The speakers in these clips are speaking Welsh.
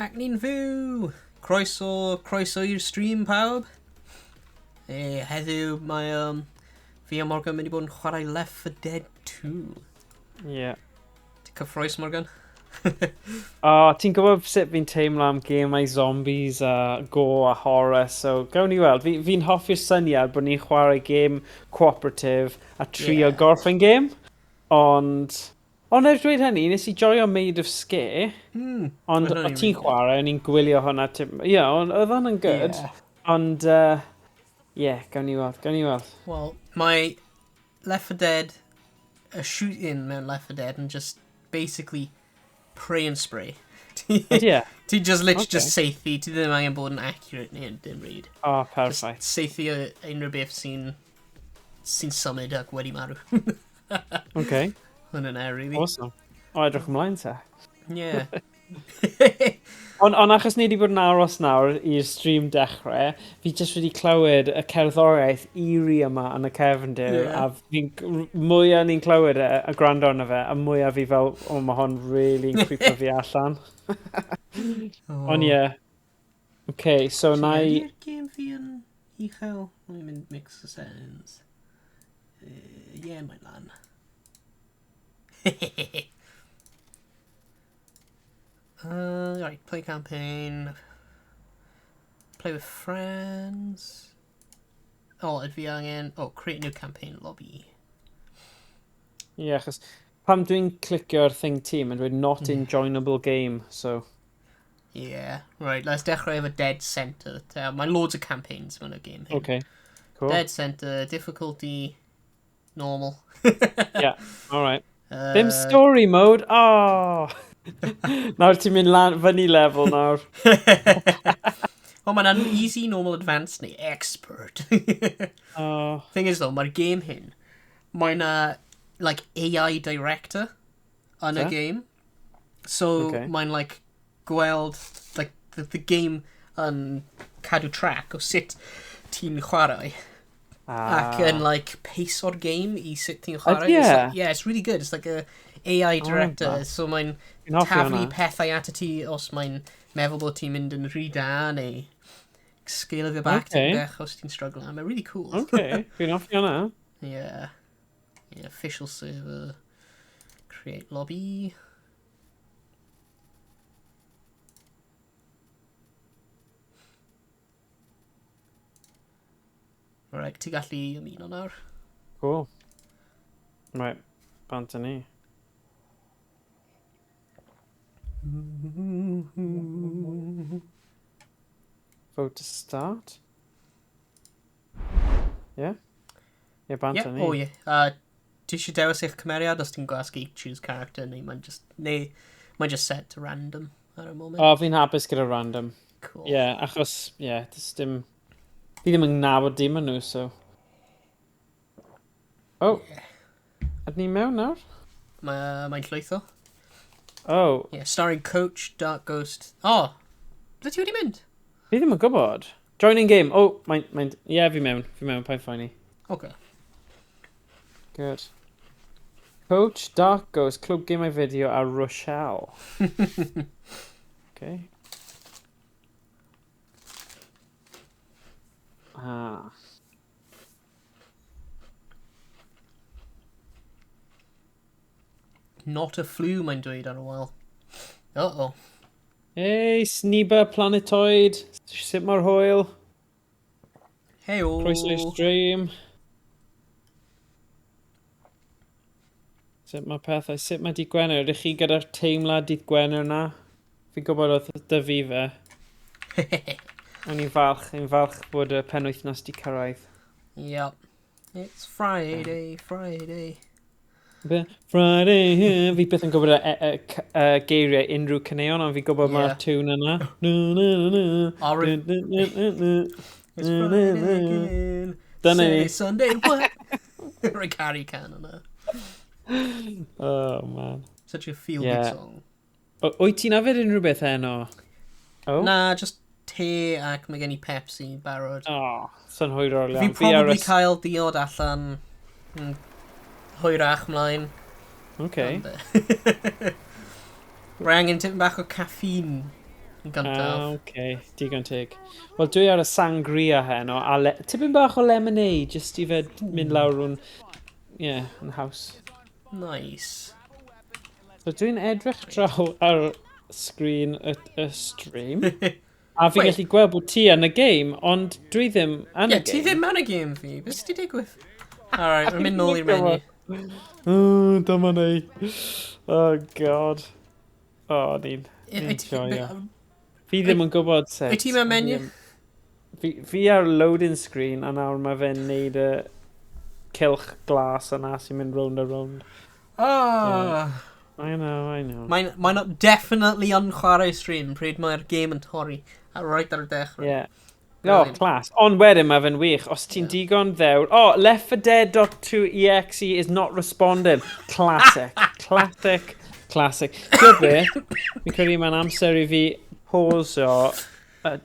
Ac ni'n fyw! Croeso, croeso i'r stream pawb. E, heddiw mae fi a Morgan mynd i bod yn chwarae Left 4 Dead 2. Yeah. Ti'n cyffroes, Morgan? O, ti'n gwybod sut fi'n teimlo am gemau zombies a gore a horror, so gawn ni weld. Fi'n fi hoffi'r syniad bod ni'n chwarae game cooperative a trio gorffen game, ond... Ond er dweud hynny, nes i joio Maid of Sker, ond Oedd hwnna'n o ti'n really good. chwarae, o'n i'n gwylio hwnna, ie, ond oedd hwnna'n good, ond, ie, gawn ni weld, gawn ni weld. Wel, mae Left 4 Dead, y shooting mewn Left 4 Dead yn just basically pray and spray. Ydy e? Ti just literally just Okay. saethu, ti ddim angen bod yn accurate neu dim byd. O, Just perffaith. saethu unrhyw beth sy'n symud ac wedi marw. Okay, Hwnna'n e, really. awesome. O, edrych ymlaen te. Yeah. Ond achos ni wedi bod yn aros nawr i'r stream dechrau, fi jyst wedi clywed y cerddoriaeth eerie yma yn y cefndir, a fi'n mwyaf ni'n clywed e, a gwrando arno fe, a mwyaf fi fel, o, mae hon really yn creepo fi allan. Ond ie. Yeah. Okay, so na i... Ydy'r game fi yn uchel? Let me mynd mix the settings. Yeah, mae'n lan. Right, play campaign. Play with friends. Oh, ydw fi angen... Oh, create new campaign lobby. Ie, yeah, achos pam dwi'n clicio'r thing ti, mae'n dweud not in joinable game, so... Yeah, right, let's dechrau efo Dead Center. Mae loads o campaigns mewn y game hyn. Okay, cool. Dead Center, difficulty, normal. Yeah, alright. Ddim story mode, oh! Nawr ti'n mynd lan fyny level nawr. Wel, mae'n easy, normal, advanced neu expert. Oh. Thing is though, mae'r game hyn, mae na, like, AI director yn y Te? game. So, mae'n, like, gweld, like, the game yn cadw track o sut ti'n chwarae. Ac yn, like, pace o'r game i sut ti'n chwarae. Ydy It's e? like, yeah, it's really good. It's like a AI director, da. so mae'n Fi'n hoffi taflu hwnna. pethau at y ti os mae'n meddwl bod ti'n mynd yn rhy da neu scale fe back okay. Bech os ti'n struggle. Mae'n really cool. Okay, fi'n hoffi hwnna. Yeah. Yeah, official server. Create lobby. Right, ti gallu ymuno nawr. Cool. Right, bant â ni. Vote to start. Yeah? Yeah, bant Yeah, â ni. oh yeah. Ti eisiau dewis eich cymeriad os ti'n gwasgu choose character neu mae'n just, neu mae'n just set to random ar y moment. O, fi'n hapus gyda random. Cool. Yeah, achos, yeah, does dim... Fi ddim yn nabod dim yn nhw, so... Oh. Ydyn ni mewn nawr? Mae'n llwytho. Oh, Yeah, starring Coach, Dark Ghost. Oh, ble ti wedi mynd? fi ddim yn gwybod. Joining game. Oh, mae'n... Mae, yeah, fi mewn. Fi mewn, paid phoeni. Okay. Good. Coach, Dark Ghost, Clwb Gemau Fideo a Rochelle. Okay. Ah. Not a flu, mae'n dweud ar y wal. Uh-oh. Hey, Sniba Planetoid. Sut mae'r hwyl? Hey-o. Croeso i'r stream. Sut mae pethau? Sut mae dydd Gwener? Ydych chi gyda'r teimlad dydd Gwener na? Fi'n gwybod oedd dy fi fe. O'n i'n falch, i'n falch bod y penwythnos di cyrraedd. Yep. It's Friday, Friday. Be? Friday, yeah. Fi byth yn gwybod y geiriau unrhyw caneuon, ond fi'n gwybod mae'r tune yna. Na, na, na, na. Na, na, na, na. It's Na, na, Friday na. again. Dyna ni. Saturday, Sunday, what? Rhaid caru can yna. Oh, man. Such a feel-good song. Wyt ti'n yfed unrhyw beth heno? Oh. Na, just te ac mae gen i Pepsi barod. Oh, synhwyrol iawn. Fi'n probably cael diod allan hwyrach mlaen. Okay. Ond, Rwy angen tipyn bach o caffeine Yn gyntaf. Ah, okay. Digon teg. Wel, dwi ar y sangria heno, a tipyn bach o lemonade, just i fe mynd lawr yn, yeah, yn haws. Nice. So dwi'n edrych draw ar sgrin y stream. A fi'n gallu gweld bod ti yn y game, ond dwi ddim yn y game. Ie, ti ddim yn y game fi. Beth sydd wedi digwydd? Alright, rwy'n mynd nôl i'r menu. Dyma ni. Oh, God. Oh, ni'n joio. Fi ddim yn gwybod sut. Wyt ti mewn menu? Fi ar loading screen, a nawr mae fe'n neud y cylch glas yna sy'n mynd round a round. Oh. I know, I know. Mae'n definitely yn chwarae stream pryd mae'r game yn torri. A right ar y dechrau. Yeah. Oh, class. Ond wedyn mae fe'n wych. Os ti'n digon ddewr... Oh, Left 4 Dead.2exe is not responding. Classic. Classic. Classic. Ti'n beth? Fi'n credu mae'n amser i fi pause o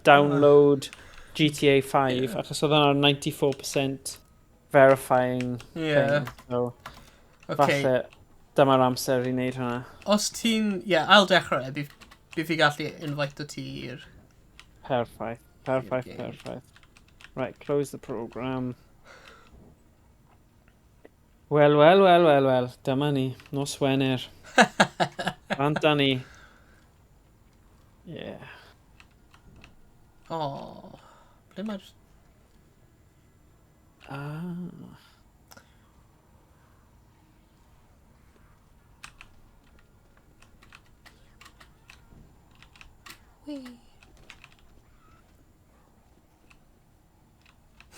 download GTA 5, achos oedd hwnna'n 94% verifying thing. So, falle dyma'r amser i wneud hwnna. Os ti'n... Ie, ail dechrau, bydd fi gallu invite o ti i'r... Perffaith, perffaith, perffaith. Right, close the program. Wel, wel, wel, wel, wel. Dyma ni. Nos Wener. Bant â ni. Yeah. Oh, ble mae'r... Ah. Whee.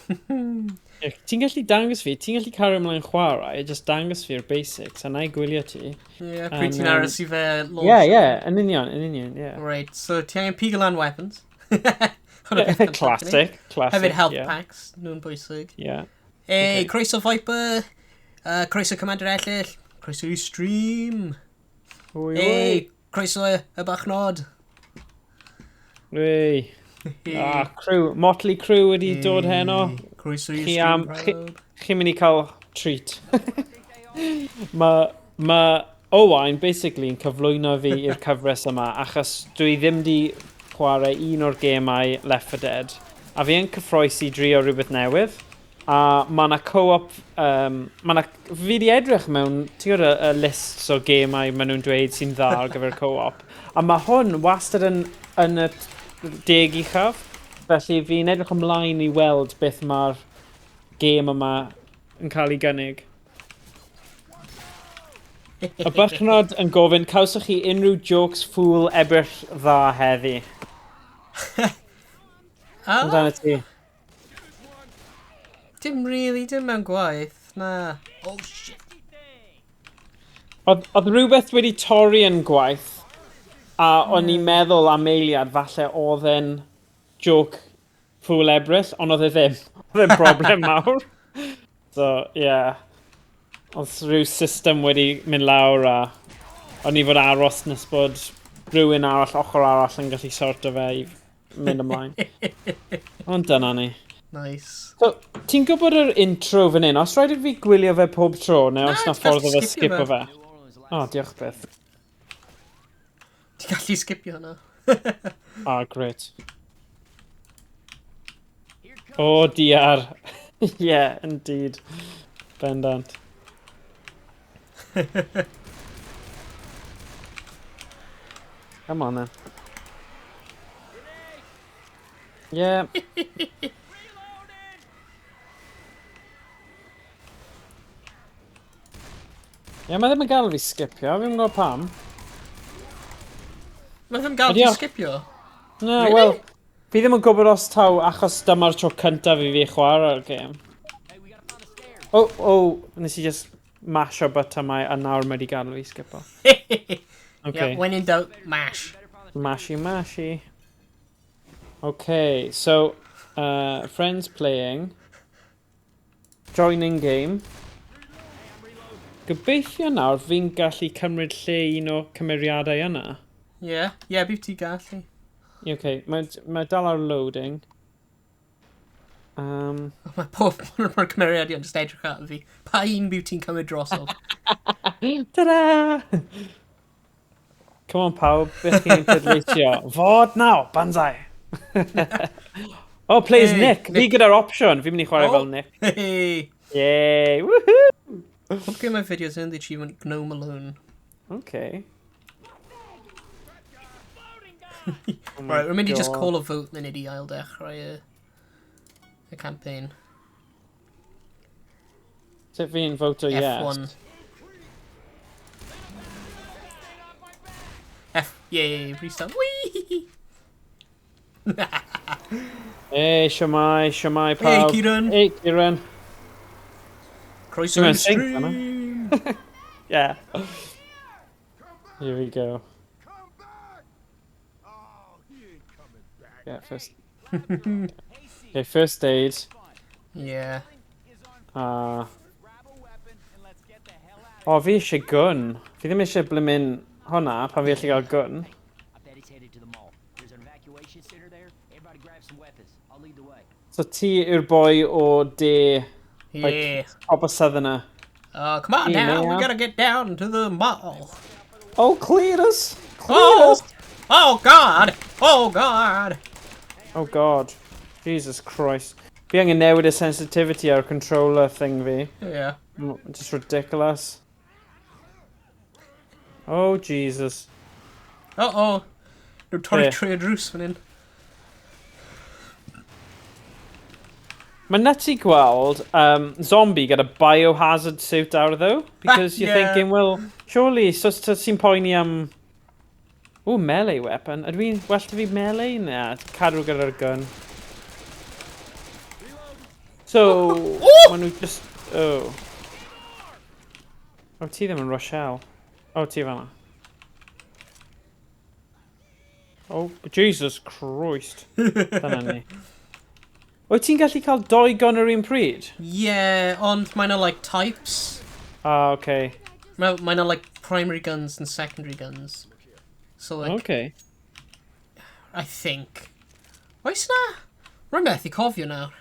Ti'n gallu dangos fi, ti'n gallu cario ymlaen chwarae, just dangos fi'r basics, a na i gwylio ti. Ie, pryd ti'n aros i fe launch. Ie, ie, yn union, yn union, ie. Right, so ti angen pigo lan weapons. Classic, classic. Hefyd health packs, nhw'n bwysig. Yeah. Hey, croeso Viper, croeso Commander Ellill, croeso i stream. Hey, croeso y bachnod. Hey. Ah, crew, Motley Crew wedi dod heno. Croeso i stream, pawb. Chi'n mynd i cael treat. Mae Owain basically yn cyflwyno fi i'r cyfres yma, achos dwi ddim di chwarae un o'r gemau Left 4 Dead. A fi yn cyffroes i drio rhywbeth newydd. A mae yna co-op... ma 'na, fi di edrych mewn, ti'n gwybod y lists o gemau maen nhw'n dweud sy'n dda ar gyfer co-op. A mae hwn wastad yn y 10 uchaf. Felly fi'n edrych ymlaen i weld beth mae'r gêm yma yn cael ei gynnig. Y bychnod yn gofyn, cawsoch chi unrhyw jokes ffŵl Ebrill dda heddi? Amdano ti. Dim really, dim mewn gwaith, na. Oh shit. Oedd rhywbeth wedi torri yn gwaith, a o'n i'n meddwl am eiliad falle oedd e'n joke ffŵl Ebrill, ond oedd e ddim. Oedd e'n broblem mawr. So, yeah. Oedd rhyw system wedi mynd lawr a o'n i fod aros nes bod rhywun arall, ochr arall yn gallu sorto fe i mynd ymlaen. Ond dyna ni. Nice. So, ti'n gwybod yr intro fan hyn? Os rhaid i fi gwylio fe pob tro, neu os na ffordd o fe skipo fe? O, diolch byth. Ti'n gallu skipio hwnna. Ah, great. Oh, diar. Yeah, indeed. Bendant. Come on then. Yeah. Ie, mae ddim yn gael fi skipio, fi'n gwybod pam. Mae ddim yn gael fi skipio? Na, really? Wel, fi ddim yn gwybod os taw achos dyma'r tro cyntaf i fi chwarae'r gêm. Oh, nes i just mash o button a nawr mae wedi gael fi skipo. Okay. Yeah, when in doubt, mash. Mashy, mashy. Okay, so, friends playing. Joining game. Gobeithio nawr fi'n gallu cymryd lle un o cymeriadau yna. Ie, yeah, bydd ti gallu. Okay, mae dal ar loading. Mae pob un o'r cymeriadau yn just edrych at fi. Pa un bydd ti'n cymryd drosodd? Ta-da! Come on, pawb, beth chi'n pleidleisio? Fod now, banzai! Oh, plays Hey, Nick. Fi Nick. gyda'r opsiwn. Fi'n mynd i chwarae Oh. fel Nick. Hey! Yay! Woohoo! Upgrade my videos and the achievement Gnome Alone. Okay. Oh my Right, rwy'n mynd i just God. call a vote munud i ail dechrau y campaign. Sut fi'n voto yes? F1. F, yeah, restart. Whee! Hey, shwmae, shwmae Hey, pawb. Kieran. Hey, Kieran. Croeso Ti'n i'r mynd sync stream! Yeah. Here we go. Come back! Oh, he ain't coming back. Yeah, first. Okay, first aid. Yeah. Oh, fi eisiau gun. Fi ddim eisiau blymyn hwnna pan fi allu gael gun. I bet it's headed to the mall. There's an evacuation center there. Everybody grab some weapons. I'll lead the way. So ti yw'r boi o de, like, Yeah. proper southerner. Come on Hey, now, we man. gotta get down to the mall. Oh, Cletus! Oh! Cletus! Oh God! Oh God! Oh god. Jesus Christ. Fi angen newid y sensitivity ar controller thing fi. Yeah. Just ridiculous. Oh, Jesus. Uh-oh. Nhw'n torri Be? trwy y drws fan hyn. Mae'n nuts i gweld zombie gyda biohazard suit ar though. Because you're Yeah. thinking, well, surely, so ti'n poeni am... Ooh, melee weapon. Ydw i'n well 'da fi melee? Na, cadw gyda'r gun. So, maen nhw just... Oh. Oh, ti ddim yn Rochelle. Oh, ti fan'na. Oh, Jesus Christ. Dyna ni. Wyt ti'n gallu cael doi gun ar un pryd? Yeah, ond mae 'na like types. Ah, okay. Mae 'na like primary guns and secondary guns. So like, Okay. I think. Oes na? Rwy'n methu cofio nawr.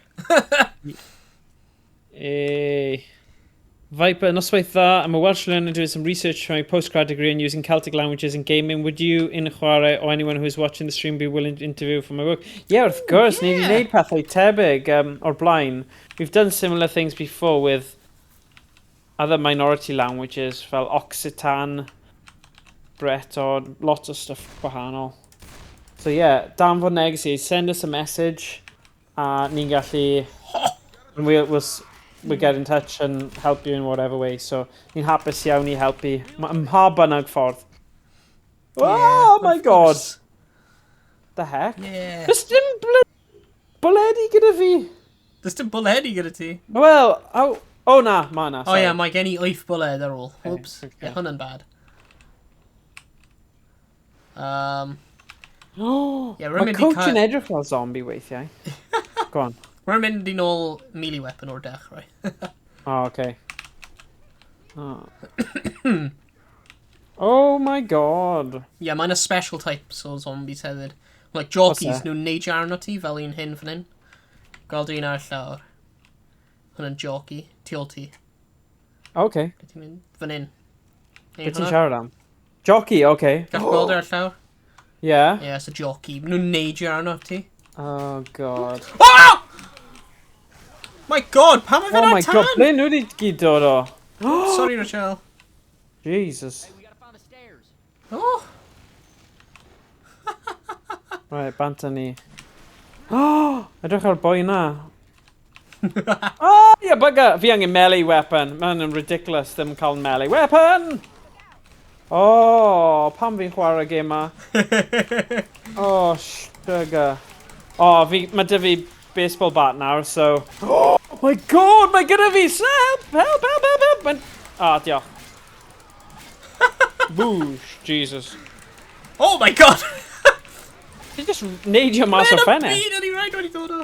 Viper, noswaith dda. I'm a Welsh learner doing some research for my postgrad degree in using Celtic languages in gaming. Would you, in chwarae, or anyone who is watching the stream be willing to interview for my work? Yeah, wrth gwrs, ni wedi gwneud pethau tebyg o'r blaen. We've done similar things before with other minority languages fel Occitan, Breton, lots of stuff gwahanol. So yeah, danfon neges i, send us a message, a ni'n gallu... And we'll get in touch and help you in whatever way. So ni'n hapus iawn i helpu. Ym mha bynnag ffordd. Oh Yeah, my of god! course. The heck? Yeah. Does dim bwledi gyda fi. Does dim bwledi gyda ti? Wel, oh na, ma na. Oh yeah, mae gen i 8 bwled ar ôl. Oops. Okay. Yeah, hwnna'n bad. Oh, Yeah, rwy'n mae mynd i coach cael- yn edrych fel zombie weithiau. Go on. Rwy'n mynd i nôl melee weapon o'r dechrau. Oh, okay. Oh. Oh my god. Yeah, mae'n a special types o zombies hefyd. Like jockeys, What's that? nhw'n neidio arno ti fel un hyn fan hyn. Gweld un ar y llawr. Hwnna'n jockey, tu ôl ti. Okay. Ble ti'n mynd? Fan hyn. Be ti'n siarad am? Jockey, okay. Gall gweld ar y llawr? Yeah. Yeah, it's a jockey. Nhw'n neidio arno ti. Oh god. Oh! My god, pam mae Oh fe'n my ar tan? god, ble nhw wedi gyd dod o? Sorry, Rochelle. Jesus. Hey, we gotta find the stairs. Oh! Right, bant â ni. Oh, edrych ar boi na. Oh, yeah, bugger! Fi angen melee weapon. Mae'n ridiculous ddim cael melee weapon! Oh, pam fi'n chwarae gêm ma? Oh, sugar. Oh, mae 'da fi baseball bat nawr, so... Oh my god, mae gyda fi! Help, help, help, help, help! Ah, diolch. Boosh, Jesus. Oh my god! Ti just neidio mas o'r Mae'n ffenest. byd yn ei rhaid wedi dod o.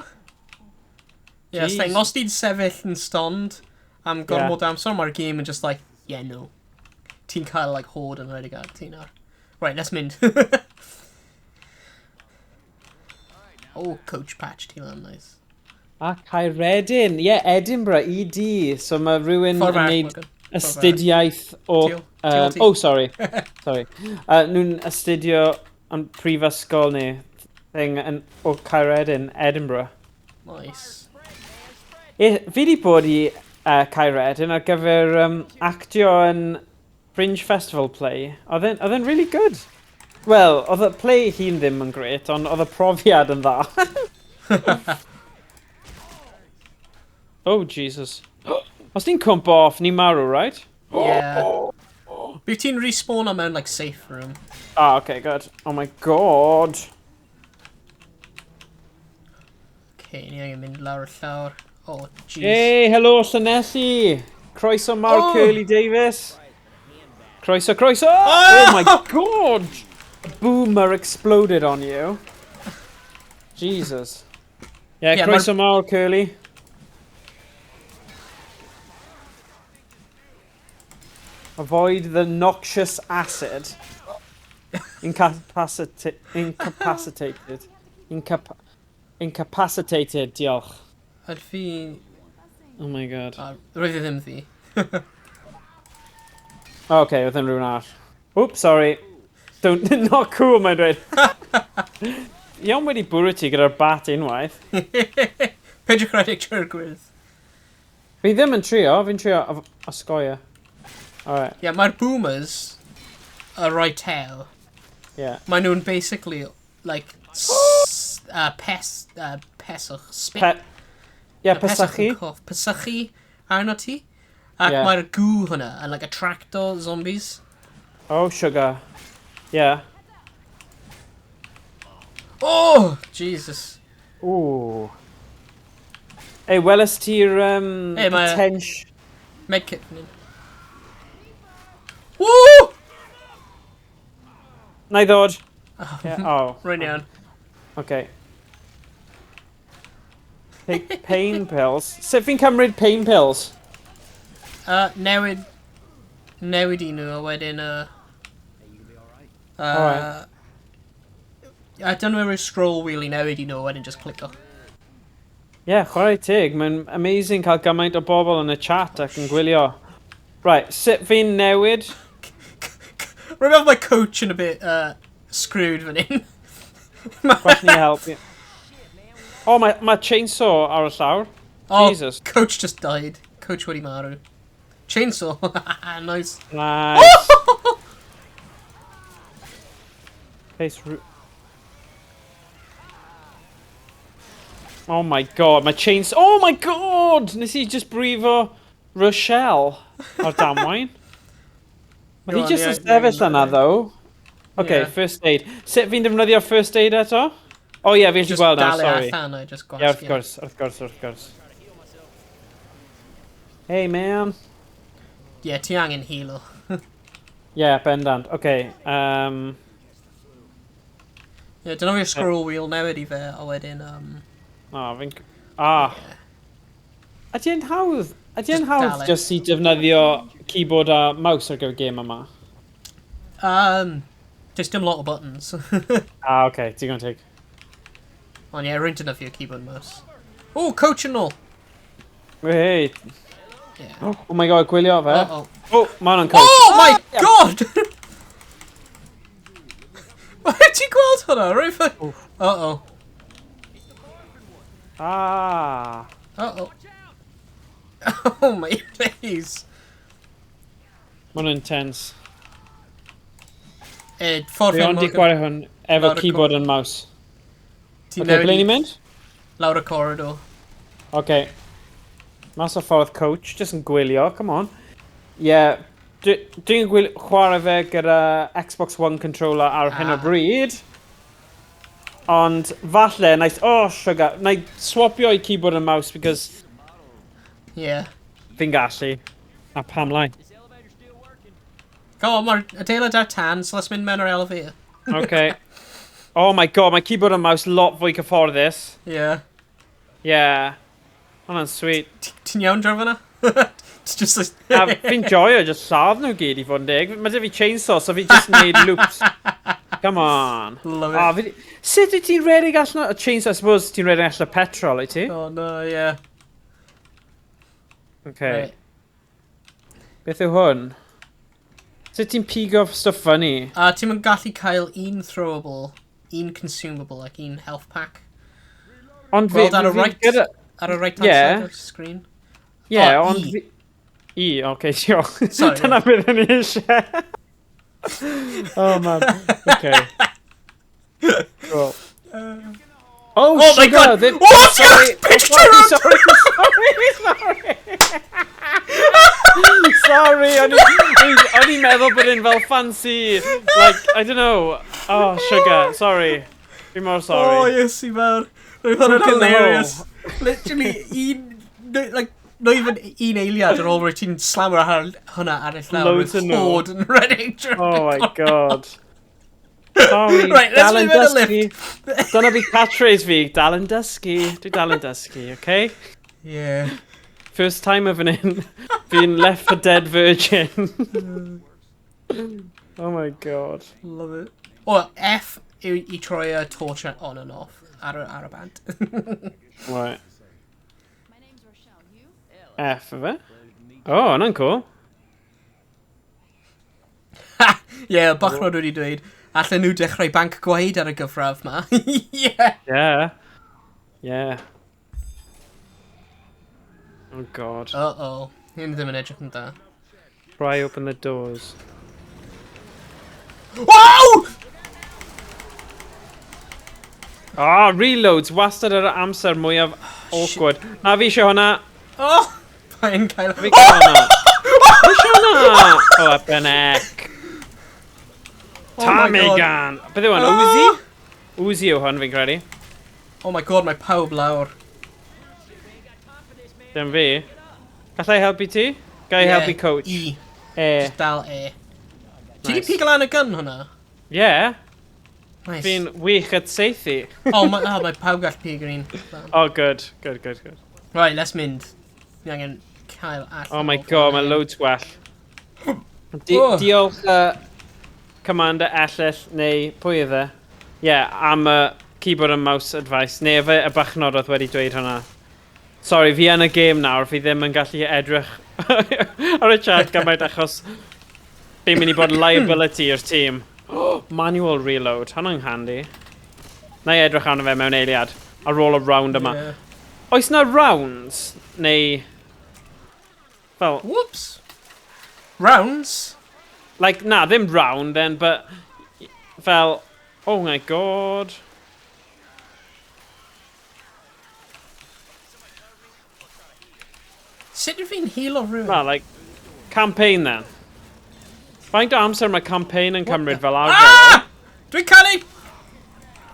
Yeah, Jeez. thing, os ti'n sefyll yn stond am gormod yeah. amser, mae'r game yn just like, yeah, no. Ti'n cael, like, horde yn rhedeg ar ti nawr. Right, let's mynd. Oh, coach patch ti lan, nice. A Caeredin. Ie, yeah, Edinburgh, ED. So mae rhywun Ffordd yn arall, neud Morgan. Astudiaeth o... Oh, sorry. Sorry. Nhw'n astudio yn prifysgol neu thing yn, o Caeredin, Edinburgh. Nice. E, fi wedi bod i Caeredin ar gyfer actio yn Fringe Festival play. Oedd e'n really good. Wel, oedd y play hun ddim yn great, ond oedd y profiad yn dda. Oh, Jesus. Os ti'n cwmpo off, ni'n marw, right? Yeah. Bydd ti'n respawno mewn, like, safe room. Ah, okay, good. Oh my God. Okay, ni angen mynd lawr y llawr. Oh, jeez. Hey, helo, Llanelli! Croeso mawr, Oh! Curly Davis. Croeso, croeso! Oh my God! A boomer exploded on you. Jesus. Yeah, Yeah, croeso mawr, Curly. Avoid the noxious acid. Incapacitated. Incapacitated, diolch. Yd fi... Oh my God. Roedd e ddim fi. Oh, okay, oedd yn rhywun arall. Oops, sorry. Don't, not cool, mae'n dweud. Iawn wedi bwrw ti gyda'r bat unwaith. Peidiwch rhedeg trwy'r gwyrdd. Fi ddim yn trio, fi'n trio osgoi e. Alright, Yeah, mae'r boomers, y roi tel, yeah. maen nhw'n basically, like, peswch, spit. Yeah, Na, peswch pesychu. yn coff. Pesychu arno ti. Ac Yeah. mae'r gw hwnna yn, like, attracto zombies. Oh, sugar. Yeah. Oh, Jesus. Ooh. Ei, weles ti'r Hey, potential... Medkit fan hyn. Woo! Na i ddod. Yeah, oh. Rwy'n iawn. Okay. Take pain pills. Sut fi'n cymryd pain pills? Newid i nhw a wedyn... Alright. I don't know where scroll wheel i newid i nhw a wedyn just clico. Yeah, chwarae teg. Mae'n amazing cael gymaint o bobl yn y chat ac yn gwylio. Right, sut fi'n newid? Remember my coach yn a bit screwed fan hyn. Gwell ni helpu. Oh, mae chainsaw ar y llawr. Oh, Jesus. Coach just died. Coach wedi marw. Chainsaw. Nice. Nice. Face Oh my God, mae chainsaw... Oh my God! Nes i just brifo Rochelle ar damwain. Mae Go hi on, just yeah, yn sefyll yeah, yna, though. Okay, Yeah. first aid. Sut fi'n defnyddio first aid eto? Oh yeah, fi'n gallu Just gweld nawr, dal e sorry. allan a just gwasgu. Yeah, wrth gwrs, wrth gwrs, wrth gwrs. Hey, man. Yeah, ti angen healo. Yeah, bendant. Okay, Yeah, defnyddio scroll wheel newid i fe, a wedyn... Oh, fi'n... Ah. Ydy e'n hawdd? Ydy e'n Just hawdd dal e. just i defnyddio keyboard a mouse ar gyfer game yma? Does dim lot o buttons. Ah, okay, digon teg. Ond ie, rwy'n defnyddio keyboard and mouse. Oh, coach yn ôl! Hey. Yeah. Oh my God, gwylio fe. Uh-oh. Oh, mae hwnna'n coach. Oh my God! Where ti'n gweld hwnna? Rwy'n fy... Uh-oh. Ah. Uh-oh. Oh my days. Mae hwnna'n intense. Ffordd Fi hyn, ond i Morgan. chwarae hwn efo Lawr y keyboard and mouse. Ti'n Okay, newid ble ni'n mynd? Lawr y corridor. Okay. Mas o ffordd coach, just yn gwylio, come on. Yeah, dwi'n chwarae fe gyda Xbox One controller ar hyn o Ah. bryd. Ond falle, na i, oh sugar, na i swapio i keyboard and mouse because Yeah. fi'n gallu. A pam lai. This elevator's still working. Go on, mae'r adeilad ar tan, so let's mynd mewn yr elevator. Okay. Oh my God, mae keyboard and mouse lot fwy cyfforddus. Yeah. Yeah. Hwnna'n sweet. Ti'n iawn draw fyna? It's just like... A fi'n joio just lladd nhw gyd i fod yn deg. Mae 'da fi chainsaw, so fi just neud loops. Come on. Love it. Ah, fi, sut wyt ti'n redeg allan o chainsaw? I suppose ti'n redeg allan o petrol, wyt ti? Oh no, yeah. Okay. Right. Beth yw hwn? Sut ti'n pigo stuff fyny? A ti'n mynd gallu cael un throwable, un consumable ac un health pack. Ond fi... Gweld ar y right, gyda... ar y right hand yeah. side o'r screen. Yeah, oh, ond E. fi... E, oce, okay, diolch. Sorry. Dyna beth o'n i eisiau. Oh, man. Okay. Cool. Oh, Oh my sugar, God! Ddim... Oh, sorry, picture sorry, sorry, sorry, sorry. Sorry, o'n i'n meddwl bod e'n fel fancy, like, I don't know. Oh, sugar, sorry. Fi mor sorry. Oh, yes, i fawr. Roedd hwnna'n Poke in the hilarious. Literally, un... No, like, not even un eiliad ar ôl rwy ti'n slammer ar hwnna ar y llawr. Loads Roedd yn nhw. horde yn rhedeg drwy. Oh my God. Sorry, Right, let's dal yn move in a dysgu. lift. Dyna fi catchphrase fi, dal yn dysgu. Dwi dal yn dysgu, okay? Yeah. First time of an in, being left for dead virgin. Oh my God. Love it. O, F yw i troi y torch on and off ar y band. Right. My name's Rochelle. You? F of it. Oh, hwnna'n cool. Yeah, Bachrod wedi dweud, allan nhw dechrau banc gwaed ar y gyfradd ma. Yeah. Yeah. Yeah. Oh God. Uh-oh. Hyn ddim yn edrych yn dda. Pry open the doors. Wow! Ah, reloads. Wastad yr amser mwyaf awkward. Na, fi eisiau hwnna. Oh! Mae'n cael... Fi eisiau hwnna. Fi eisiau hwnna. Oh, up heck. Oh my Tommy God. gun. Beth yw hwn? Ah! Uzi? Uzi yw hwn, fi'n credu. Oh my God, mae pawb lawr. Dim fi. Gallai helpu ti? Gai Yeah, helpu coach? E. E. Just dal E. Ti di Nice. pigo lan y gun hwnna? Yeah. Nice. Fi'n wych at saethu. Oh, mae oh, mae pawb gall pigo un. lan. Oh, good. Good, good, good. Right, let's mynd. Ni angen cael allan. Oh my o God, fan mae hyn. loads gwell. Oh. Diolch, Commander Ellyll, neu pwy yw e? Yeah, am y keyboard and mouse advice. Neu efe y bachnod oedd wedi dweud hwnna. Sorry, fi yn y game nawr, fi ddim yn gallu edrych ar y chat gymaint achos fi'n mynd i bod liability i'r tîm. Oh, manual reload, hwnna'n handy. Na i edrych arno fe mewn eiliad, ar ôl y round yma. Yeah. Oes na rounds? Neu... Fel, Whoops. Rounds? like, na, ddim round then, but... Fel, oh my God. Sut ydw fi'n heal o rhywun? Na, like, campaign then. Faint o amser mae campaign yn cymryd fel arfer? Ah! Dwi'n cael ei...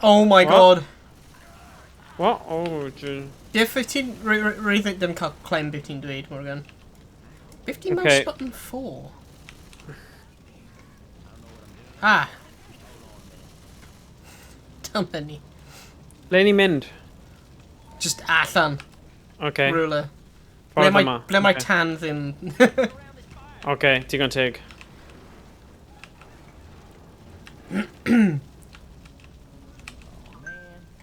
Oh my What? God. What? Oh, Diff, if ti'n... Rwy ddim cael clem beth ti'n dweud, Morgan. Beth ti'n Okay. mouse button 4? Ah. Dyma ni. Le ni'n mynd? Just allan, Okay, rhywle. Ble ffordd mae, yma. ble mae Okay. tan ddim... Okay, digon teg. Man,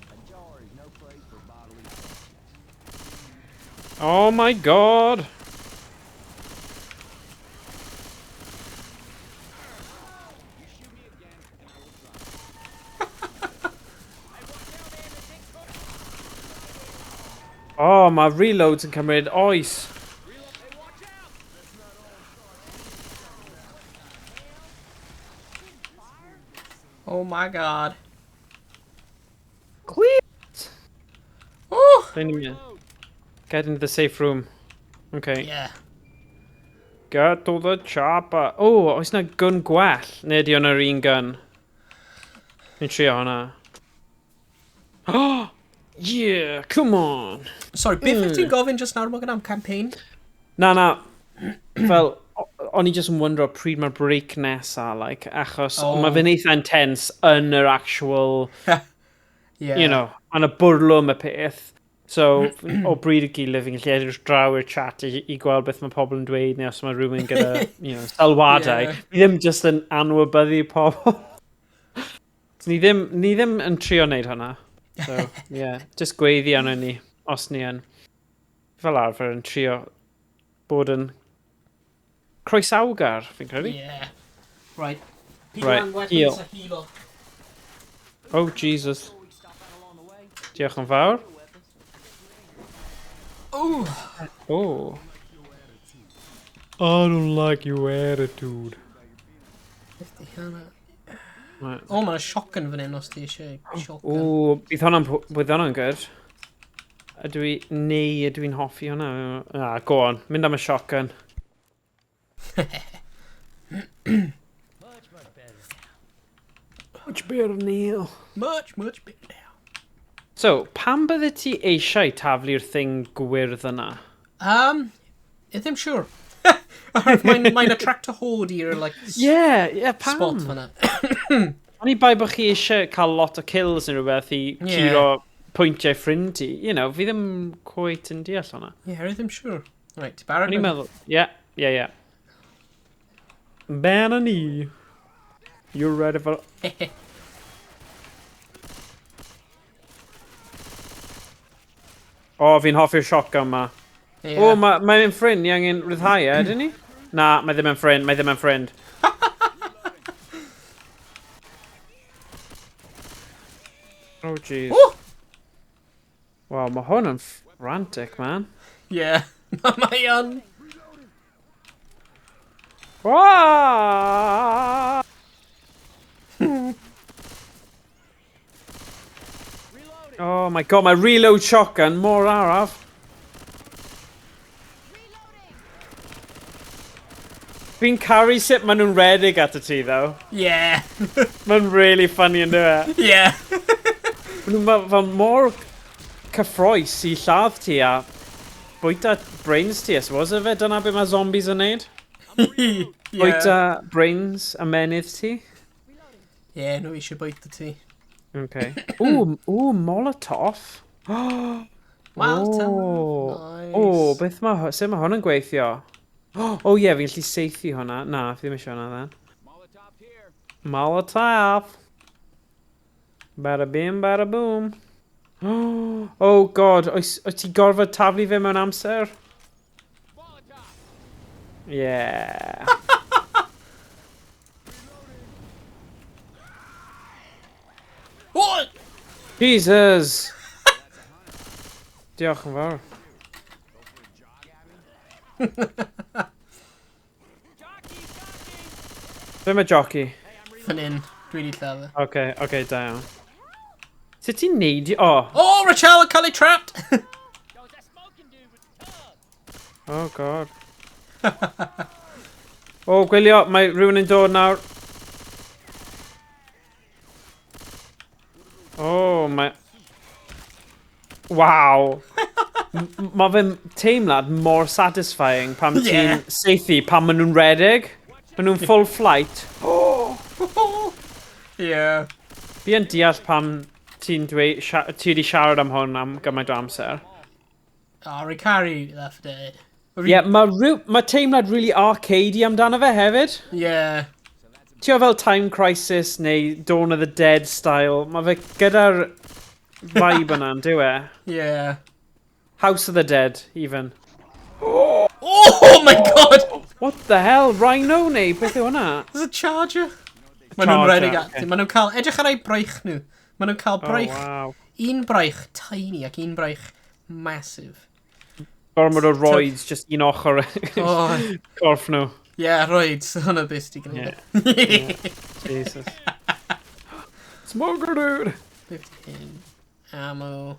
a jar is no place for bodily functions. Oh my God! You shoot me again, and I will drop. Oh, mae reloads yn cymryd oes. Oh my God. Clear! Oh! Le ni'n mynd? Get into the safe room. Okay. Yeah. Get to the chopper. Oh, oes na gun gwell? Neu di hwnna'r un gun? Ni'n trio hwnna. Oh! Yeah, come on! Sorry, beth mm. ti'n gofyn just nawr, Morgan, am campaign? Na, na. Fel, o'n i just yn wondro pryd mae'r break nesa, like, achos Oh. oh. mae fe'n eitha intense yn yr actual, Yeah. yn y bwrlwm y peth. So, o bryd i gilydd, fi'n gallu edrych draw i'r chat i gweld beth mae pobl yn dweud, neu os mae rhywun gyda, sylwadau. Yeah. Fi ddim just yn anwybyddu pobl. So, ni ddim yn trio wneud hwnna. So, yeah, just gweiddi arno ni, os ni yn. Fel arfer yn trio bod yn Croesawgar, fi'n credu. Yeah. Right. Pigo Right, lan weapons heal. a heal. Oh, Jesus. Diolch yn fawr. Ooh. Oh. I don't like your attitude. Fifty hwnna. Right. O, mae'n shotgun fan hyn os ti eisiau shotgun. O, bydd hwnna'n bydd hwnna'n good. Ydw i, neu ydw i'n hoffi hwnna? Ah, go on, mynd am y shotgun. Much, much better. Much better, Neil. Much, much better now. So, pam bydde ti eisiau taflu'r thing gwyrdd yna? I ddim siŵr. Mae'n mae attract a horde i'r like, Yeah, pam? spot fan'na. Oni bai bod chi eisiau cael lot o kills neu rhywbeth i curo pwyntiau ffrind ti. You know, fi ddim quite yn deall hwnna. Yeah, I ddim siŵr. Right, ti barod? O'n i'n meddwl, yeah. Ben a ni. You're ready for... O, oh, fi'n hoffi'r shotgun ma. Yeah. O, mae'n ma ffrind, ni angen rhyddhau e, ydyn ni? Na, mae ddim yn ffrind, mae ddim yn ffrind. Oh, jeez. Woo! Wow, mae hwn yn frantic, man. Yeah. Mae yn. Wah! Oh my god, mae reload shotgun mor araf. Fi'n caru sut maen nhw'n redig at y ti, though. Yeah. Mae'n really funny yn dweud. Yeah. Maen nhw'n fel mor cyffroes i lladd ti a bwyta brains ti, I suppose, ife? Dyna beth mae zombies yn neud? Yeah. Bwyta brains a menydd ti? Yeah, nhw eisiau bwyta ti. Okay. Ooh, ooh, Molotov. Molotov. Oh. Nice. Oh, beth mae, sut mae hwn yn gweithio? Oh ie, yeah, fi'n gallu saethu hwnna. Na, fi ddim eisiau hwnna then. Molotov here. Molotov. Bada bim, bada boom. Oh god, oes, oes ti gorfod taflu fe mewn amser? Molotov. Yeah. What? Jesus! Diolch yn fawr. Be mae jockey? Fan hyn. Dwi wedi lladd e. Okay, okay, da iawn. Sut ti'n neud... Oh, Oh, Rochelle yn cael ei trapped! Yo, it's that smoking dude with the tub. oh god. Oh, gwylio, mae rhywun yn dod nawr. Oh, mae... Waw! Mae fe'n teimlad mor satisfying pam ti'n Yeah. saethu pan maen nhw'n redeg. Maen nhw'n full flight. Yeah. Fi yn deall pam ti'n dweud, ti wedi siarad am hwn am gymaint o amser. Oh, rwy'n caru Left 4 Dead. Ie, yeah, mae ma teimlad really arcadey amdano fe hefyd. Yeah. Ti o fel Time Crisis neu Dawn of the Dead style, mae fe gyda'r vibe yna, yn dyw e? Yeah. House of the Dead, even. Oh my god! What the hell? Rhino neu beth yw hwnna? There's a charger. Maen nhw'n Charger, redeg at. okay. Maen nhw'n cael... Edrych ar ei braich nhw. Maen nhw'n cael Oh, braich... wow. Un braich tiny ac un braich massive. Gormod o roids, just un ochr Oh, corff nhw. yeah, roids. Hwna beth sydd wedi gwneud. Jesus. Smoker dude! 15. Ammo.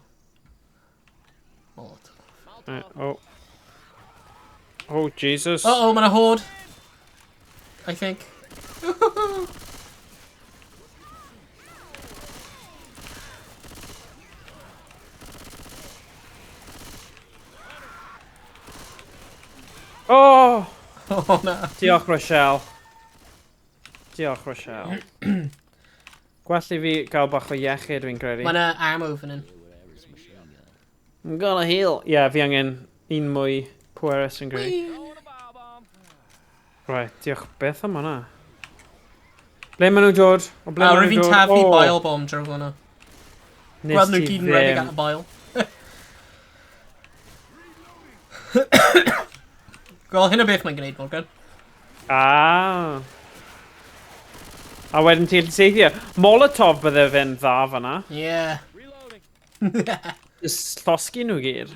Molotov. Right, oh. Oh, Jesus. Uh-oh, mae'n a horde. I think. Oh! Oh, na. Diolch, Rochelle. Diolch, Rochelle. Gwell i fi gael bach o iechyd, fi'n credu. Mae'n a ammo fan hyn. I'm gonna heal. Ie, yeah, fi angen un mwy pwerus yn credu. Right, diolch beth am hwnna. Ble maen nhw'n dod? O ble A maen rwy'n nhw'n fi'n dod? taflu O, bile bomb drwy hwnna. nes Gweld nhw ti gyd yn redeg ddim. at y bile. Gweld hyn o beth mae'n gwneud, Morgan. Ah. A wedyn ti'n gallu seithio. Molotov bydde fe'n dda fyna. Yeah. Just llosgi nhw gyd.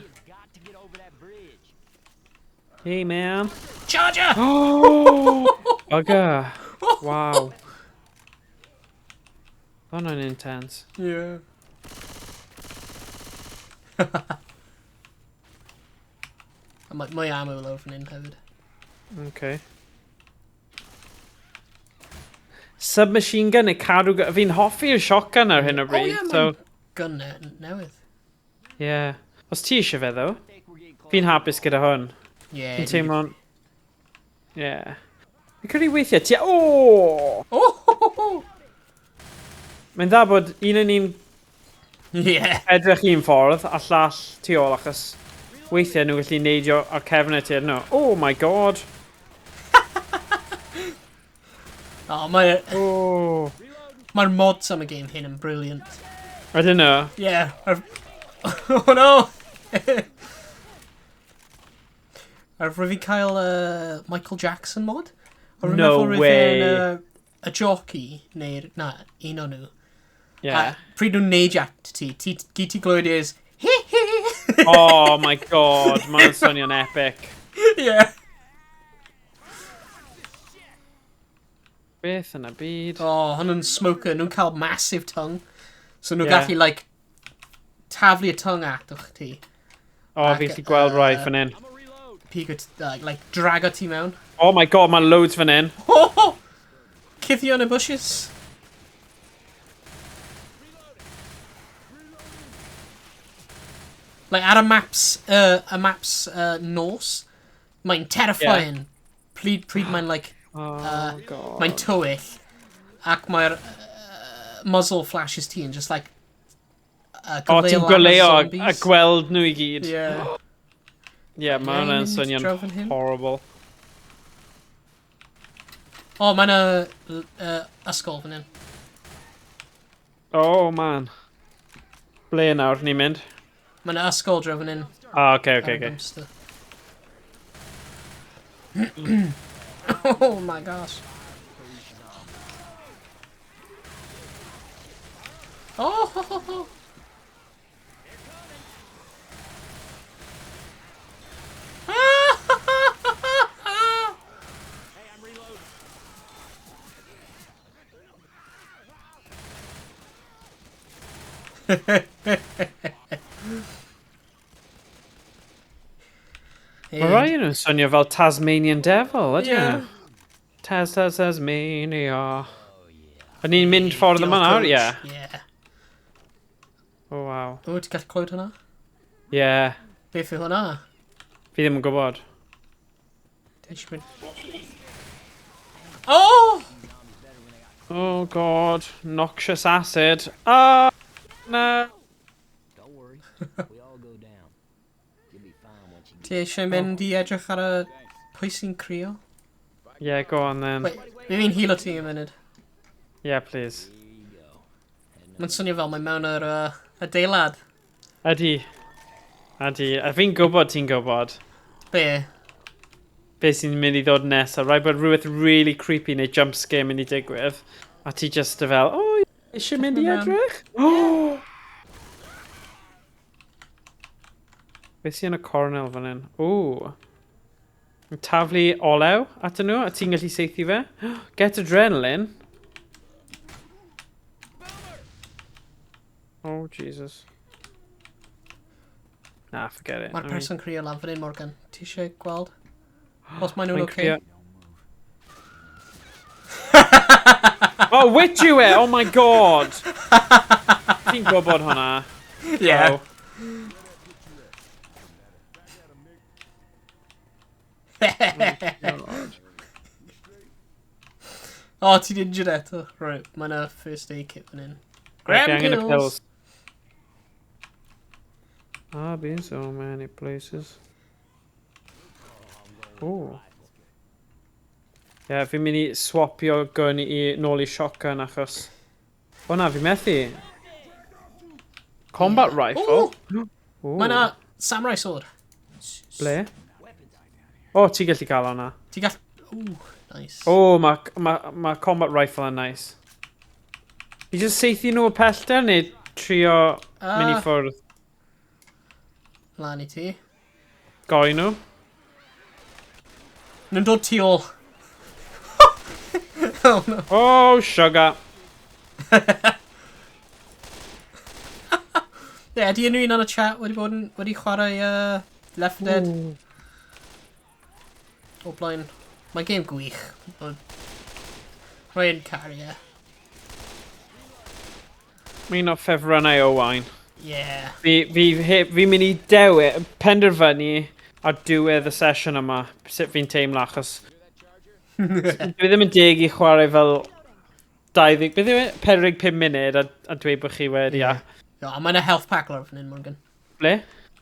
Hey, man. Charger! Oh! Bugger. Wow. Hwnna'n intense. Yeah. A mae mwy ammo lawr fan hyn hefyd. Okay. Submachine gun neu cadw... Fi'n hoffi'r shotgun ar hyn o bryd. Oh yeah, so... gun newydd. Yeah. Os ti eisiau fe ddo, fi'n hapus gyda hwn. Yeah. Fi'n teimlo'n... Yeah. Fi'n credu weithiau ti... Oh! Oh! Mae'n dda bod un yn un Yeah. edrych un ffordd a llall tu ôl achos weithiau nhw'n gallu neidio ar cefn y ti nhw. Oh my god! Oh, mae'r Oh. mae mods am y game hyn yn brilliant. I don't know. Yeah. Oh no! Ar rwy fi cael Michael Jackson mod? A rwy'n No meddwl roedd way. e'n, y jockey, neu'r, na, un o'n nhw. Yeah. A pryd nhw'n neud at ti, ti, gyd ti glywed is, he he! Oh my god, mae'n swnio'n epic. Yeah. Beth yn y byd? Oh, hwn yn smoker, nhw'n cael massive tongue. So nhw'n Yeah. gallu, like, taflu y tongue atoch ti. Oh, fi'n gallu gweld rai fan hyn. Pigo, like, drago ti mewn. Oh my god, mae loads fan hyn. Oh! Cuddio yn y bushes. Like, ar y maps, y maps nos, mae'n terrifying. Yeah. Pryd mae'n, like, Oh god. mae'n tywyll, ac mae'r muzzle flashes ti yn just, like, O, ti'n goleuo lan y goleuo a zombies. gweld nhw i gyd. Yeah. Yeah, mae hwnna'n mynd swnio'n draw fan hyn? horrible. O, mae'n y ysgol fan hyn. Oh man. Ble nawr ni'n mynd? Mae'n ysgol draw fan hyn. Ah, okay, okay, ar y okay. dumpster. Oh my gosh. Oh! Ho, ho, ho. Mae rai nhw'n swnio fel Tasmanian Devil, ydyn Yeah. nhw? Tas, tas, Tasmania. O'n ni'n mynd ffordd yma nawr, ie. Yeah. Oh, wow. O, ti'n gallu clywed hwnna? Yeah. Beth yw hwnna? Fi ddim yn gwybod. Ti eisiau mynd... Oh! Oh god, noxious acid. Ah, na. Don't worry. We all go down. You'll be fine once you get Ti eisiau mynd i edrych ar y... Pwy sy'n crio? Yeah, go on then. Wait, fi fi'n healo ti yn munud. Yeah, please. Here you go. Mae'n swnio fel mae mewn yr adeilad. Ydy. Ydy. A fi'n gwybod ti'n gwybod. Be? Be sy'n mynd i ddod nesaf. Rhaid bod rhywbeth really creepy neu jump scare mynd i digwydd. A ti just fel, oh, eisiau mynd i Mewn. edrych? Oh! Beth sy'n yn y cornel fan hyn? Ooh. Yn taflu olew atyn nhw, a ti'n gallu saethu fe. Get adrenaline. Oh, Jesus. Nah, forget it. Mae'r I mean- person crio lan fan hyn, Morgan. Ti eisiau gweld? Os maen nhw'n Mae'n okay? crio- Oh, witch yw e! Oh my god! Ti'n gwybod hwnna. Yeah. Oh. Oh, ti'n injured eto. Right, mae yna first aid kit fan hyn. Grab Right, fi angen y pills. pills. I've been so many places. Ooh. Yeah, fi'n mynd i swapio gun i nôl i shotgun achos... O na, fi methu. Combat rifle? Ooh, Ooh. mae yna samurai sword. Ble? O, ti'n gallu cael hwnna. Ti'n gall... Ooh, Nice. Oh, mae ma, ma combat rifle yn nice. I just seithi nhw o pellter neu trio mynd i ffwrdd? Lan i ti. Goi nhw. Nhw'n dod tu ôl. Oh no. Oh, sugar. Ie, yeah, ydy unrhyw un yn y chat wedi bod yn, wedi chwarae Left 4 Dead? O blaen. Mae'n game gwych. Rwy'n caru e. Mae'n un o ffefrynnau Owain. Yeah. Fi mynd i dewi, penderfynu ar diwedd y sesiwn yma, sut fi'n teimlo, achos dwi ddim yn deg i chwarae fel 20, beth yw e? 45 munud a dweud bod chi wedi, a... Yeah. Mae'n a health pack lawr fan hyn, Morgan. Ble?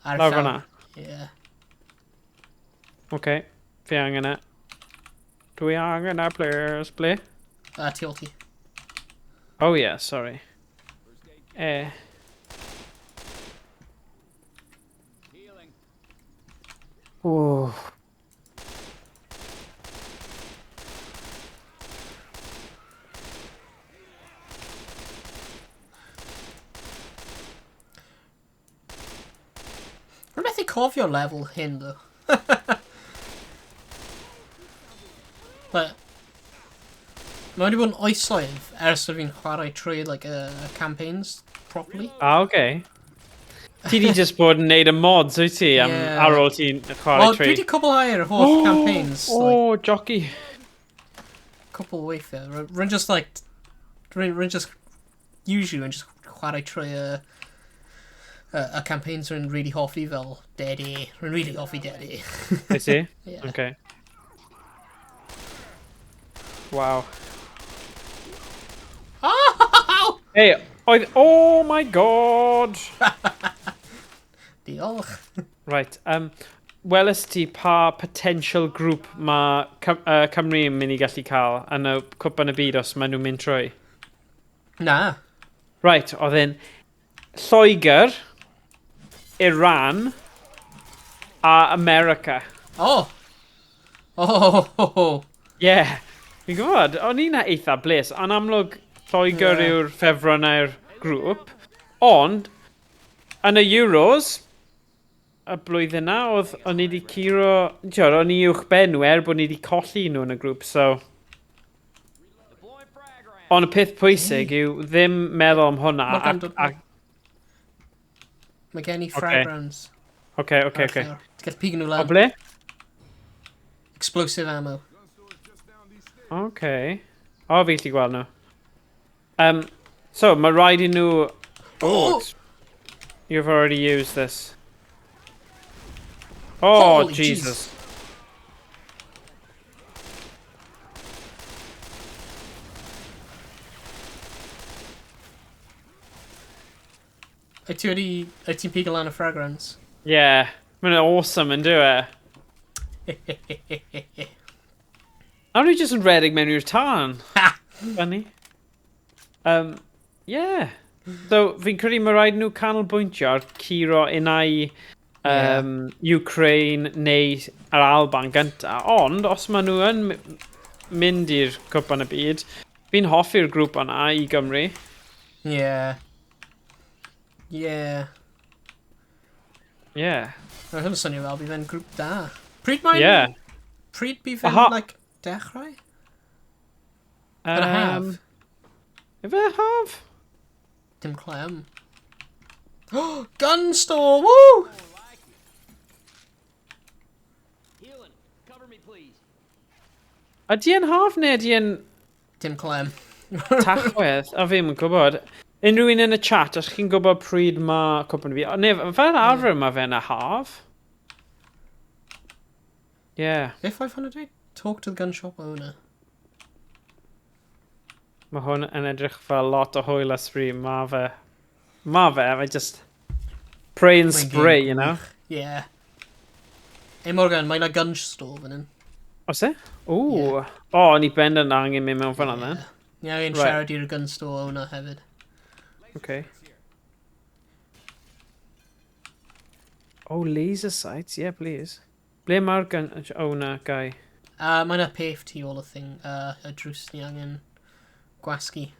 Ar Lawr fan'na? Yeah. Oce, fi angen e. Dwi angen e, please. Ble? Tu ôl ti. Oh yeah, sorry. E. Oh. Rwy'n methu cofio lefel hyn, ddo. But, mae wedi bod yn oesoedd ers o fi'n chwarae trwy like, campaigns properly. Ah, oce. Ti di just bod yn neud y mods, wyt ti, am Yeah. ar ôl ti'n chwarae Wel, trwy... dwi wedi cwblhau'r holl campaigns, like, Oh, jockey. cwpl weithiau. Rwy'n just like, rwy'n just, usually rwy'n just chwarae trwy y campaigns rwy'n really hoffi fel Dead Air. Rwy'n really hoffi Dead Air. Wyt ti? Yeah. Okay. Wow. Oh! Hey, oedd... Oh my god! Diolch. Right, weles ti pa potential grŵp mae Cymru yn mynd i gallu cael yn y cwpan y byd os maen nhw'n mynd trwy? Na. Right, oedd e'n Lloegr, Iran a America. Oh! Oh! Ho, ho. Yeah, fi'n gwybod, o'n i'n eitha bles. Yn amlwg, Lloegr yw'r ffefrynnau'r grŵp, ond yn y Euros, y blwyddyn na, oedd o'n i wedi curo, ti'od, o'n i uwch ben nhw er bod ni wedi colli nhw yn y grŵp, so... Ond y peth pwysig yw ddim meddwl am hwnna. Morgan, Mae gen i frag rounds. Oce. Ti'n gallu pigo nhw O lan. ble? Explosive ammo. Oce. O, fi gallu gweld nhw. So, mae rhaid i nhw... Oh! You've already used this. Oh, Holy Jesus. jeez. Wyt ti'n pigo lan y frag rounds? Yeah. Mae'n awesome yn dyw e. A nhw jyst yn redeg mewn i'r tân. Ha! Funny. Yeah. So, fi'n credu mae rhaid nhw canolbwyntio ar curo unai Ukraine neu yr Alban gynta. Ond, os maen nhw yn mynd i'r cwpan y byd, fi'n hoffi'r grŵp yna i Gymru. Yeah. Yeah. Mae hwn yn swnio fel bydd e'n grŵp da. Pryd mae'n... Pryd bydd e'n, like, dechrau? Yn y haf? Ife haf? Dim clem. Oh, gun store! Woo! Healing. Cover me, please. Ydy e'n haf neu ydy e'n Dim clem. Tachwedd? A fi ddim yn gwybod. Unrhyw un yn y chat, os chi'n gwybod pryd mae cwpan y byd. Neu, fel arfer mae fe'n y haf. Yeah, Beth 500? Talk to the gun shop owner. Mae hwn yn edrych fel lot o hwyl a sbri. Mae fe. Mae fe, mae just... Pray and Mae'n spray, game you know? gwych. Yeah. Hey Morgan, mae 'na gun store fan hyn. Oes e? Ooh. O, o'n i bendant angen mynd mewn fan'na then. Ni angen siarad i'r gun store owner hefyd. Okay. Oh, laser sights, yeah, please. Ble mae'r gun owner guy? Mae yna peth tu ôl y thing, y drws ni angen gwasgu.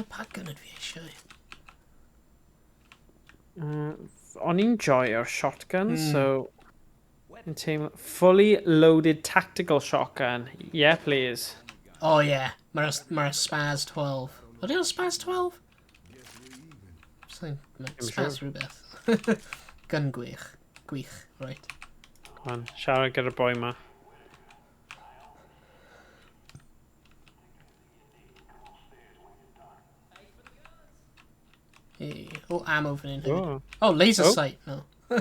Pa gun ydw fi eisiau? O'n i'n joio'r shotgun, so... Yn teimlo... Fully loaded tactical shotgun. Yeah, please. Oh yeah, mae'r ma Spaz 12. Ydy o'n Spaz 12? Sa'n... Spaz rhywbeth. Gun gwych. Gwych, right. Come on, siarad gyda'r boi ma. Hey. Oh, ammo fan hyn hefyd. Oh. Oh, laser oh. sight, no. Ie,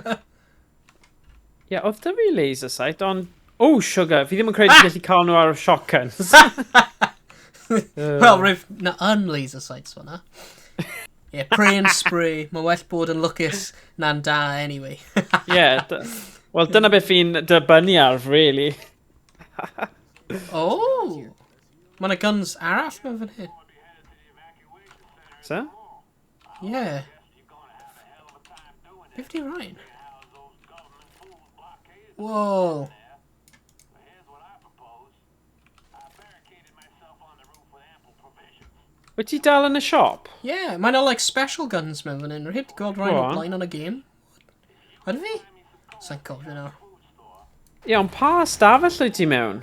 yeah, oedd da fi laser sight, ond... Oh, sugar, fi ddim yn credu ah! gallu cael nhw ar y shotguns. Wel, rwyf na yn laser sights fan'na. Yeah, pray and spray. Mae well bod yn lwcus na'n da anyway. Ie, wel dyna beth fi'n dibynnu ar, really. Oh! Mae yna guns arall mewn fan hyn. So? Yeah. Beth di rhain? Whoa. Wyt ti dal yn y siop? Yeah, mae yna like special guns mewn fan hyn. Rwy'n gweld rhain o blaen yn y game. Ydw fi? Sa'n cofio nawr. Ie, ond pa stafell wyt ti mewn?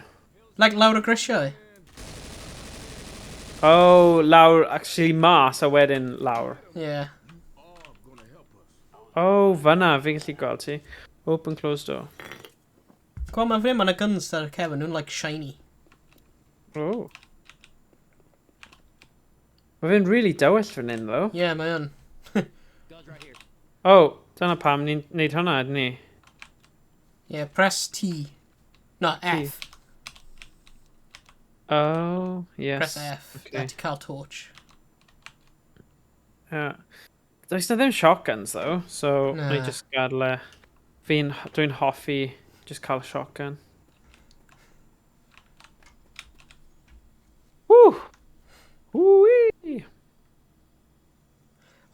Like lawr y grisiau. Oh, lawr, actually mas a wedyn lawr. Yeah. Oh, fyna, fi'n gallu gweld ti. Open, closed door. Gweld mae'n fan, mae yna guns ar y cefn, nhw'n like shiny. Oh. Mae fe'n really dywyll fan hyn, though. Yeah, mae yn. Guns right here. Oh, dyna pam ni'n neud hwnna, ydyn ni? Yeah, press T. No, F. T. Oh, yes. Press F. Okay. To cael torch. Yeah. Does na ddim shotguns, though, so Na. na i just gadael e. Dwi'n hoffi just cael shotgun. Woo! Woo-wee!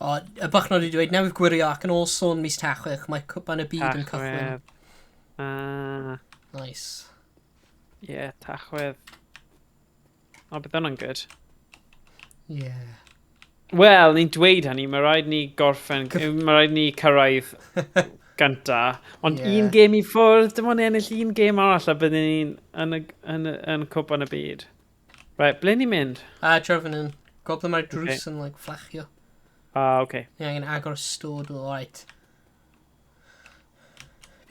O, y bychnod wedi dweud, newydd gwirio ac yn ôl sôn mis Tachwedd, mae cwpan y byd yn cychwyn. Tachwedd. Ah, Nice. yeah, Tachwedd. O, bydd hwnna'n good. Yeah. Wel, ni'n dweud hynny, mae rhaid ni gorffen, mae rhaid ni cyrraedd gynta. Ond Ie. un gêm i ffwrdd, dim ond ennill un gêm arall a byddwn ni'n yn, y, yn, y, yn cwpan y byd. Right, ble ni'n mynd? A, draw fan hyn. Gweld ble mae'r drws yn, like, fflachio. Ah, okay. Ni angen agor y store door, right.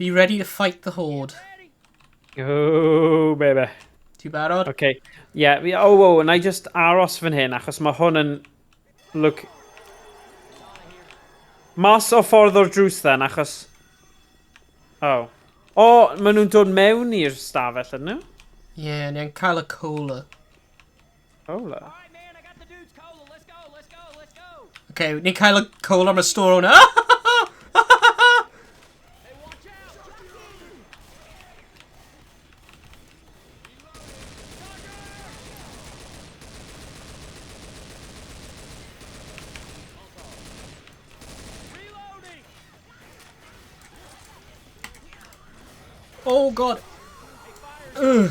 Be ready to fight the horde. Oh, baby. Ti barod? Okay. Yeah, oh, oh, na i just aros fan hyn, achos mae hwn yn... Look... Mas o ffordd o'r drws then, achos... Oh. O, oh, maen nhw'n dod mewn i'r stafell, ydyn nhw? Yeah, ni angen cael y cola. Cola. All right, man, I got the dude's cola. Let's go, let's go, let's go. Okay, ni'n cael y cola am y store owner. Hey, watch out. Reloading. Oh god. Ugh.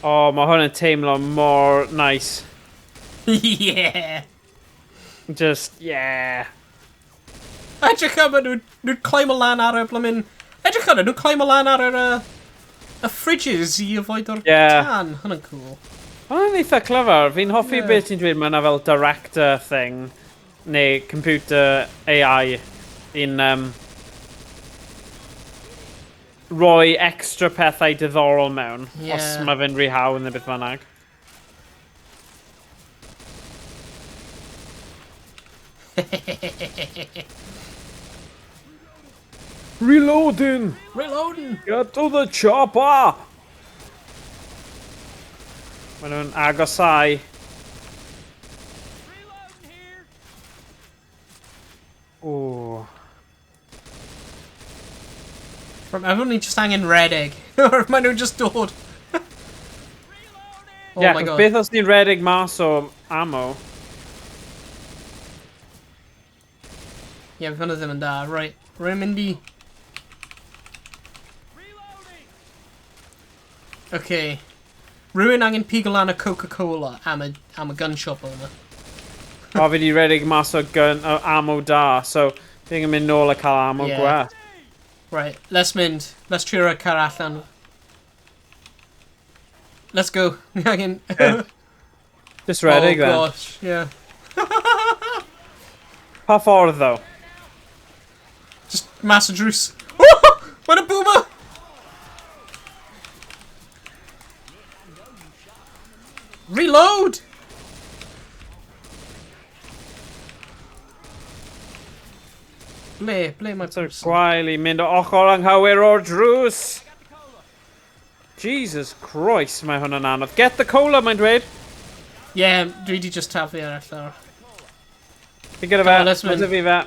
Oh, mae hwn yn teimlo mor nice. Yeah. Just, yeah. Edrych ar nhw'n nhw climb o lan ar y blymyn... Edrych ar nhw'n climb o lan ar yr... y fridges i avoid o'r Yeah. tan. Hwna'n cool. Hwnna'n eitha clyfar. Fi'n hoffi Yeah. beth ti'n dweud, mae yna fel director thing, neu computer AI yn rhoi extra pethau diddorol mewn, Yeah. os mae fe'n rhy hawdd neu beth bynnag. Reloading! Reloading! Get to the chopper! Maen nhw'n agosau. Reloading here. Ooh. From everyone ni just angen redeg. Maen nhw'n just dod. Oh yeah, my god. Beth os ni'n redeg mas o ammo? Yeah, hwnna ddim yn da. Right, rwy'n mynd i... Okay. Rwy'n angen pigo lan y Coca-Cola am y, am y gun shop owner. O, fi di redeg mas o gun, o ammo da, so fi angen mynd nôl a cael ammo yeah. Gwell. Right, let's mynd. Let's trio car allan. Let's go. Ni angen... Okay. Just redeg oh, then. Gosh, yeah. Pa ffordd, though? Just mas o drws. Mae'n a boomer! Reload! Ble, ble mae So gwael i mynd o ochr anghywir o'r drws. Jesus Christ, mae hwnna'n anodd. Get the cola, mae'n dweud. Yeah, dwi di just taflu ar y llawr. Fi gyda fe. Come on, let's Mae win. 'da fi fe.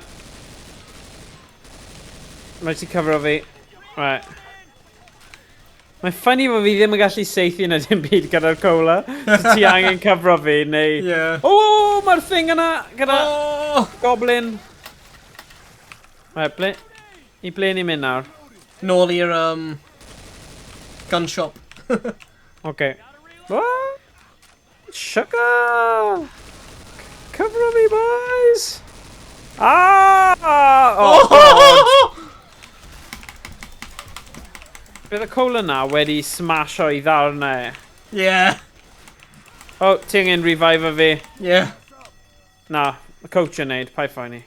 Mae ti cyfro fi. Right. Mae'n funny fod fi ddim yn gallu saethu na dim byd gyda'r cola. So ti angen cyfro fi, neu... Yeah. O, oh, mae'r thing yna gyda Oh! goblin. Right, ble... I ble ni'n mynd nawr? Nôl i'r, gun shop. Okay. What? Sugar! Cyfro fi, boys! Ah! Oh, God. Bydd y cola na wedi smasho i ddarnau. Yeah. Oh, ti angen revive fi. Yeah. Na, y coach yn neud, paid phoeni.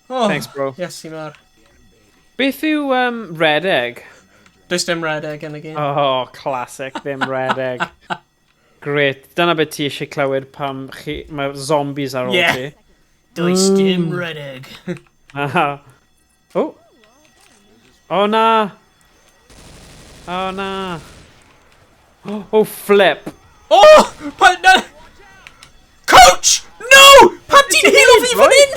Oh, Thanks, bro. Yes, i mar. Beth yw redeg? Does dim redeg yn y game. Oh, classic, ddim redeg. Great. Dyna beth ti eisiau clywed pam chi, mae zombies ar ôl Yeah. ti. Does dim redeg. Aha. Oh. Oh na. Oh na. Oh, flip. Oh! Pa, na! Coach! No! Pam ti'n heal fi fan hyn?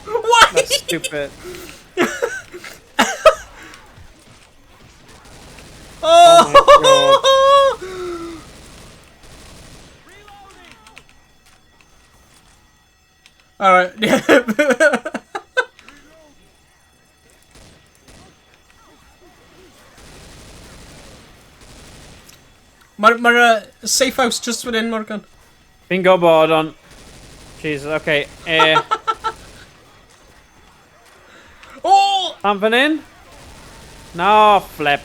Why? That's stupid. Oh! Oh All right. Mae'r ma safe house just fan hyn, Morgan. Fi'n gwybod, ond... Jesus, okay. Oh! Lan fan hyn? No, flip.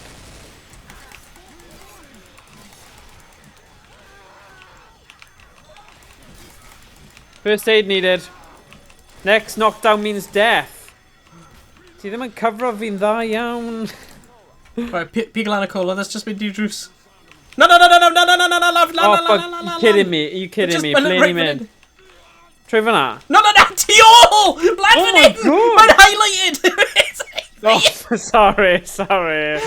First aid needed. Next knockdown means death. Ti ddim yn cyfro fi'n dda iawn. Right, pig lan y cola, that's just mynd i drws. No, no, no, no, no, no, no, no, no, no, no, no, Oh, no, fuck, no, no, you no, kidding me? Are you kidding Just me? mae'n Ble right ni'n fan mynd? hyn. Trwy fyna? No, no, no, tu ôl! Lan Oh fan my hyn! God. Mae'n highlighted! Oh, sorry, sorry.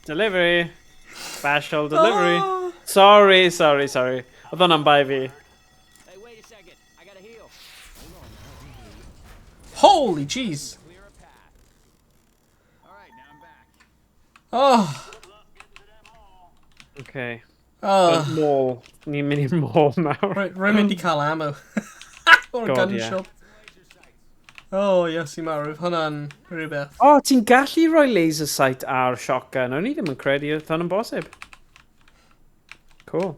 Delivery. Special delivery. Oh. Sorry, sorry, sorry. Oedd hwnna'n bai fi. Hey, wait a second. I gotta heal. Holy jeez. Clear a path. All right, now I'm back. Oh. Okay. Oh. Mall. Ni'n mynd i'r mall nawr. Right, rwy'n mynd i cael ammo. O'r God, gun yeah. shop. Oh, yes, i marw. Hwnna'n rhywbeth. O, oh, ti'n gallu rhoi laser sight ar shotgun. O'n i ddim yn credu oedd hwnna'n bosib. Cool.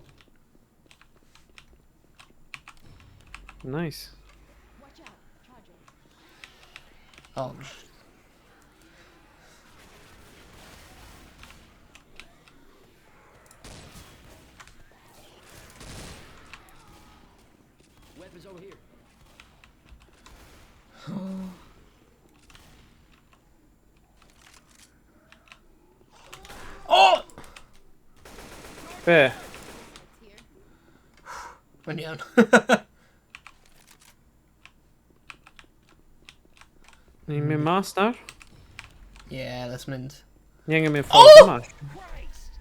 Nice. Watch out, Charger. Oh. Weapons over here. Oh! Be? It's here. Mae'n iawn. Ni'n mynd mas nawr? Yeah, let's mynd. Ni angen mynd ffordd Oh! yma. Christ!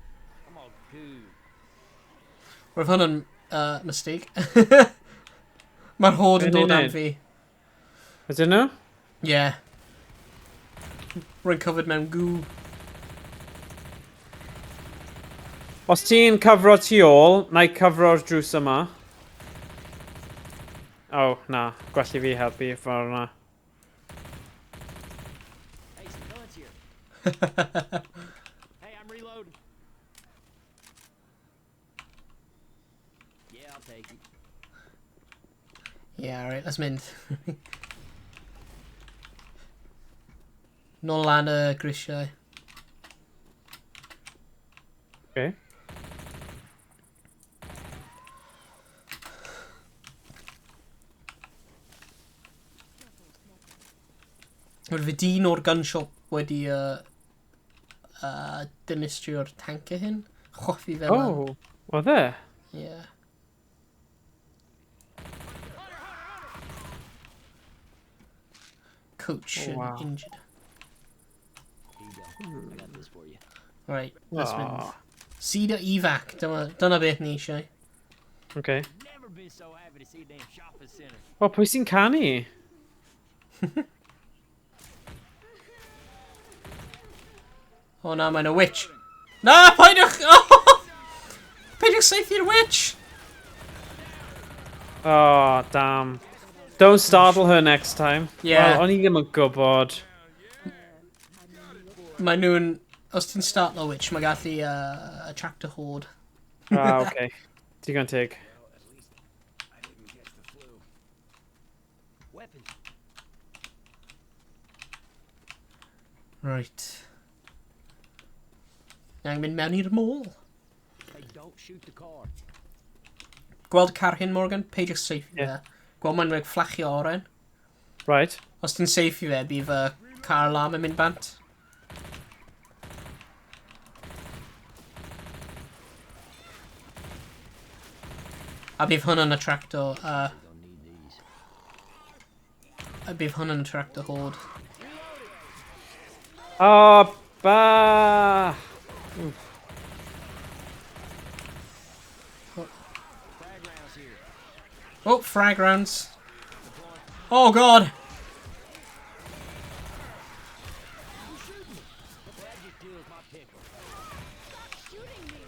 I'm all goo. Roedd hwnna'n mistake. Mae'r horde yn Be ni'n dod am neud? fi. Ydyn nhw? Yeah. Rwy'n covered mewn goo. Os ti'n cyfro tu ôl, na i cyfro'r drws yma. Oh, na. Gwell i fi helpu ffordd yna. Hey, some guns here. Hey, I'm reloading. Yeah, I'll take it. Yeah, alright, let's mynd. Nôl lan y grisiau. Okay. Roedd fi dyn o'r gun shop wedi dinistrio'r tank hyn. Choffi fel lan. Oh, oedd e? Yeah. Coach Oh, wow. injured. Here you go. I got this for you. Right, let's mynd. Aw. Cedar evac, dyna beth ni eisiau. Okay. Never been so happy to see a damn shopping center. O, pwy sy'n canu? O na, mae'n a witch. Na, peidiwch! Oh! Peidiwch saethu'r witch! Oh, damn. Don't startle her next time. Yeah. Well, o'n i ddim yn gwybod. Mae nhw'n... Os ti'n startle witch, mae gallu attract a horde. Ah, okay. Digon teg. I didn't catch the flu. Weapons. Right. Na'n mynd mewn i'r mall. Hey, don't shoot the car. Gweld car hyn, Morgan? Peidiwch saethu Yeah. fe. Gweld mae'n like, fflachio oren. Right. Os ti'n saethu fe, bydd y car alarm yn mynd bant. A bydd hwn yn attracto... Gonna need these. A bydd hwn yn attracto horde. Oh, ba! Frag rounds here. Oh, frag rounds. Oh god! That just deals my pickle. Shooting me!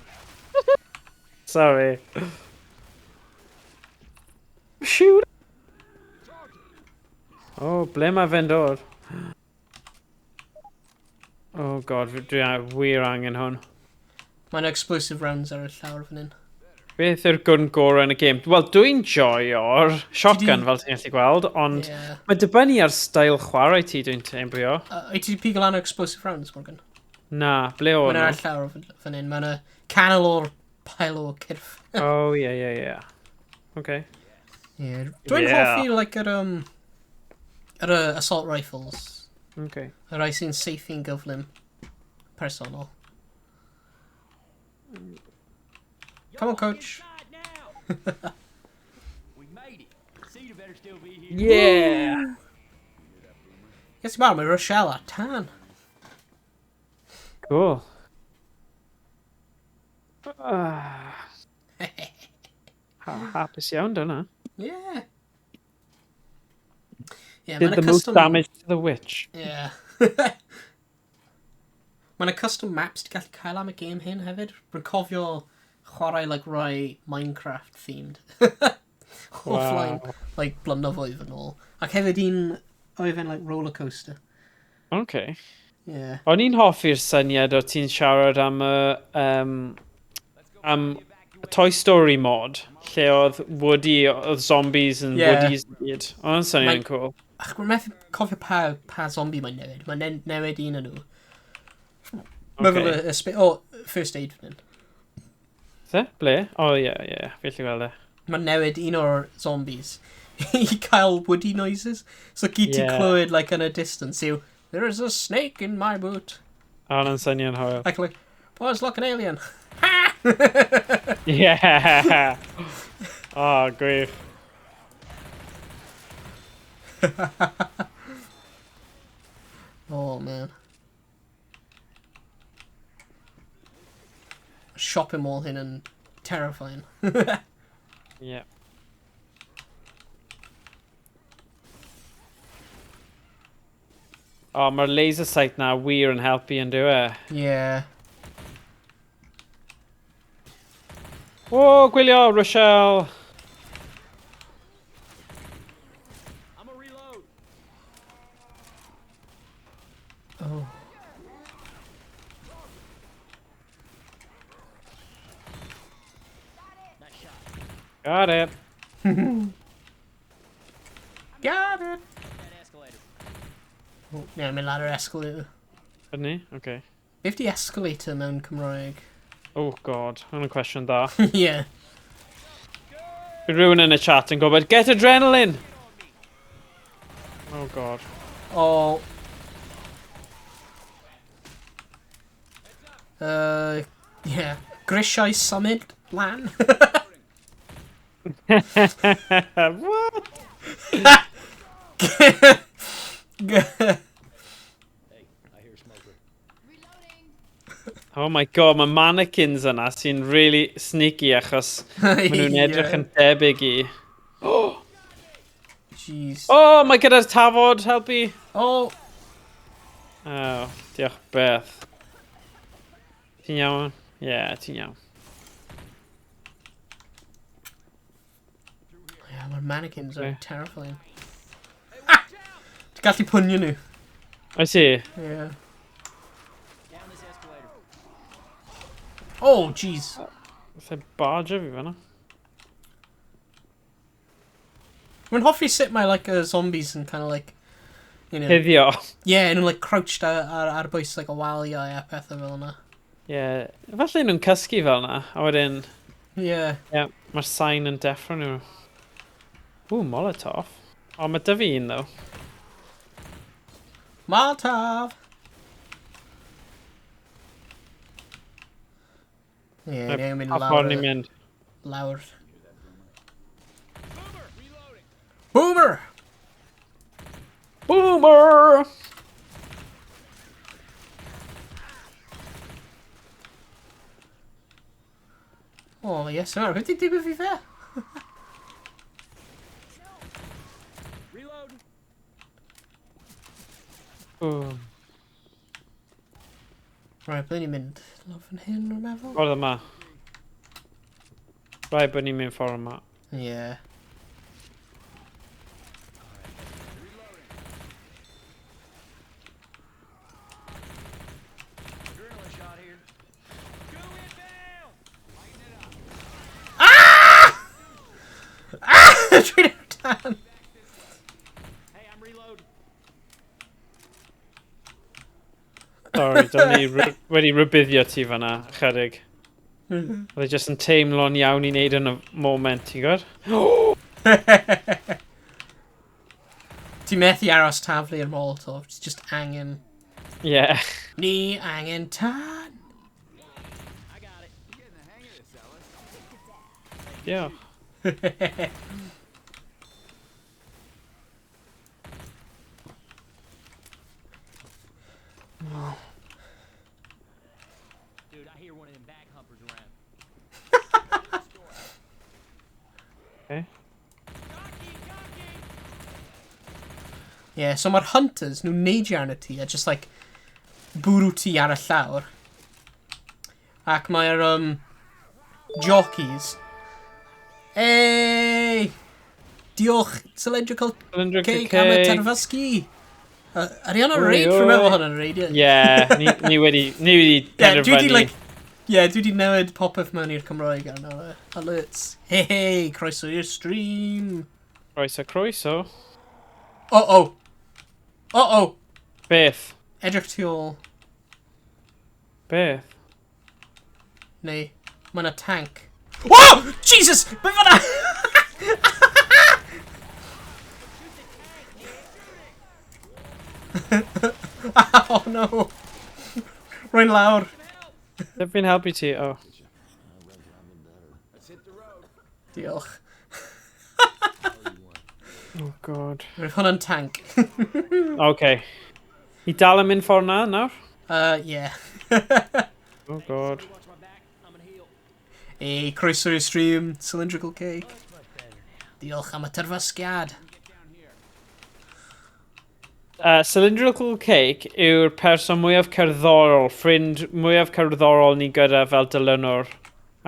Sorry. Shoot! Oh, ble mae fe'n dod? Oh god, dwi wir angen hwn. Mae'n explosive rounds ar y llawr fan hyn. Beth yw'r gwn gorau yn y gêm? Wel, dwi'n joio'r shotgun Ti fel ti'n gallu gweld, ond Yeah. mae dibynnu ar steil chwarae ti, dwi'n teimlo. Wyt ti 'di pigo lan o explosive rounds, Morgan? Na, ble o'n Mae'n ar nhw? y llawr fan hyn. Mae'n y canol o'r pile o cyrff. Oh, ie, ie, ie. Okay. Yeah. Dwi'n Yeah. hoffi, like, yr assault rifles. Okay. Y rai sy'n saethu'n gyflym. Personol. Come on, coach. Inside now. We made it. Cedar better still be here. Yeah! Yes, mae Rochelle ar tan. Cool. Ah. Hapus iawn, dyna. Yeah. Yeah, Did mae'n the most custom... damage to the witch. Yeah. Mae'n y custom maps ti gallu cael am y game hyn hefyd. Rwy'n cofio chwarae like rai Minecraft themed. Offline, like blynyddoedd yn ôl. Ac hefyd un oedd e'n like roller coaster. Okay. Yeah. O'n i'n hoffi'r syniad o ti'n siarad am y am y Toy Story mod, lle oedd Woody, oedd zombies and Woodies i gyd. Oedd o'n syniad yn cool. Ach, rwy'n methu cofio pa zombie mae'n newid. Mae'n newid un o'n nhw. Mae fel oh, first aid fan hyn. Se? Ble? O, ie, ie, fi allu gweld e. Mae'n newid un o'r zombies i cael Woody noises. So gyd ti'n clywed like in a distance yw, "There is a snake in my boot." O, hwnna'n syniad hwyl. Like, boys, like an alien. Yeah! O, gwych. Oh, man. Shopping mall hyn yn terrifying. Yeah. O, mae'r laser sight na wir yn helpu yn dyw e. Yeah. O, gwylio, Rochelle! Got it. Got it! That escalator. Oh, yeah, mynd lawr yr escalator. Ydyn ni? Okay. Beth di escalator mewn Cymraeg? Oh god, hwnna'n cwestiwn da. Yeah. Bydd rhywun yn y chat yn gwybod, get adrenaline! Oh god. Oh. Yeah. Grisiau symud lan. What? Hey, I hear smoker. Reloading. Oh my god, mae mannequins yna sy'n really sneaky achos maen nhw'n edrych yn debyg i. Jeez. Oh, mae gyda'r tafod, helpu. Oh. Oh, diolch beth. Ti'n iawn? Ie, yeah, ti'n iawn. Yeah, mae'r mannequins are Okay. terrifying. Ah! Ti'n gallu pwnio nhw. I see. Yeah. Down this escalator. Oh, jeez. Fatha barge fi fan'na. Mae'n hoffi sut mae, like, y zombies yn kind of, like, you know. Hyddio. Yeah, and like, crouched ar bwys, like, y waliau a pethau fel yna. Ie, yeah. Falle nhw'n cysgu fel yna, a wedyn, Yeah. ie, yeah, mae'r sain yn deffro nhw. Ooh, Molotov. O, mae dy fi un, though. Molotov! Yeah, ni'n mynd Pa lawr. ffordd ni'n mynd? Lawr. Boomer! Boomer! Oh, yes, sir. Beth di digwydd i fe? Reload. Ooh. Right, ble ni'n mynd? Lawr fan hyn, rwy'n meddwl? Ffordd yma. Rhaid bod ni'n mynd ffordd yma. Yeah. Adrenaline shot here. Go inbound. Ah! Trwy dan! Hey, I'm reloading. Sorry, do'n i wedi rybuddio ti fan'na, chydig. Oedd e jyst yn teimlo'n iawn i wneud yn y moment, ti'n gwybod? Ti'n methu aros taflu'r Molotov, ti just angen... Yeah. Ni angen tân! I got it. You're getting the hang of this, Ellis. Diolch. Dude, I hear one of them back humpers around. Okay. Yeah, so mae'r hunters, nhw'n neidio arno ti a just like bwrw ti ar y llawr. Ac mae'r jockeys. Hey! Diolch, Cylindrical Cylindrical Cake am y Cake. terfysgu. Ar i hwnna'n Oi, raid? Rwy'n oi. meddwl hwnna'n raid, ie. Yeah, ni wedi, ni wedi Yeah, dwi wedi, penderfynu. like, yeah, dwi wedi newid popeth mewn i'r Cymraeg arno fe. Alerts. Hey, hey, croeso i'r stream. Croeso, croeso. Uh-oh. Uh-oh. Beth? Edrych tu ôl. Beth? Neu, mae yna tank. Whoa! Jesus! Be fan'na? Oh no. Rwy'n lawr. Dwi fi'n helpu ti, oh. Let's hit the road. Diolch. Oh god. Roedd hwnna'n tank. Okay. I dal yn mynd ffordd na nawr? Yeah. Oh god. Watch my back. I'm gonna heal. Hey, croeso i'r stream, Cylindrical Cake. Diolch am y terfysgiad. Cylindrical Cake yw'r person mwyaf cerddorol, ffrind mwyaf cerddorol ni gyda fel dilynwr.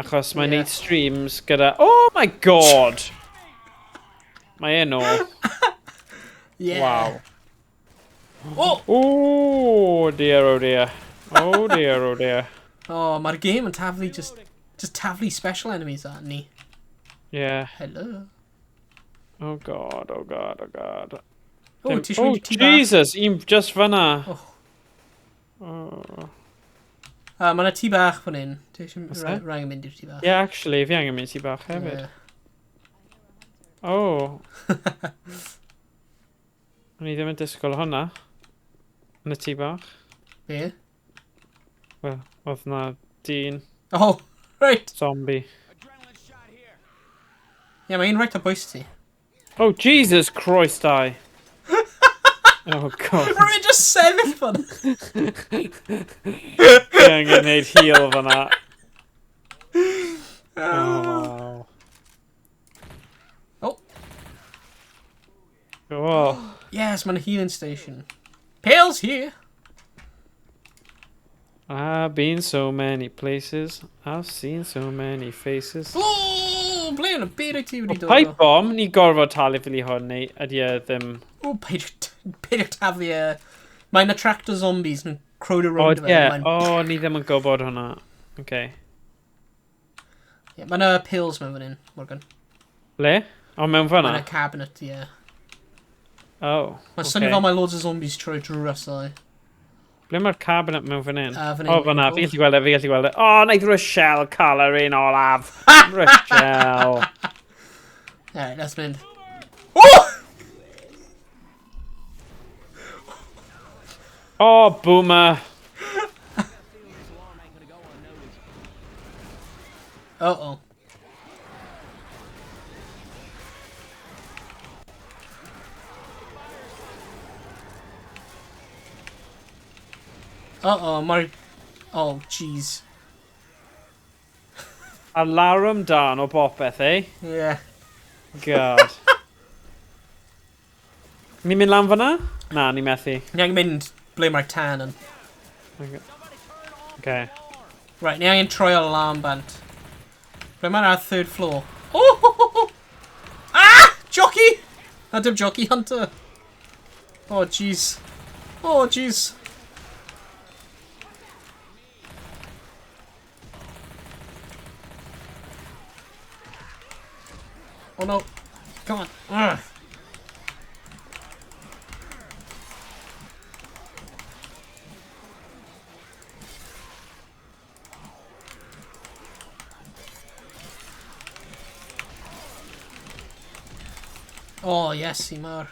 Achos mae'n Ie. neud streams gyda... Oh my god! Mae e nôl. Yeah. Wow. Oh! Oh dear, oh dear. Oh dear, oh dear. Oh, mae'r game yn taflu just taflu special enemies at ni. Yeah. Hello. Oh god, oh god, oh god. Oh, ti eisiau Oh, mynd i tŷ bach? Jesus, un just fyna. Oh. Oh. Mae yna tŷ bach fan hyn. Ti eisiau Oes e? rhaid mynd i'r tŷ bach? Yeah, actually, fi angen mynd i tŷ bach hefyd. Yeah. Oh. O'n i ddim yn disgwyl hwnna. Yn y tŷ bach. Be? Wel, oedd na dyn Oh, right. zombie. Adrenaline shot here. Yeah, mae un right o bwys ti. Oh, Jesus Christ, I. Oh, God. Rwy'n just sefyll fan. Fi angen gwneud heal fyna. Oh, wow. Oh. Oh. Yes, mae'n healing station. Pale's here. I've been so many places. I've seen so many faces. O, ble yn y byd wyt ti wedi dod Pipe o? bomb, ni gorfod talu fel i hwn, neu ydy e ddim... O, peidio taflu e. Mae'n attractor zombies yn crowd O, around fe. ie. Mae'n O, ni ddim yn gwybod hwnna. Okay. Yeah, mae yna pills mewn fan hyn, Morgan. Le? O, mewn Mae fan'na? yna cabinet, ie. Yeah. Oh, Mae'n swnio okay. fel mae loads o zombies troi drwy. Ble mae'r cabinet mewn fan hyn? Ah, fan O, hyn. fan'na, fi gallu gweld e, fi gallu gweld e. O, wnaeth Rochelle cael yr un olaf. Rochelle. Alright, let's mynd. Oh! O, boomer. This alarm ain't gonna go unnoticed. Uh-oh. Uh-oh, mae'r... Oh, jeez. Alarm dan o bopeth, eh? Yeah. God. Ni'n mynd lan fan'na? Na, ni methu. Ni angen mynd ble mae'r tan yn. Okay. Right, ni angen troi alarm bant. Ble mae'r ar third floor? Oh! Ho, ho, ho. Ah! Jockey! Na dim jockey, Hunter. Oh, jeez. Oh, jeez. Oh no. Come on. Ugh. Oh, yes, i mawr.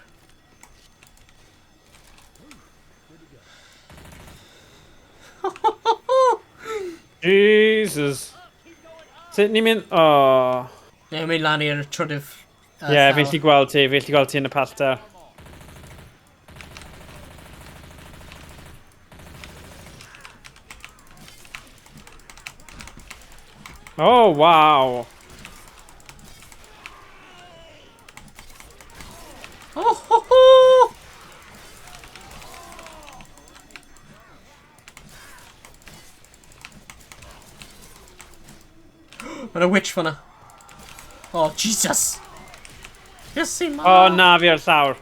Jesus. Sut ni'n mynd... Oh. Neu mynd lan i'r trydydd. Ie, yeah, fi'n gallu gweld ti, fi'n gallu gweld ti yn y pellter. Oh, wow. Oh, ho, ho! Mae'n a witch fanna. Oh, Jesus! Yes, mawr. Oh, na, fi ar llawr.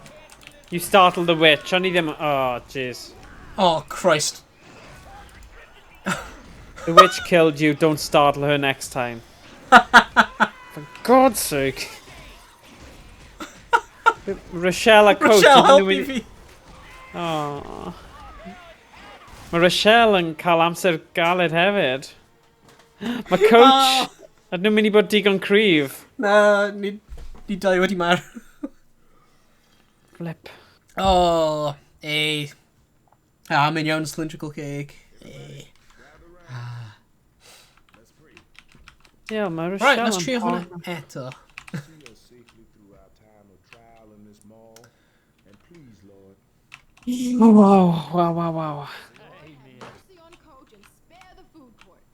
You startled the witch. O'n i ddim... Oh, jeez. Oh, Christ. The witch killed you. Don't startle her next time. For God's sake. Rochelle a coach. Rochelle, ydyn nhw help mynd- fi. Oh. Mae Rochelle yn cael amser galed hefyd. Mae coach... Oh. Ydyn nhw'n mynd i bod digon cryf? Na, ni dau wedi marw. Flip. Oh, ei. Ah, mae'n iawn cylindrical cake. Ei. Ie, yeah, mae Rochelle Right, let's yn trio hwnna hon- eto. See us safely through our time of trial in this mall. And please, Lord, Oh, wow. Mercy on coach and spare the food court.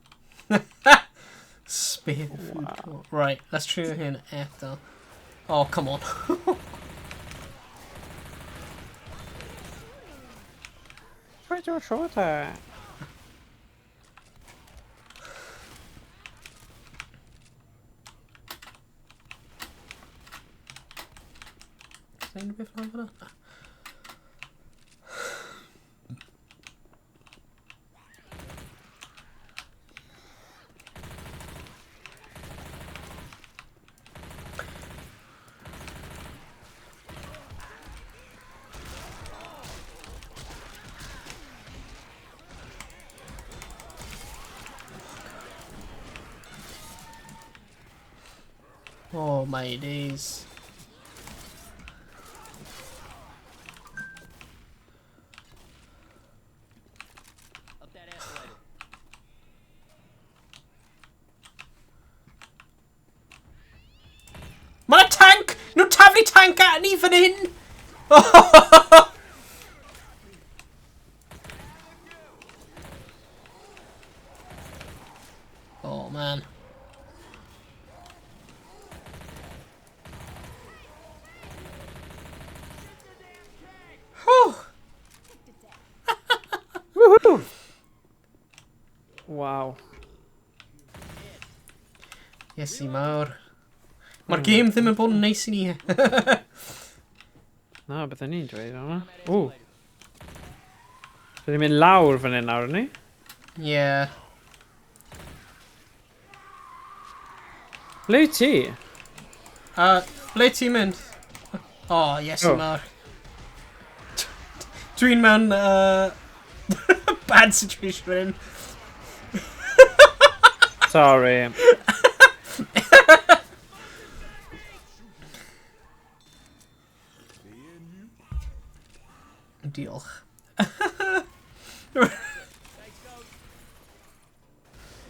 Spare the food court. Right, let's trio hyn eto. Oh, come on. Try to shorter. Is there unrhyw beth lan fan'na? Na. Oh my days. Up that escalator. Mae'na tank! Nhw'n taflu tank at ni fan hyn! Oh man. Whew. Woohoo! Wow. Iesu mawr. Mae'r game ddim yn bod yn neis i ni. Na, bydden ni'n dweud hwnna. Ww. Bydden ni'n mynd lawr fan hyn nawr, ni? Yeah. Ble wyt ti? Ble ti'n mynd? Oh, Iesu Oh. mawr. Dwi'n mewn bad situation fan hyn. Sorry. Diolch.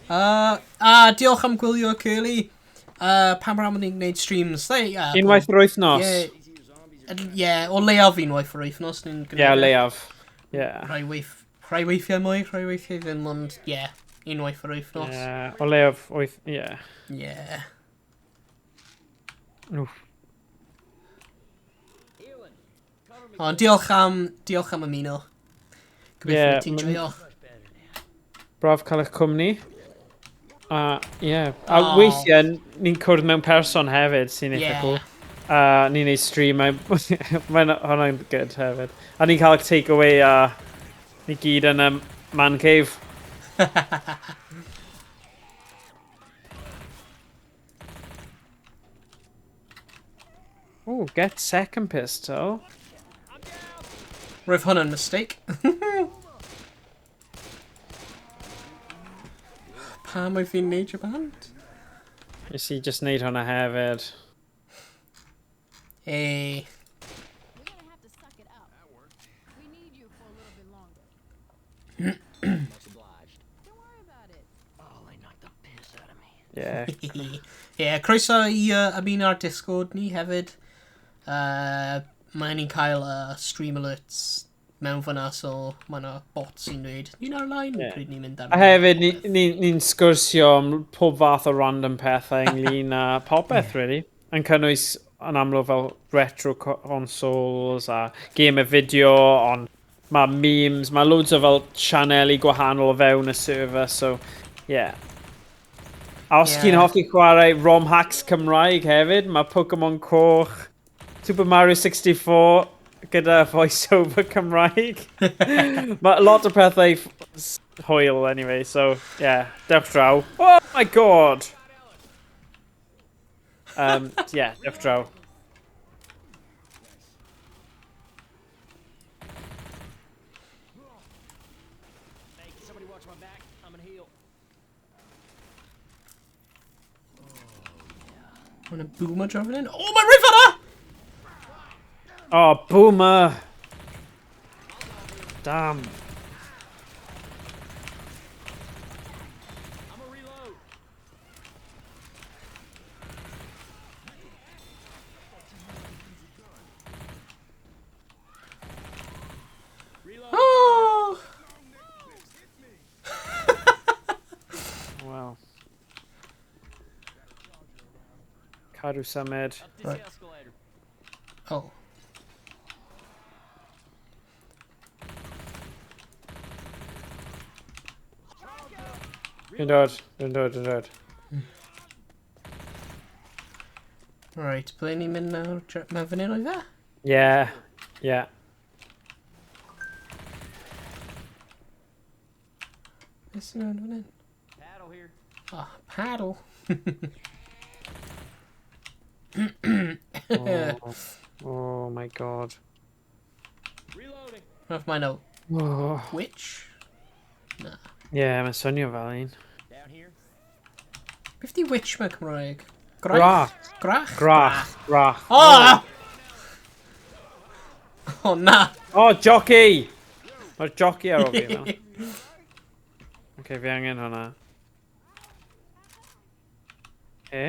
A diolch am gwylio, Curly. Pa mor aml ni'n gwneud streams? Unwaith yr wythnos. Ie, yeah, o leiaf unwaith yr wythnos. Ni'n gwneud Ie, o e. leiaf. Ie. Rhai weithiau mwy, rhai weithiau ddim, ond ie, yeah, unwaith yr wythnos. Ie, o leiaf wyth... Ie. Yeah. Wff. Healing. Cover me. Ond diolch am ymuno. Gobeithio Ie, ti'n joio. Much better now. Braf cael eich cwmni. A, ie. A Oh. weithiau, ni'n cwrdd mewn person hefyd, sy'n eitha Ie. cool. A ni'n neud stream, mae'n hwnna'n good hefyd. A ni'n cael take away a ni gyd yn y man cave. Oh, get second pistol. Roedd hwnna'n mistake. Pam oedd fi'n neud y band? Nes i just neud hwnna hefyd. Hey. You're gonna have to suck it up. We need you for a little bit longer. Much obliged. Don't worry about it. Oh, they knocked the piss out of me. Yeah. Yeah, croeso i ymuno ar Discord ni hefyd. Mae ni'n cael stream alerts mewn fyna, so mae yna bot sy'n dweud, ni'n ar-line, Ie. pryd ni'n mynd ar. A hefyd, ni'n ni, ni sgwrsio am pob fath o random pethau ynglyn â popeth, really. Yn cynnwys yn amlwg fel retro consoles a game video, ond mae memes, mae loads o fel sianeli gwahanol o fewn y server, so yeah. A os ti'n hoffi chwarae ROM hacks Cymraeg hefyd, mae Pokemon Coch, Super Mario 64 gyda voice-over Cymraeg. Mae lot o pethau hwyl anyway, so yeah, dewch draw. Oh my god! Yeah, dewch draw. Hey, can somebody watch my back? I'm gonna heal. Mae'n boomer driving in. Oh, mae'n rhaid fanna! Oh, boomer! Damn. I'm gonna reload. Reload. Oh! Wow. Cadw symud. Up this Right. escalator. Oh. Dwi'n dod, dwi'n dod, dwi'n dod. Right, ble ni'n mynd nawr? Mae fan hyn oedd e? Yeah. Beth sy'n mynd fan hyn? Paddle here. Oh, paddle. Oh my god. Reloading. Roedd mae'n o Oh. witch? Na. Yeah, mae'n swnio fel un. Down here. Beth di witch mewn Cymraeg? Graich? Grach? Grach. Grach. Oh! Oh, na. Oh, jockey! Mae'r jockey ar ôl fi fel. Oce, fi angen hwnna. E?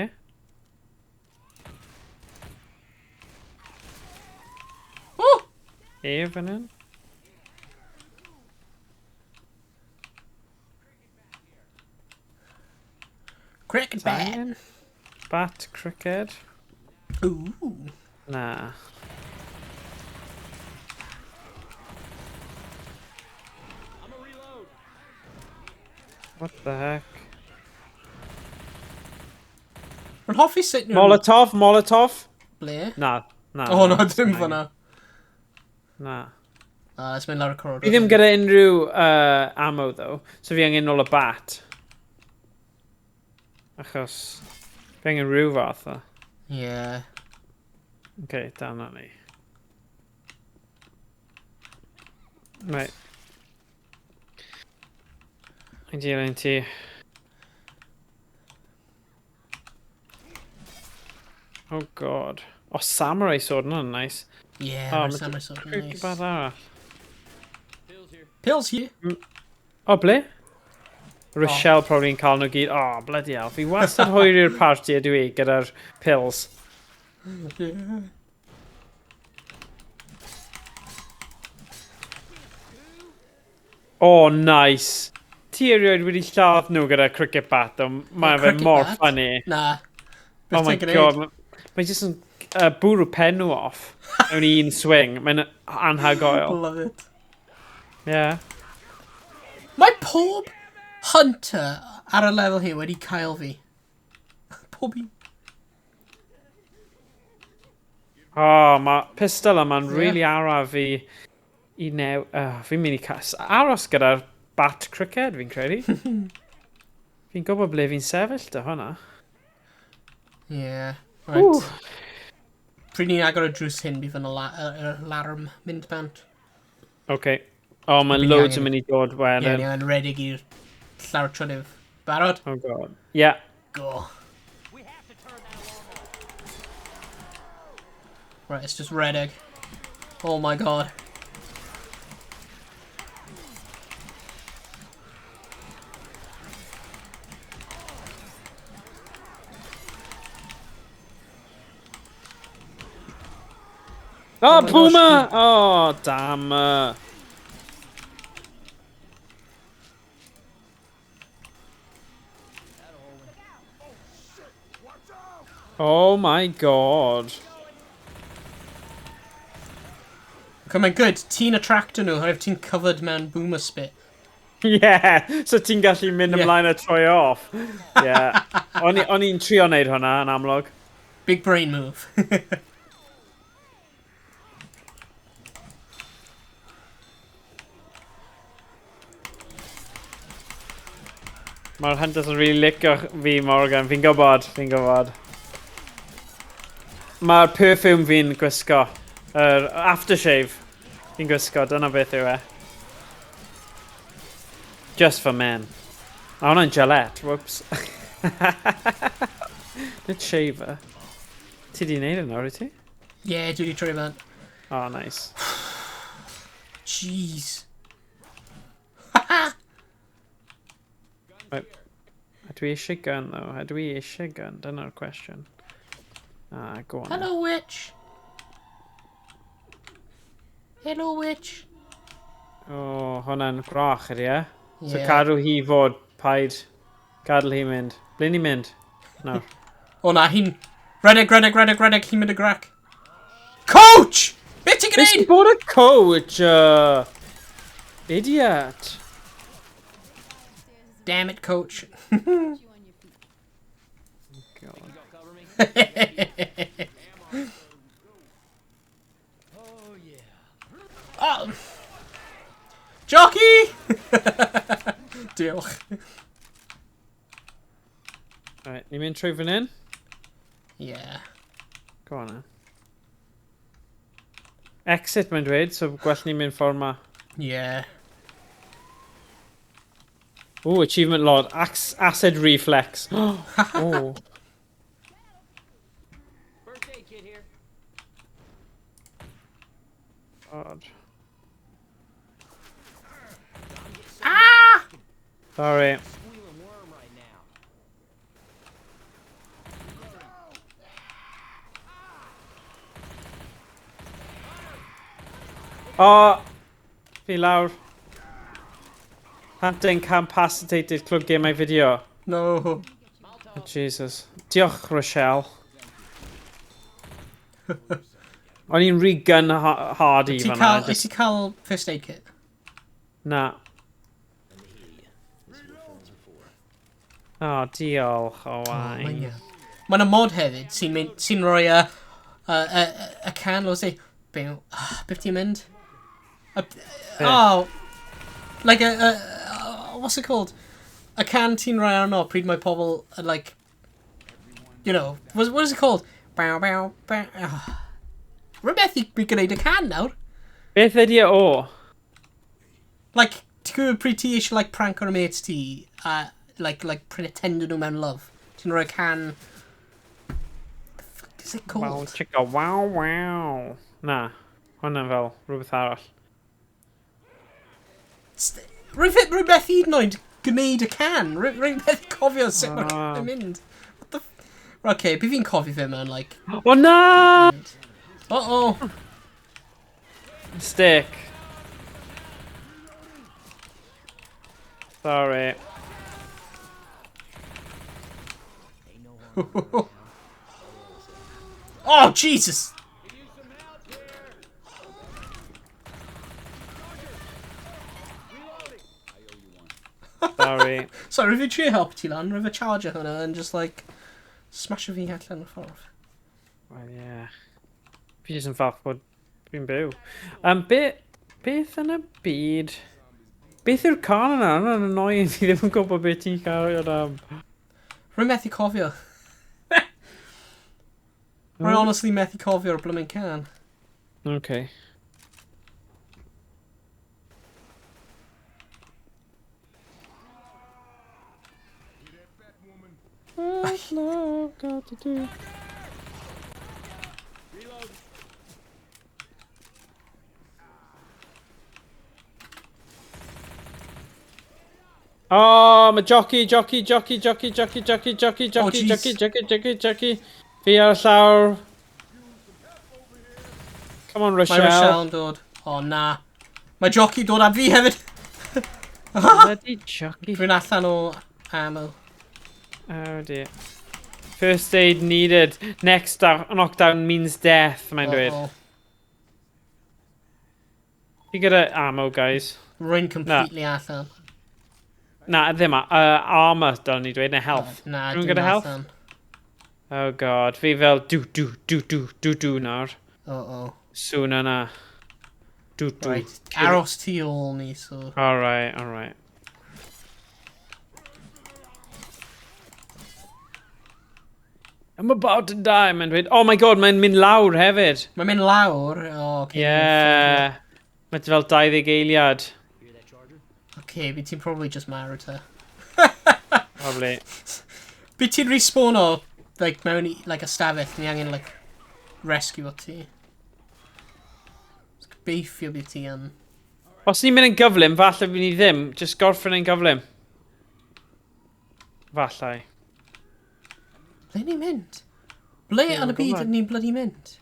Oh! E fan hyn? Cricket bat. Bat cricket. Ooh. Na. What the heck? Rwy'n hoffi sut nhw'n... Molotov, Molotov. Ble? Na, na. Oh, no, dim fyna. Na. Ah, let's mynd lawr y corridor. Fi ddim gyda unrhyw ammo, though, so fi angen nôl y bat. Achos fi angen rhyw fath o. Yeah. Okay, dan na ni. Right. Yn dilyn ti. Oh god. Oh, samurai sword, hwnna'n nice. Yeah, Oh, mae'r ma' samurai sword yn Cricket nice. bat arall. Pills here. O, ble? Rochelle probably yn cael nhw gyd. Oh, bloody hell. Fi wastad hwyr i'r party ydw i gyda'r pills. Yeah. Oh, nice. Ti erioed wedi lladd nhw gyda cricket bat, ond mae fe Cricket mor bat? funny. Na. Oh my god. Mae jyst yn bwrw pen nhw off mewn un swing. Mae'n anhygoel. Love it. Yeah. Mae pob hunter ar y lefel hi wedi cael fi. Pob un. Oh, mae pistol yma'n Ie. really araf i new... Fi'n mynd i aros gyda'r bat cricket, fi'n credu. Fi'n gwybod ble fi'n sefyll dy hwnna. Yeah. Right. Pryd ni'n agor y drws hyn, bydd yn y larwm mynd bant. Okay. Oh, mae Fi'n loads yn angen- mynd i dod Ie, wedyn. ni angen redig i'r llawr trydydd. Barod? Oh god. Yeah. Go. Right, it's just redeg. Oh my god. Oh, my gosh. Puma! Oh, damn. Oh my god. Come on, good. Ti'n attractor nhw, oherwydd ti'n covered mewn boomer spit. Yeah, so ti'n gallu mynd Yeah. ymlaen a troi off. Yeah. O'n i'n trio wneud hwnna yn amlwg. Big brain move. Mae'r hunters yn really licio fi, Morgan. Fi'n gwybod, fi'n gwybod. Mae'r perfume fi'n gwisgo. Yr aftershave fi'n gwisgo, dyna beth yw e. Just for men. Ma' hwnna'n Gillette, whoops. Nid shaver. Ti di wneud e nawr, wyt ti? Yeah, dwi wedi troi bant. Oh, nice. Jeez. Right. Ydw i eisiau gun, though? Ydw i eisiau gun? Dyna'r cwestiwn. Ah, go on. Hello, witch. Hello, witch. Oh, hwnna'n grach ydi e? So Yeah. cadw hi fod, paid. Gadael hi mynd. Ble ni'n mynd? Nawr. O na, hi'n... Redeg, redeg, redeg, redeg, hi'n mynd y grac. Coach! Beth ti'n Beth sy'n gwneud? bod y coach? Idiot. Damn it, coach. Put you on your feet. God. Cover me. Oh yeah. Oh. Jockey! Diolch. Right, ni'n mynd trwy fan hyn? Yeah. Go on then. Exit mae'n dweud, so gwell ni'n mynd ffordd ma. Yeah. Ooh, achievement log. Acid reflex. Oh. God. Ah! Sorry. Oh! Fi lawr. Hunter incapacitated clwb gemau fideo. No. Oh, Jesus. Diolch, Rochelle. O'n i'n rhy gun hardy fan'na. Wyt ti cael first aid kit? Na. Oh, diolch, Owain. Oh, Mae yna mod hefyd sy'n sy rhoi y can o say, beth ti'n mynd? Oh, like a, what's it called? Y can ti'n rhoi arno pryd mae pobl, like, you know, what is it called? Bow, bow, bow. Oh. Rhywbeth i gwneud y can nawr. Beth ydi e o? Like, ti'n gwybod pryd ti eisiau, like, prank o'r mates ti, a, like, pretend nhw mewn love. Ti'n rhoi can... The fuck is it called? Wow, chicka, wow, wow. Na, hwnna'n fel rhywbeth arall. Rhywbeth hyd yn oed gwneud y can. Rhywbeth cofio sut mae'r can yn mynd. What the f... Okay, bydd fi'n cofio fe mewn, like... Oh na! Uh-oh. Stick. Sorry. Oh, Jesus! Sorry. Sorry, rwyf fi trio helpu ti lan, rwyf fi charger hwnna and just like smash fi allan o'r ffordd. Well, yeah. Fi jyst yn falch bod fi'n byw. Beth yn y byd? Beth yw'r can yna? Hwnna'n annoying. Fi ddim yn gwybod beth ti'n cario am. Rwy'n methu cofio. Rwy'n honestly methu cofio'r blooming can. Okay. What's love got to do? Oh, mae jockey, jockey, jockey, jockey, jockey, jockey, jockey, jockey, jockey, jockey, jockey, jockey. Fi ar y llawr. Come on, Rochelle. Mae Rochelle yn dod. Oh, na. Mae jockey dod am fi hefyd. Bloody jockey. Dwi'n allan o ammo. Oh dear. First aid needed. Next knockdown means death, mae'n dweud. Fi gyda ammo, guys. Rwy'n completely allan. Na, ddim. Armour, dylen ni dweud, neu health. Na, dwi'n gyda health? Oh god, fi fel do, do, do, do, do, do nawr. Uh-oh. Sŵn yna. Do, do. Right, aros tu ôl ni, so... Alright, alright. I'm about to die, mae'n dweud. Oh my god, mae'n mynd lawr hefyd. Mae'n mynd lawr? Oh, okay. Yeah. Mae'n fel 20 eiliad. Okay, bydd ti'n probably just marw te. Probably. Bydd ti'n respawn o, like, mewn i, like, ystafell, ni angen, like, rescue o ti. Gobeithio bydd ti yn... Os ni'n mynd yn gyflym, falle bydd ni ddim. Just gorffen yn gyflym. Falle. Ble ni'n mynd? Ble yn y byd ni'n bloody mynd?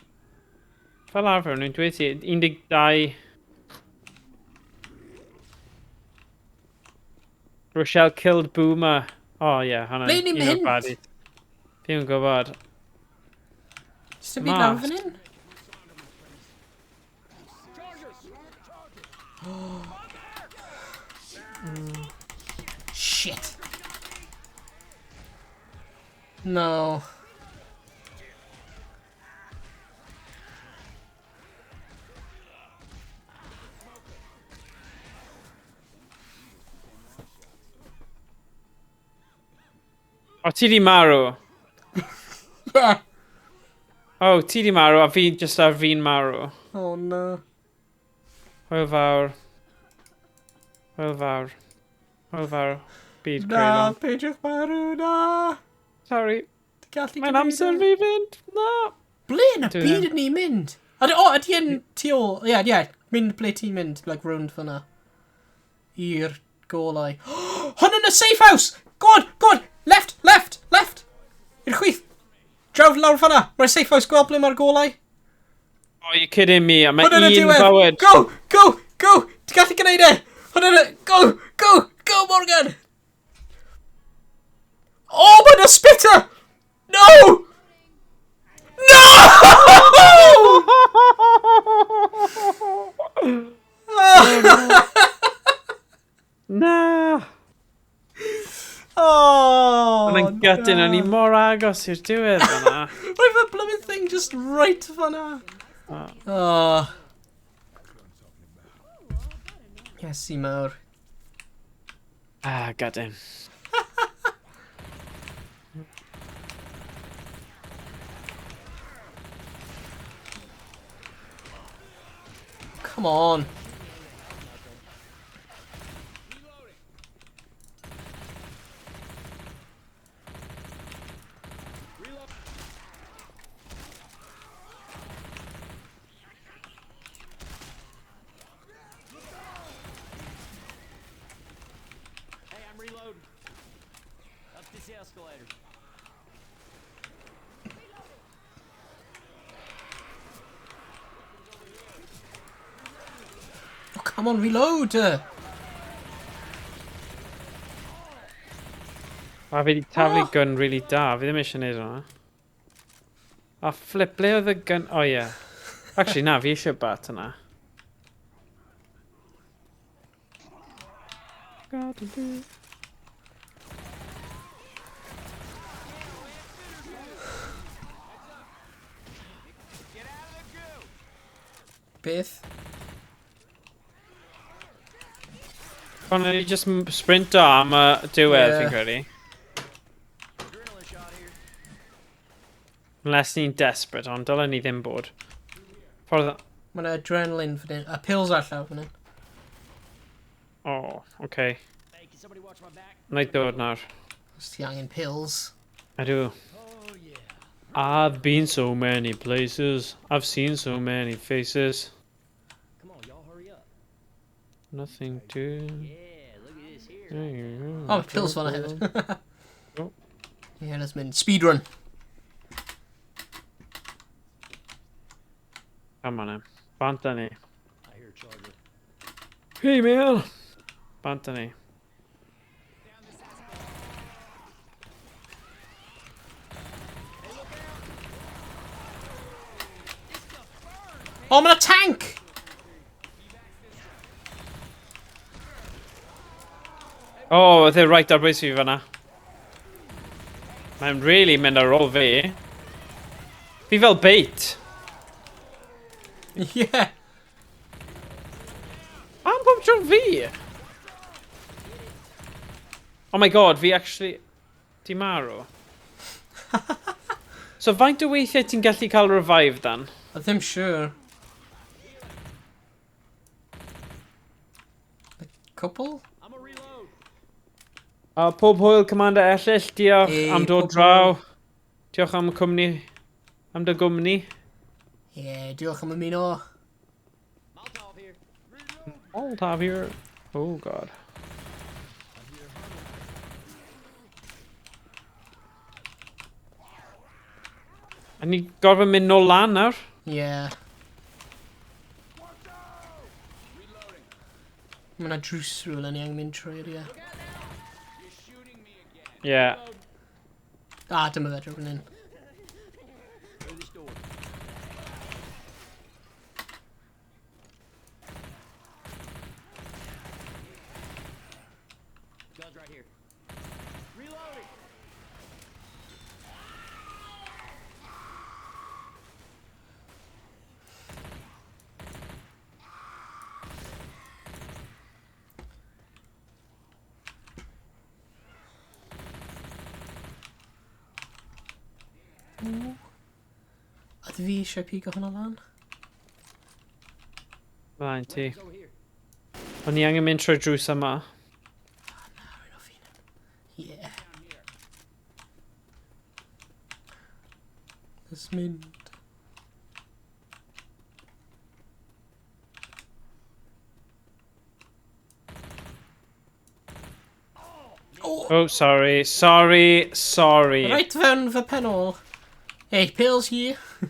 Fel arfer, nhw'n dweud ti, 12... Rochelle killed Boomer. Oh yeah, hwnna. Ble ni'n mynd? Fi'n gwybod. Sdim byd lawr fan hyn? Shit. No. O, ti di marw? Yeah. Oh, ti di marw, a fi just ar fi'n marw. Oh no. Hwyl fawr. Hwyl fawr. Hwyl fawr. Byd Na, creulon. peidiwch marw, na. Sorry. Ti'n gallu Mae'n amser fi fynd. Na. Ble yn y Dwi byd ddim. ydyn ni'n mynd? Ydy, o, ydy yn tu ôl? Ie, yeah, ie, yeah, mynd ble ti'n mynd, like, round fyna. I'r golau. Hwn yn y safe house! Go on, go on! Left, left, left! I'r chwith! Draw lawr fyna! Mae'r safe house, gweld ble mae'r golau. Oh, you're kidding me. A mae Hwn yn y un diwedd! bywyd. Go, go, go! Ti'n gallu gwneud e! Hwn yn y... Go, go, go, Morgan! Oh, mae'n y spitter! No! No! Na! Oh! Mae'n gutting, o'n i mor agos i'r diwedd fyna. Roedd y blooming thing just right fan'na. Oh. Iesu mawr. Ah, gutting. Come on. Hey, I'm reloading. Up this escalator. Oh, come on, reload! A fi wedi taflu Oh. gun really da, fi ddim eisiau neud hwnna. A flip, ble oedd y gun? Oh yeah. Actually, na, fi eisiau bat yna. Gotta do. Beth? Ond ni just sprinto am y diwedd, Ie. fi'n credu. Adrenaline shot here. Unless ni'n desperate, ond dylen ni ddim bod. Ffordd... Mae yna adrenaline fan hyn. A pills ar llaw fan hyn. Oh, okay. Hey, can somebody watch my back? Na i dod nawr. Os ti angen pills. I do. Oh yeah. I've been so many places. I've seen so many faces. Come on, y'all, hurry up. Nothing to... Yeah, look at this here. Oh, mae pills fan hefyd. Oh. Yeah, let's mynd. Speedrun. Come on then. Bant â ni. I hear a charger. Hey man! Bant â ni. Oh, mae'n a tank! Oh, oedd e right ar bwys fi fan'na. Mae'n really mynd ar ôl fi. Fi fel bait. Yeah. Am bob tro fi? Oh my god, fi actually... Di marw. So faint o weithiau ti'n gallu cael revive dan? I ddim sure. A couple? I'm a reload. Pob hwyl Commander Ellill, diolch Hey, am dod pob draw. Diolch am y cwmni. Am dy gwmni. Yeah, diolch am ymuno. Molotov here. Molotov here. Oh god. A ni gorfod mynd nôl lan nawr. Yeah. Mae yna drws rhywle ni angen mynd trwy'r, ie. Yeah. Ah, dyma fe drwy fan hyn. Through this door. Guns right here. Reloading. Oedd fi eisiau pigo hwnna lan? Flaen ti. Over here. O'n i angen mynd trwy drws yma. Na, rwy'n hoffi hynna. Yeah. Let's mynd. Oh, sorry, sorry, sorry. Right fewn fy pen ôl. Hey, pills here. Ie,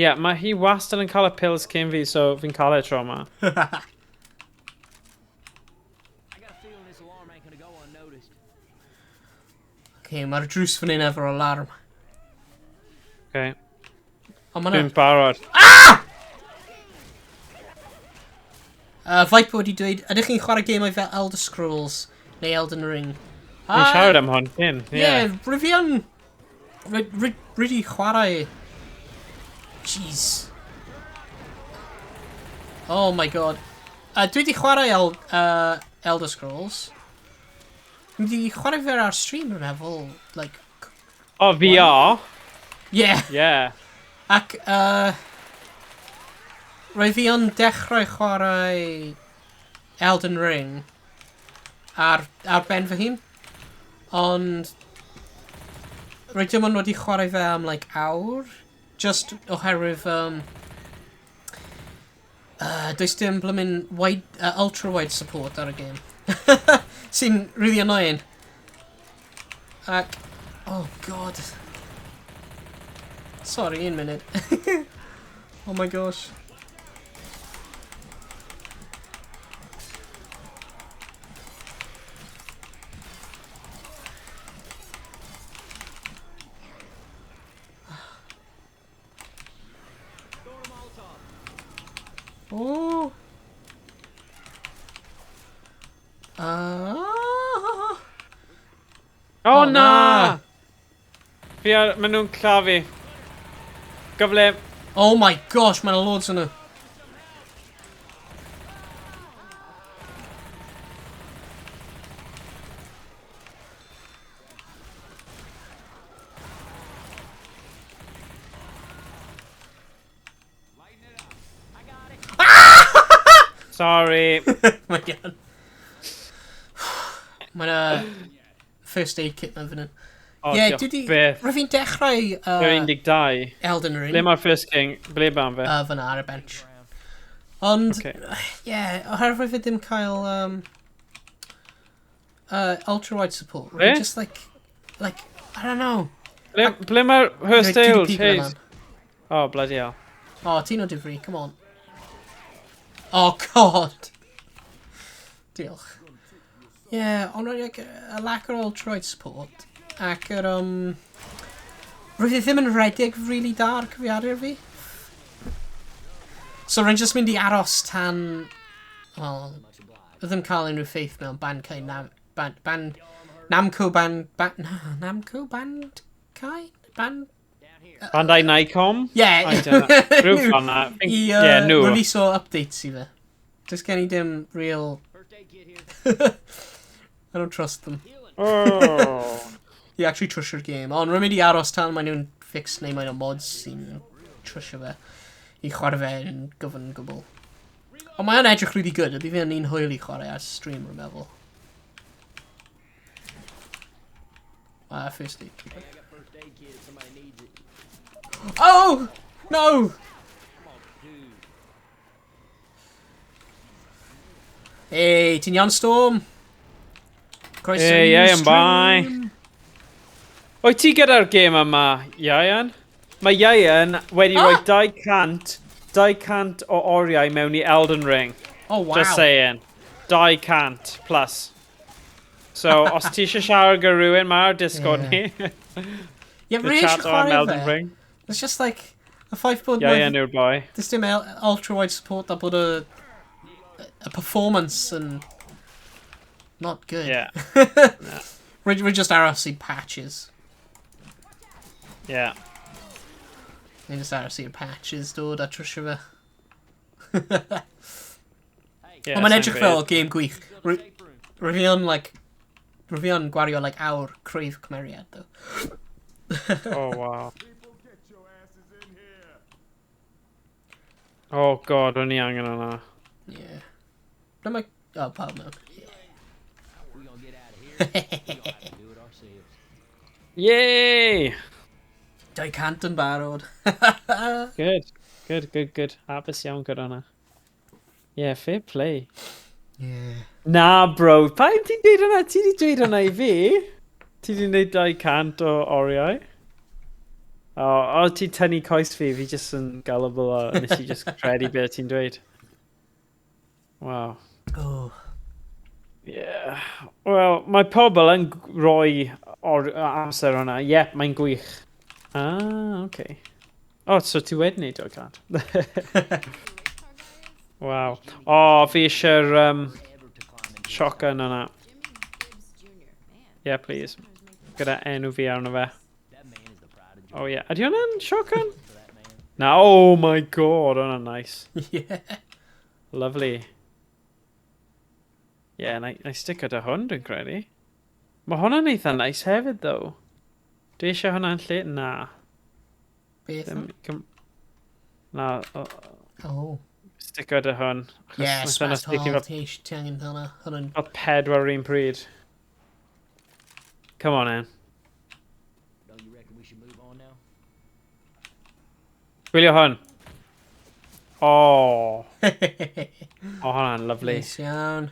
yeah, mae hi wastad yn cael y pills cyn fi, so fi'n cael e tro yma. I got a feeling this alarm ain't gonna go unnoticed. Okay, mae'r drws fan hyn efo'r alarm. Okay. O, ma' Dwi'n 'na... barod. Viper wedi dweud, ydych chi'n chwarae gemau fel Elder Scrolls neu Elden Ring? Ni'n siarad am hwn cyn. Ie, Ie. rwy fi yn... Rwy di chwarae... Jeez. Oh my God. Dwi di chwarae Elder Scrolls. Dwi di chwarae fe ar stream, rwy'n meddwl, like... O, VR? Yeah. Yeah. Ac, roedd fi yn dechrau chwarae Elden Ring ar ben fy hun. Ond roedd dim ond wedi chwarae fe am, like, awr. Just oherwydd, does dim blymyn wide, ultra-wide support ar y game. Sy'n really annoying. Ac, oh God. Sorry, un munud. Oh my gosh. Throwing a Molotov. Oh. O, O, na! na. Fi ar... Maen nhw'n clafu. Gyfle. Oh my gosh, mae'n loads yn nhw. Lighten it up. I got it. Sorry. My God. Mae'n a first aid kit mewn fan hyn. O, Ie, diolch dwi di... byth. Rwy'n fi'n dechrau Dwi'n 12. Elden Ring. Ble mae'r first king? Ble ban fe? Fyna ar y bench. Ond, Okay. ie, yeah, oherwydd fi ddim cael ultra-wide support. Be? Rwy'n just like, I don't know. Ble mae'r first Rwy'n aid? pigo Hey. lan. Oh, bloody hell. Oh, ti'n o difri, come on. Oh, God. Diolch. Yeah, ond roedd like, a lack o ultra-wide support. Ac yr, roedd e ddim yn rhedeg really da ar cyfrifiadur fi. So rwy'n just mynd i aros tan... Wel, Much obliged. bydd ddim cael unrhyw faith mewn Bandai Nam... Ban, ban, Namco Ban... Ban, na, Namco Bandai? Ban... Down here. Bandai Nikon? Yeah. I don't know. Rhyw ffordd na. I Yeah, nhw. release o updates i fe. Does gen i dim real... First aid kit here. I don't trust them. Healing. Oh. I actually trwsio'r game. Ond rwy'n mynd i aros tan maen nhw'n fix neu maen nhw'n mods sy'n trwsio fe. I chwarae fe yn gyfan gwbl. Ond mae'n edrych really good. Ydy fe'n un hwyl i chwarae ar stream, rwy'n meddwl. Ah, first aid kit. Hey, I got first aid kit if somebody needs it. Oh! No! Come on, dude. Hey, ti'n iawn, Storm? Croeso Hey, i'r Ian, bye. stream. Wyt ti gyda'r gêm yma, Ian? Mae Ian wedi Ah! rhoi 200 o oriau mewn i Elden Ring. Oh, wow. Just saying. 200 plus. So, os ti eisiau siarad gyda rhywun, mae'r Discord ni. Yeah, The rwy chat eisiau on chwarae Elden fe. Ring. It's just like, y ffaith bod... Ian yw'r boi. Does dim ultra-wide support a bod y performance yn not good. Yeah. Rwy just aros i patches. Yeah. Rwy just aros i'r patches dod a trwsio fe. Hey, Yeah, Ond mae'n same edrych beth. fel game gwych. go to the safe room. Rwy fi yn, like... Rwy fi yn gwario, like, awr creu cymeriad, though. Oh, wow. People, get your asses in here. Oh, God, o'n i angen hwnna. Yeah. Ble mae... Oh, pawb mewn. We gonna get out of here. We gonna have to do it ourselves. Yay! 200 yn barod. Good. Good, good, good. Hapus iawn gyda hwnna. Yeah, fair play. Yeah. Na, bro. Pa un ti'n dweud hwnna? Ti di dweud hwnna i fi? Ti di wneud 200 o oriau? O, oh, ti'n tynnu coes fi, fi jyst yn gullible a nes i just credu beth ti'n dweud. Wow. Oh. Yeah. Wel, mae pobl yn rhoi or, amser hwnna. Ie, yep, mae'n gwych. Ah, okay. Oh, so ti wedi wneud 200. Wow. O, oh, fi eisiau'r shotgun yna. Yeah, please. Gyda enw fi arno fe. Oh, yeah. Ydy hwnna'n shotgun? Na, oh my god, hwnna'n nice. Yeah. Lovely. Yeah, na i stick gyda hwn, dwi'n credu. Mae hwnna'n eitha nice hefyd, though. Dwi eisiau hwnna'n lle? Na. Beth? Na. Oh. Stick gyda hwn. Yes, that's all. Ti angen hwnna. Hwnna'n... Fel pedwar un pryd. Come on, then. Don't you reckon we should move on now? Gwylio hwn. Oh. Oh, hwnna'n lovely. Neis iawn.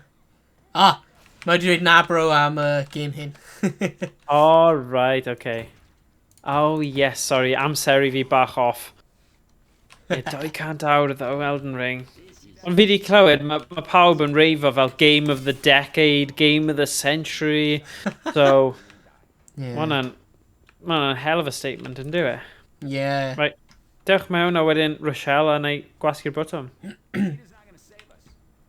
Ah! Mae wedi dweud na bro am y game hyn. Oh, right, okay. Oh, yes, sorry. Amser i fi bach off. Yeah, 200 awr though, Elden Ring. Ond fi wedi clywed, mae pawb yn reifo fel Game of the Decade, Game of the Century. So, Yeah. ma hwnna'n hell of a statement, yn dyw e? Yeah. Right. Dewch mewn a wedyn Rochelle a neu gwasgu'r botwm. Peter's not gonna save us.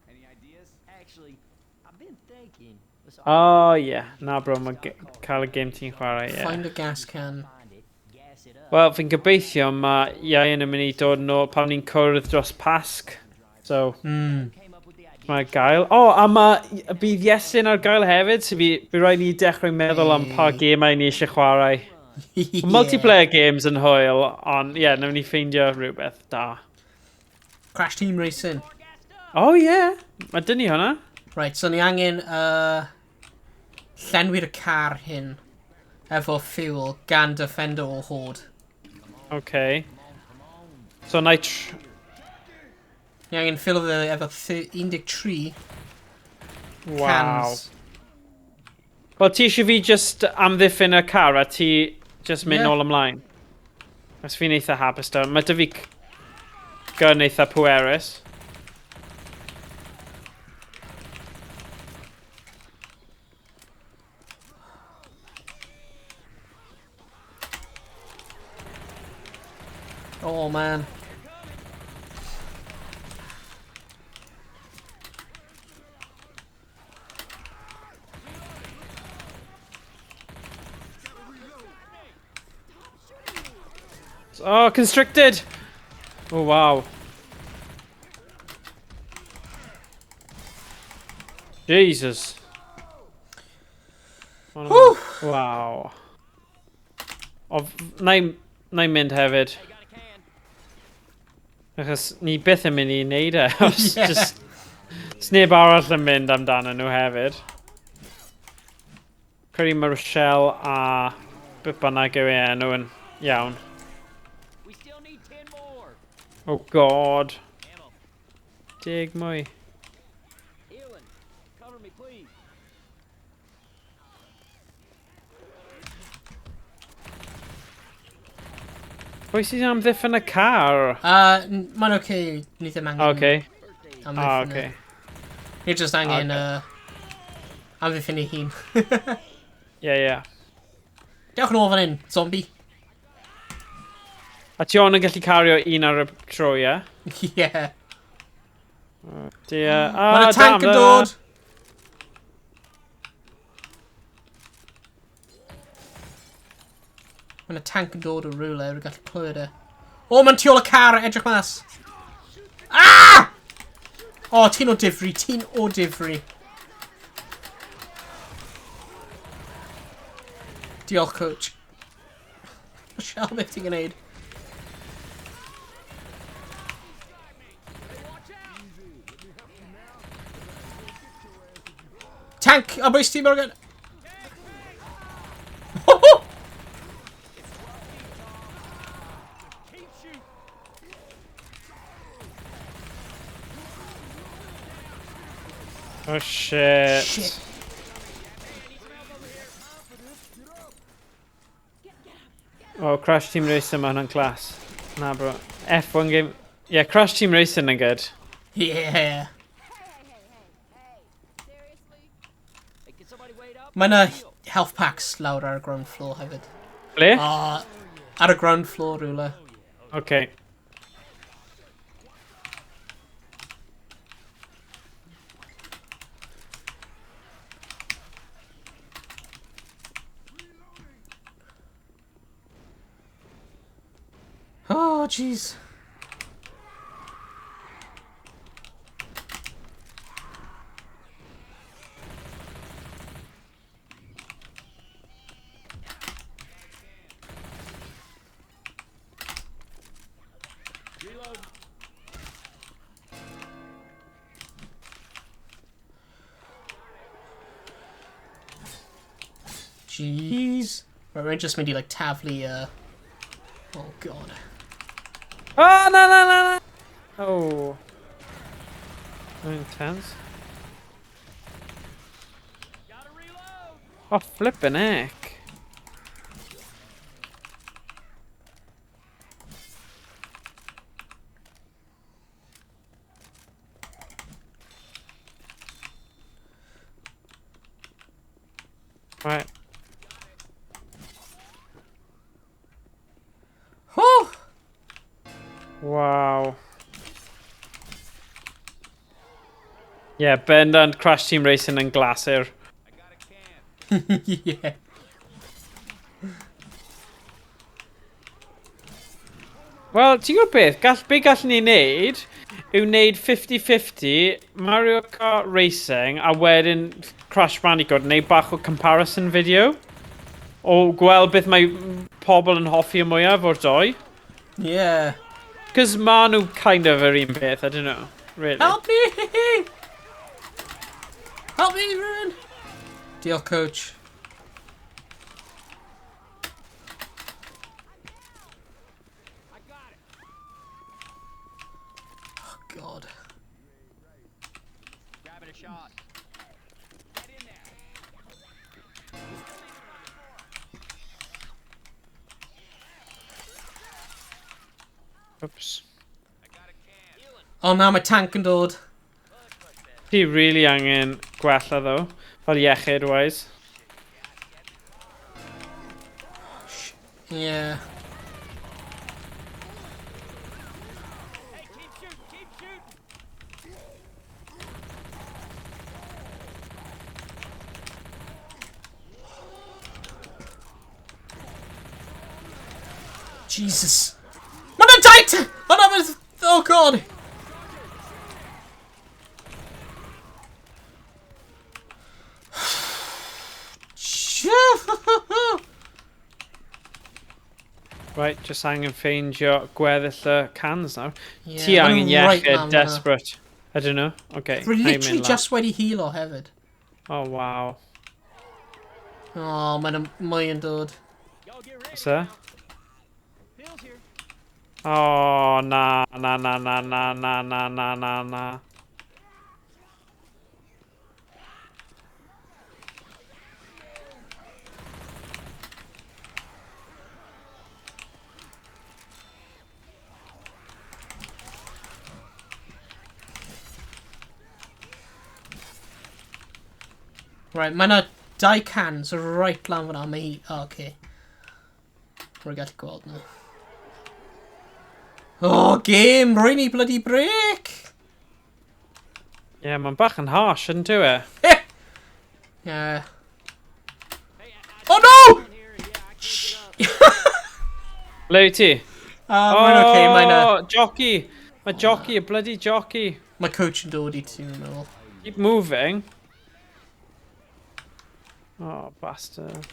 Any ideas? Actually, I've been thinking. Let's Oh, yeah. Na bro, mae cael y game ti'n chwarae, yeah. Find a gas can. find it, gas it up. Wel, fi'n gobeithio mae Ieuan yn mynd i dod nôl pan ni'n cwrdd dros Pasg. So, Came up with the idea. mae gael. O, oh, a mae bydd Iestyn ar gael hefyd, so fi rhaid ni dechrau meddwl am pa gemau ni eisiau chwarae. Yeah. Multiplayer games yn hwyl, ond ie, yeah, nawn ni ffeindio rhywbeth da. Crash Team Racing. Oh yeah, mae dyn ni hwnna. Right, so ni angen llenwi'r car hyn efo fuel gan defender o horde. Okay. So na i Ni angen fill fe efo 13 Wow. cans. Wel, ti eisiau fi just amddiffyn y car a ti just mynd Ie. nôl ymlaen? Os fi'n eitha hapus da. Mae dy fi gun eitha pwerus. Oh man. Oh, constricted! Oh, wow. Jesus. Whew. Wow. O, na i mynd hefyd. Achos ni byth yn mynd i wneud e. Os Yeah. just... Sneb arall yn mynd amdano nhw hefyd. Credu mae Rochelle a beth bynnag yw ei enw yn iawn. We still need 10 more. Oh god. Ammo. 10 mwy. Healing. Cover me, please. Pwy sy'n amddiffyn y car? Mae'n okay, ni ddim angen Okay. amddiffyn Ah, e. okay. Ni just angen Okay. amddiffyn ei hun. Yeah, yeah. Dewch nôl fan hyn, zombie. A ti ond yn gallu cario un ar y tro, ie? Yeah. Dear. Mae'n Ah, y tank damn, yn dod! Mae'n y tank yn dod o rhywle, rwy'n gallu clywed e. O, mae'n tu ôl y car, edrych mas! Ah! O, ti'n o difri, ti'n o difri. Diolch, coach. Michelle, beth ti'n gwneud? Tank! O, bwys ti, Morgan! Oh shit. Shit. Oh, Crash Team Racing, mae hwnna'n class. Na bro. F1 game. Yeah, Crash Team Racing yn good. Yeah. Hey, hey, hey, hey. Seriously? Hey, can somebody wait up? Mae yna health packs lawr ar y ground floor hefyd. Ble? Oh, ar y ground floor rhywle. Okay. Oh, jeez. Jeez. Right, we're just mynd i like taflu Oh god. Oh, na, na, na, na! Oh. Intense. Oh, flippin' heck. Right. Oh! Wow. Yeah, bendant Crash Team Racing yn glasur. Yeah. Wel, ti'n gwybod beth? Gall, be gallwn ni wneud yw wneud 50-50 Mario Kart Racing a wedyn Crash Bandicoot, neu bach o comparison video o gweld beth mae pobl yn hoffi y mwyaf o'r doi. Yeah. Cos ma nhw kind of yr un peth, I don't know, really. Help me! Help me, Ryan! Diolch, coach. Oh, God. Grabbing a shot. Get in there. Oops. Oh, na, mae tank yn dod. Ti really angen gwella ddo, fel iechyd wise. Yeah. Hey, keep shooting, keep shooting. Jesus. Mae'n tight! Oh, no, mae'n... Oh, God. Right, just angen ffeindio gweddill y cans nawr. Yeah, Ti ma' angen nhw right iechyd, lan fan'na. desperate. I don't know. Okay. Rwy na i literally mynd lan. just wedi healo hefyd. Oh, wow. Oh, mae'n mwy yn dod. Y'all get ready. What's that? Bill's here. Oh, na, na, na, na, na, na, na, na, na, na. Right, mae yna dau cans right lan fan'na. Mae hi... Oh, okay. Rwy'n gallu gweld nhw. Oh, game! Rwy'n ni bloody break! Yeah, mae'n bach yn harsh, yn dyw e? Yeah. Hey, I Oh no! down here and yeah, I can't get up. Le wyt ti? Mae'n okay, mae'n... Oh, jockey! Mae jockey, a bloody jockey. Mae coach yn dod i ti, dwi'n meddwl. Keep moving. Oh, bastard.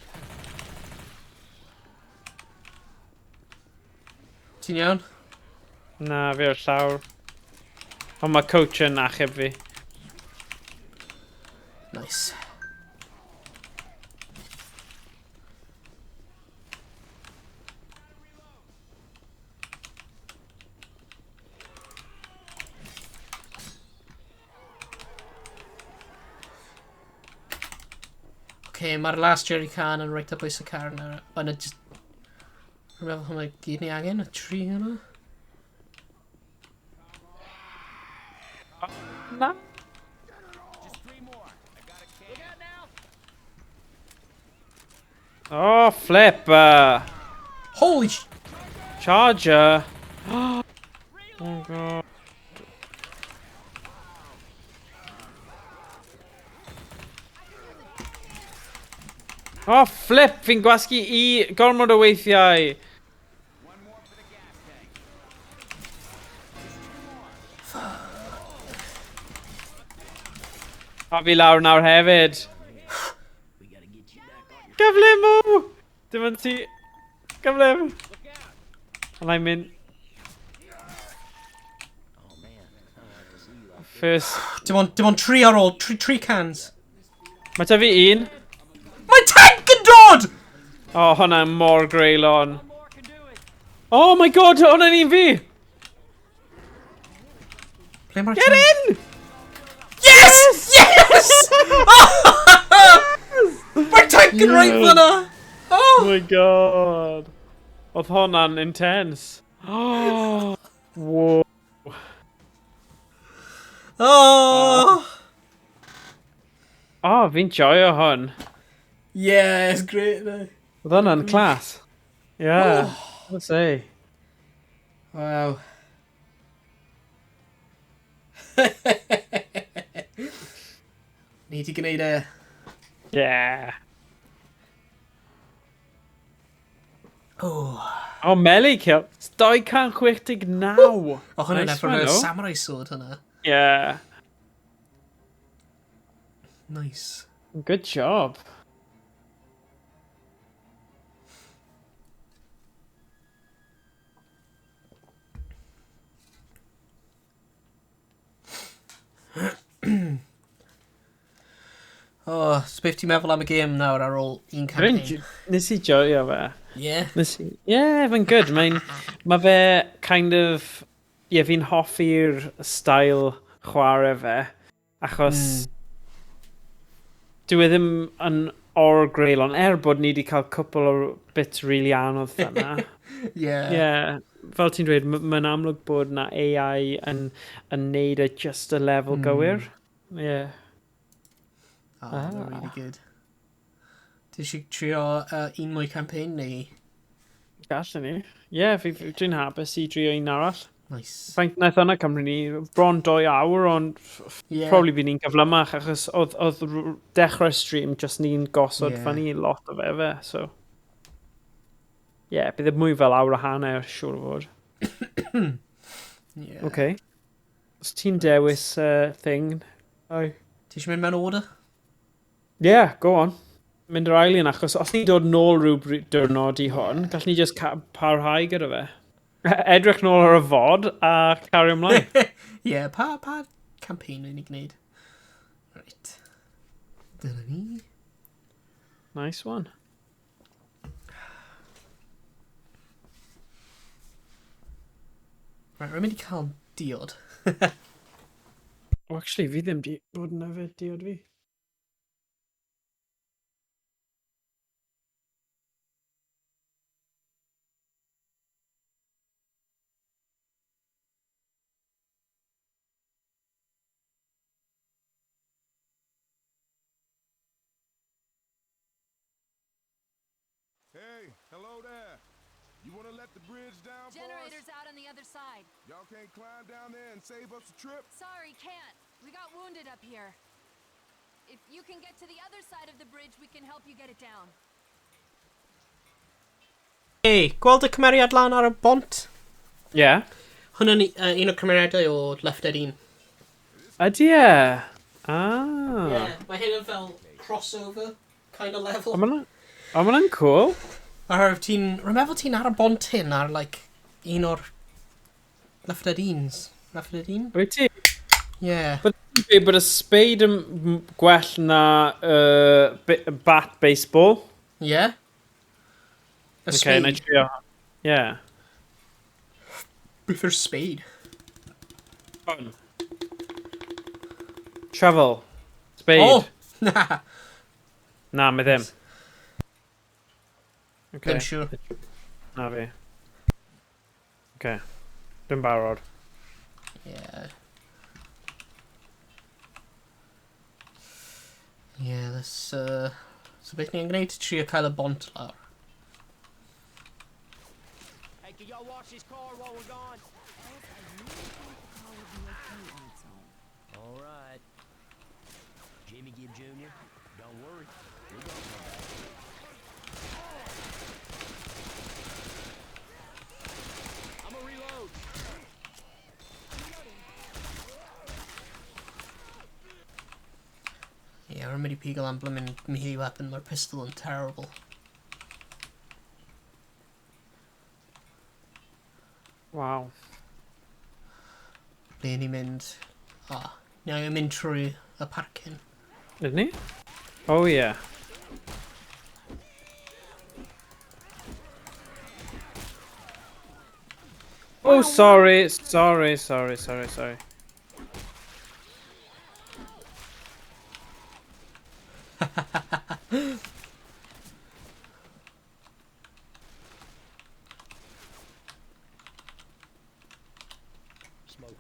Ti'n iawn? Na, fi ar llawr. Ond mae coach yn achub fi. Nice. Okay, mae'r last jerry can yn reit ar bwys y car yna. Mae'n just... Rwy'n meddwl hwnna gyd ni angen, y tri yna. Na. Oh, flip! Holy sh... Charger! Oh god. Oh, flip! Fi'n gwasgu i gormod o weithiau. A fi lawr nawr hefyd. Gyflym o! Dim ond ti... Gyflym! Ond I'm in... First... Dim ond tri ar ôl, tri cans. Mae ta fi un. Mae tank yn dod! Oh, hwnna mor greulon. Oh my god, hwnna'n un fi! Ble mae'r Get in! Yes! Yes! Mae'r tank yn reit fyna! Oh my god. Oedd hwnna'n intense. Oh! Whoa. Oh! Oh, fi'n joio hwn. Yeah, it's great though. Oedd hwnna'n class. Yeah, oh. Let's say. Wow. Ni di gwneud e. Yeah. Oh. Oh, melee kill. 269. Oh, hwnna'n efo'r samurai sword hwnna. Yeah. Nice. Good job. Oh, so beth ti'n meddwl am y gêm nawr ar ôl un campaign? Nes i joio fe. Yeah. Yeah, fe'n good. Mae fe kind of... Yeah, fi'n hoffi'r style chwarae fe. Achos... Dwi e ddim yn or-greulon, er bod ni wedi cael cwpl o bits really anodd fyna. Yeah. Yeah. Fel ti'n dweud, mae'n amlwg bod na AI yn neud e just y lefel gywir. Yeah. Oh, ah. Really good. Ti eisiau trio un mwy campaign neu? Gallwn ni. Yeah, dwi'n hapus i drio un arall. Nice. Faint wnaeth hwnna cymryd ni? Bron 2 awr, ond yeah. Probably bydd ni'n gyflymach, achos oedd dechrau stream just ni'n gosod yeah. Fyny lot o fe, so... Yeah, bydd e mwy fel awr a hanner, siŵr o fod. Yeah. Okay. Os ti'n dewis thing... Ai. Ti eisiau mynd mewn order? Yeah, go on. Mynd yr ail un, achos os ni'n dod nôl rhyw diwrnod i hwn, gallwn ni just parhau gyda fe. Edrych nôl ar y fod a cario ymlaen. Yeah, pa campaign ni'n ei gwneud? Right. Dyna ni. Nice one. Right, rwy'n mynd i cael diod. Oh, actually, fi ddim di bod yn yfed diod fi. Hey, hello there. You want to let the bridge down for us? Generator's out on the other side. Y'all can't climb down there and save us a trip? Sorry, can't. We got wounded up here. If you can get to the other side of the bridge, we can help you get it down. Hey, gweld y cymeriad lan ar y bont? Yeah. Hwna'n un o'r cymeriadau o Left 4 Dead 1. Ydy e? Ah. Yeah, mae hyn yn fel crossover kind of level. O, ma' hwnna'n cool. Oherwydd ti'n... Rwy'n meddwl ti'n ar y bont hyn ar, like, un o'r Left 4 Dead 1s. Left 4 Dead 1? Wyt ti? Yeah. But ti'n dweud bod y spade yn gwell na bat baseball? Yeah. Y Okay, na i spade. trio. Yeah. Beth yw'r spade? Hwn. Shovel. Spade. Oh! Na. Na, mae ddim. Okay. Ddim siŵr. Na fi. Okay. Dwi'n barod. Yeah. Yeah, that's... So beth ni'n gwneud? Trio cael y bont lawr. Hey, can y'all watch this car while we're gone? I really think the car will be okay on its own. All right. Jimmy Gibb Jr., don't worry. We got your back. I'm gonna reload. Ie, yeah, rwy'n mynd i pigo lan blymyn melee weapon, mae'r pistol yn terrible. Wow. Ble ni'n mynd? Ah, ni angen mynd trwy y parcyn. Ydyn ni? Oh yeah. Oh, sorry, sorry, sorry, sorry, sorry.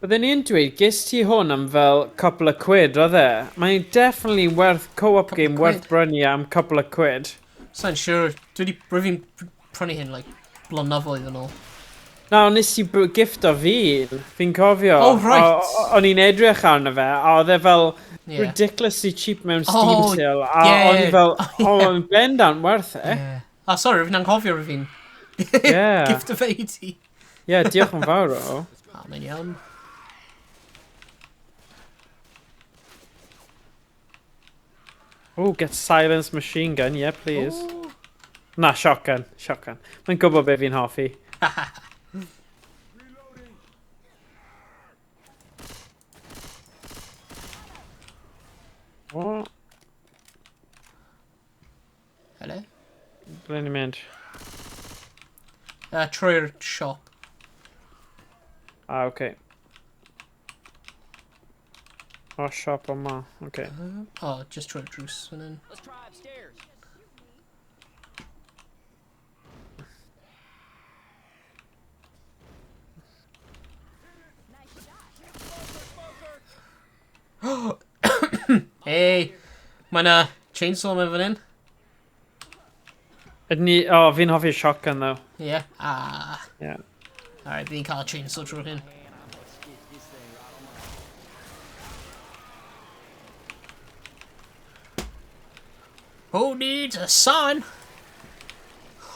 Byddwn i'n dweud, ges ti hwn am fel couple of quid, oedd e? Mae'n definitely werth co-op Couple of game werth quid. brynu am couple of quid. Sa'n siŵr, dwi wedi, rwy fi'n prynu hyn, like, blynyddoedd yn ôl. Na, ond nes i gifto fi, fi'n cofio. Oh, right. O'n i'n edrych arno fe, a oedd e fel Yeah. ridiculously cheap mewn Steam Oh, sale. A yeah. o'n i fel, Oh, oh, yeah. mae'n bendant werth e. Yeah. Ah, sorry, rwy'n anghofio rwy fi'n Yeah. gift o fe i ti. Yeah, diolch yn fawr o. Ah, mae'n iawn. Oh, get silenced machine gun, yeah, please. Ooh. Na, shotgun, shotgun. Mae'n gwybod be fi'n hoffi. O, Hello? ble ni'n mynd? Trwy'r siop. Ah, okay. O, siop yma, okay. Oh, just trwy'r drws fan hyn. Let's try upstairs. Hey, mae na chainsaw mewn fan hyn. Ydyn ni... O, oh, fi'n hoffi shotgun, though. Yeah. Ah. Yeah. Alright, fi'n cael chainsaw trwy'r hyn. Man, I'm gonna stitch this thing right on my. Who needs a sign?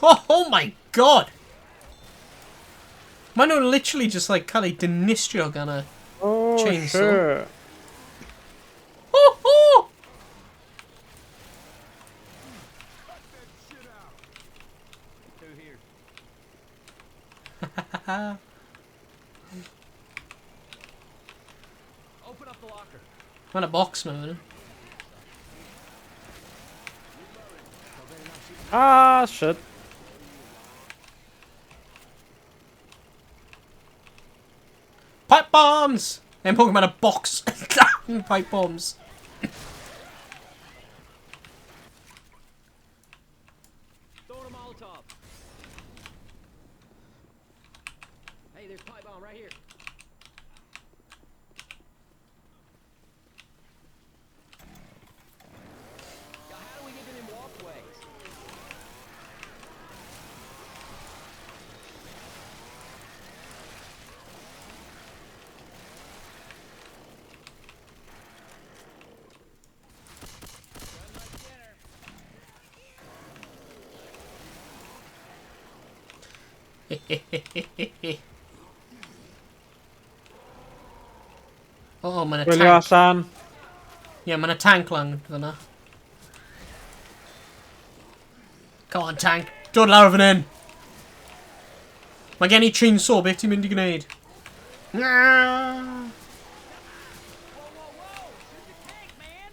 Oh, oh my god! Maen nhw'n literally just like cael eu dinistrio gan y... Oh, Chainsaw. sure. Oh, oh! Through here. Open up the locker. Mae'n a box mewn fan hyn. Ah, shit. Pipe bombs! Then Pokemon a box. Pipe bombs. Throwing a Molotov. Hey, there's pipe bomb right here. Now, how do we get to them walkways? Oh, mae'n a Gwylio tank. allan. Yeah, mae'n a tank lan fyna. Come on, tank. Dod lawr fan hyn. Mae gen i chainsaw, beth ti'n mynd i gwneud? Whoa, whoa, whoa! Shoot the tank, man!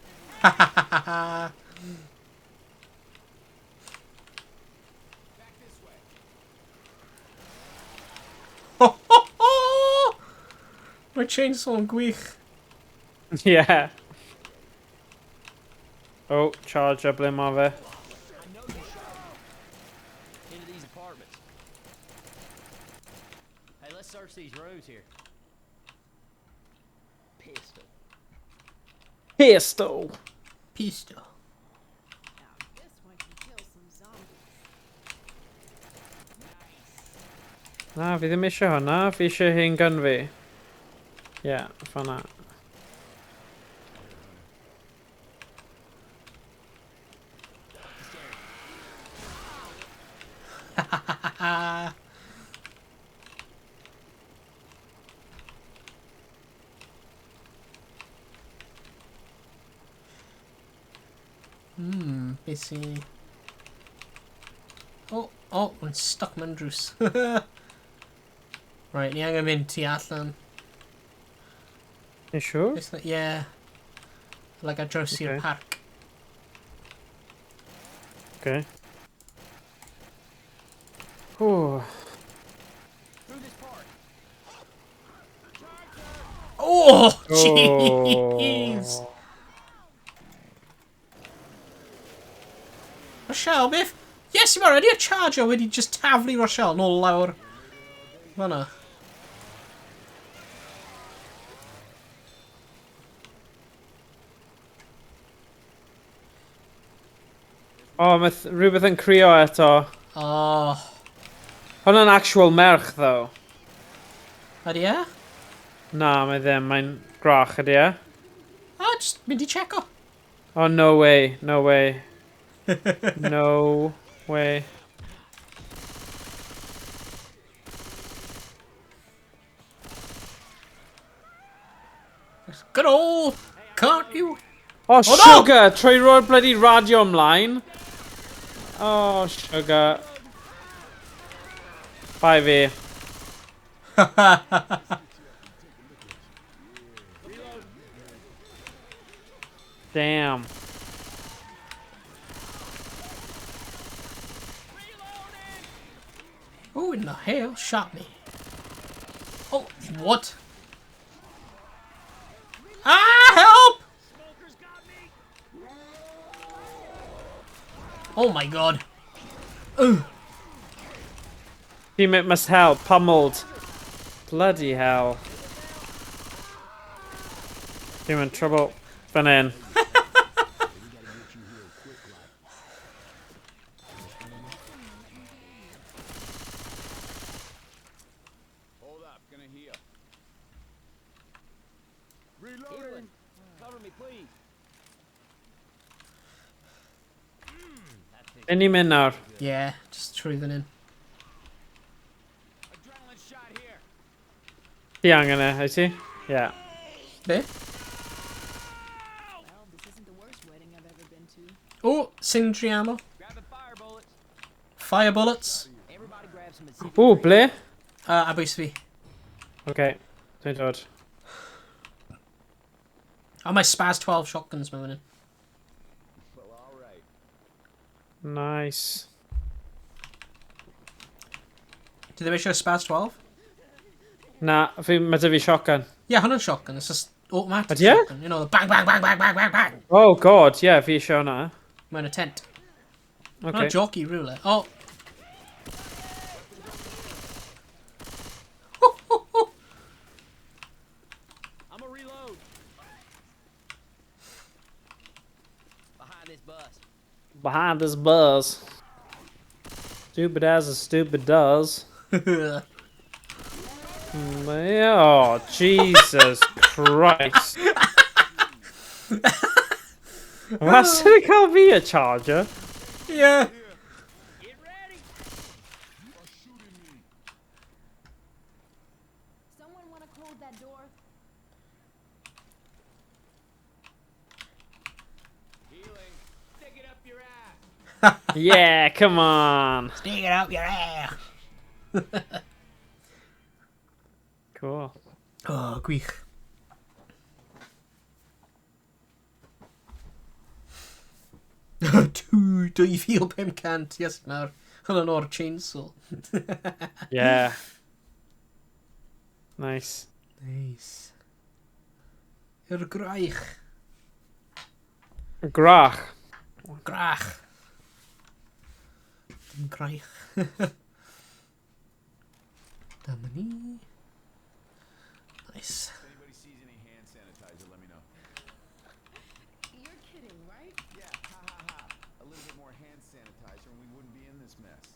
Back this way. Ho, ho, ho! Mae chainsaw yn gwych. Yeah. Oh, charger, ble mae fe? I know you shot me. Into these apartments. Hey, let's search these rooms here. Pistol. Pistol! Pistol. Now this one can kill some zombies. Na, fi ddim eisiau hwnna. Fi eisiau hyn gun fi. Ie, yeah, fanna. Beth sy... Oh, oh, mae'n stuck mewn drws. Right, ni angen mynd tu allan. You sure? It's like, yeah. Like ar draws i'r Okay. parc. Okay. Ooh. Through this park. Oh, jeez! Oh. Rochelle, beth? Yes, mae ydy'r charger wedi just taflu Rochelle nôl lawr. Fanna. Oh, mae rhywbeth yn crio eto. Oh. Hwnna'n actual merch, though. Ydy e? Na, mae ddim. Mae'n grach, ydy e? Ah, just mynd i checo. Oh, no way. No way. No way. Good old, can't you? Oh, Oh, no! sugar! Trwy roi'r bloody radio ymlaen. Oh, sugar. Bye fi. Damn. Oh, in the hell shot me. Oh, what? Ah, help! Oh my god. Ugh. Teammate must help. Pummeled. Bloody hell. Team in trouble. Fan hyn. Hold up, gonna heal. Reloading. Cover me, please. Yn ni'n mynd nawr. Yeah, just trwy fan hyn. Adrenaline shot here. Ti angen e, wyt ti? Yeah. Be? Well, this isn't the worst wedding I've ever been to. Oh, incendiary ammo. Grabbing fire bullets. Fire bullets. Everybody grab some incendiary. Ww, ble? A bwys fi. Okay. Dwi'n dod. Oh, mae Spaz 12 shotguns mewn fan hyn. Well, all right. Nice. Do they eisiau Spaz 12? Na, fi, mae dy fi shotgun. Yeah, hwnna'n shotgun. It's just automatic Ydy e? shotgun. You know, the bang, bang, bang, bang, bang, bang, bang. Oh god, yeah, fi eisiau hwnna. Mewn y tent. Okay. Hwnna'n jockey rhywle. Oh. I'm gonna reload. Behind this bus. Behind this buzz. Stupid as a stupid does. Oh, Jesus Christ. Wastad yn cael fi y charger. Yeah. Get ready. Someone want to close that door? Healing. Stick it up your ass. Yeah, come on. Stick it up your ass. Cool. Oh, gwych. Two, 2500, yes, nawr. Hwnna'n o'r chainsaw. Yeah. Nice. Nice. Yr graich. Grach. Grach. Dim graich. Dyma ni. Nice. If anybody sees any hand sanitizer, let me know. You're kidding, right? Yeah, ha ha ha. A little bit more hand sanitizer and we wouldn't be in this mess.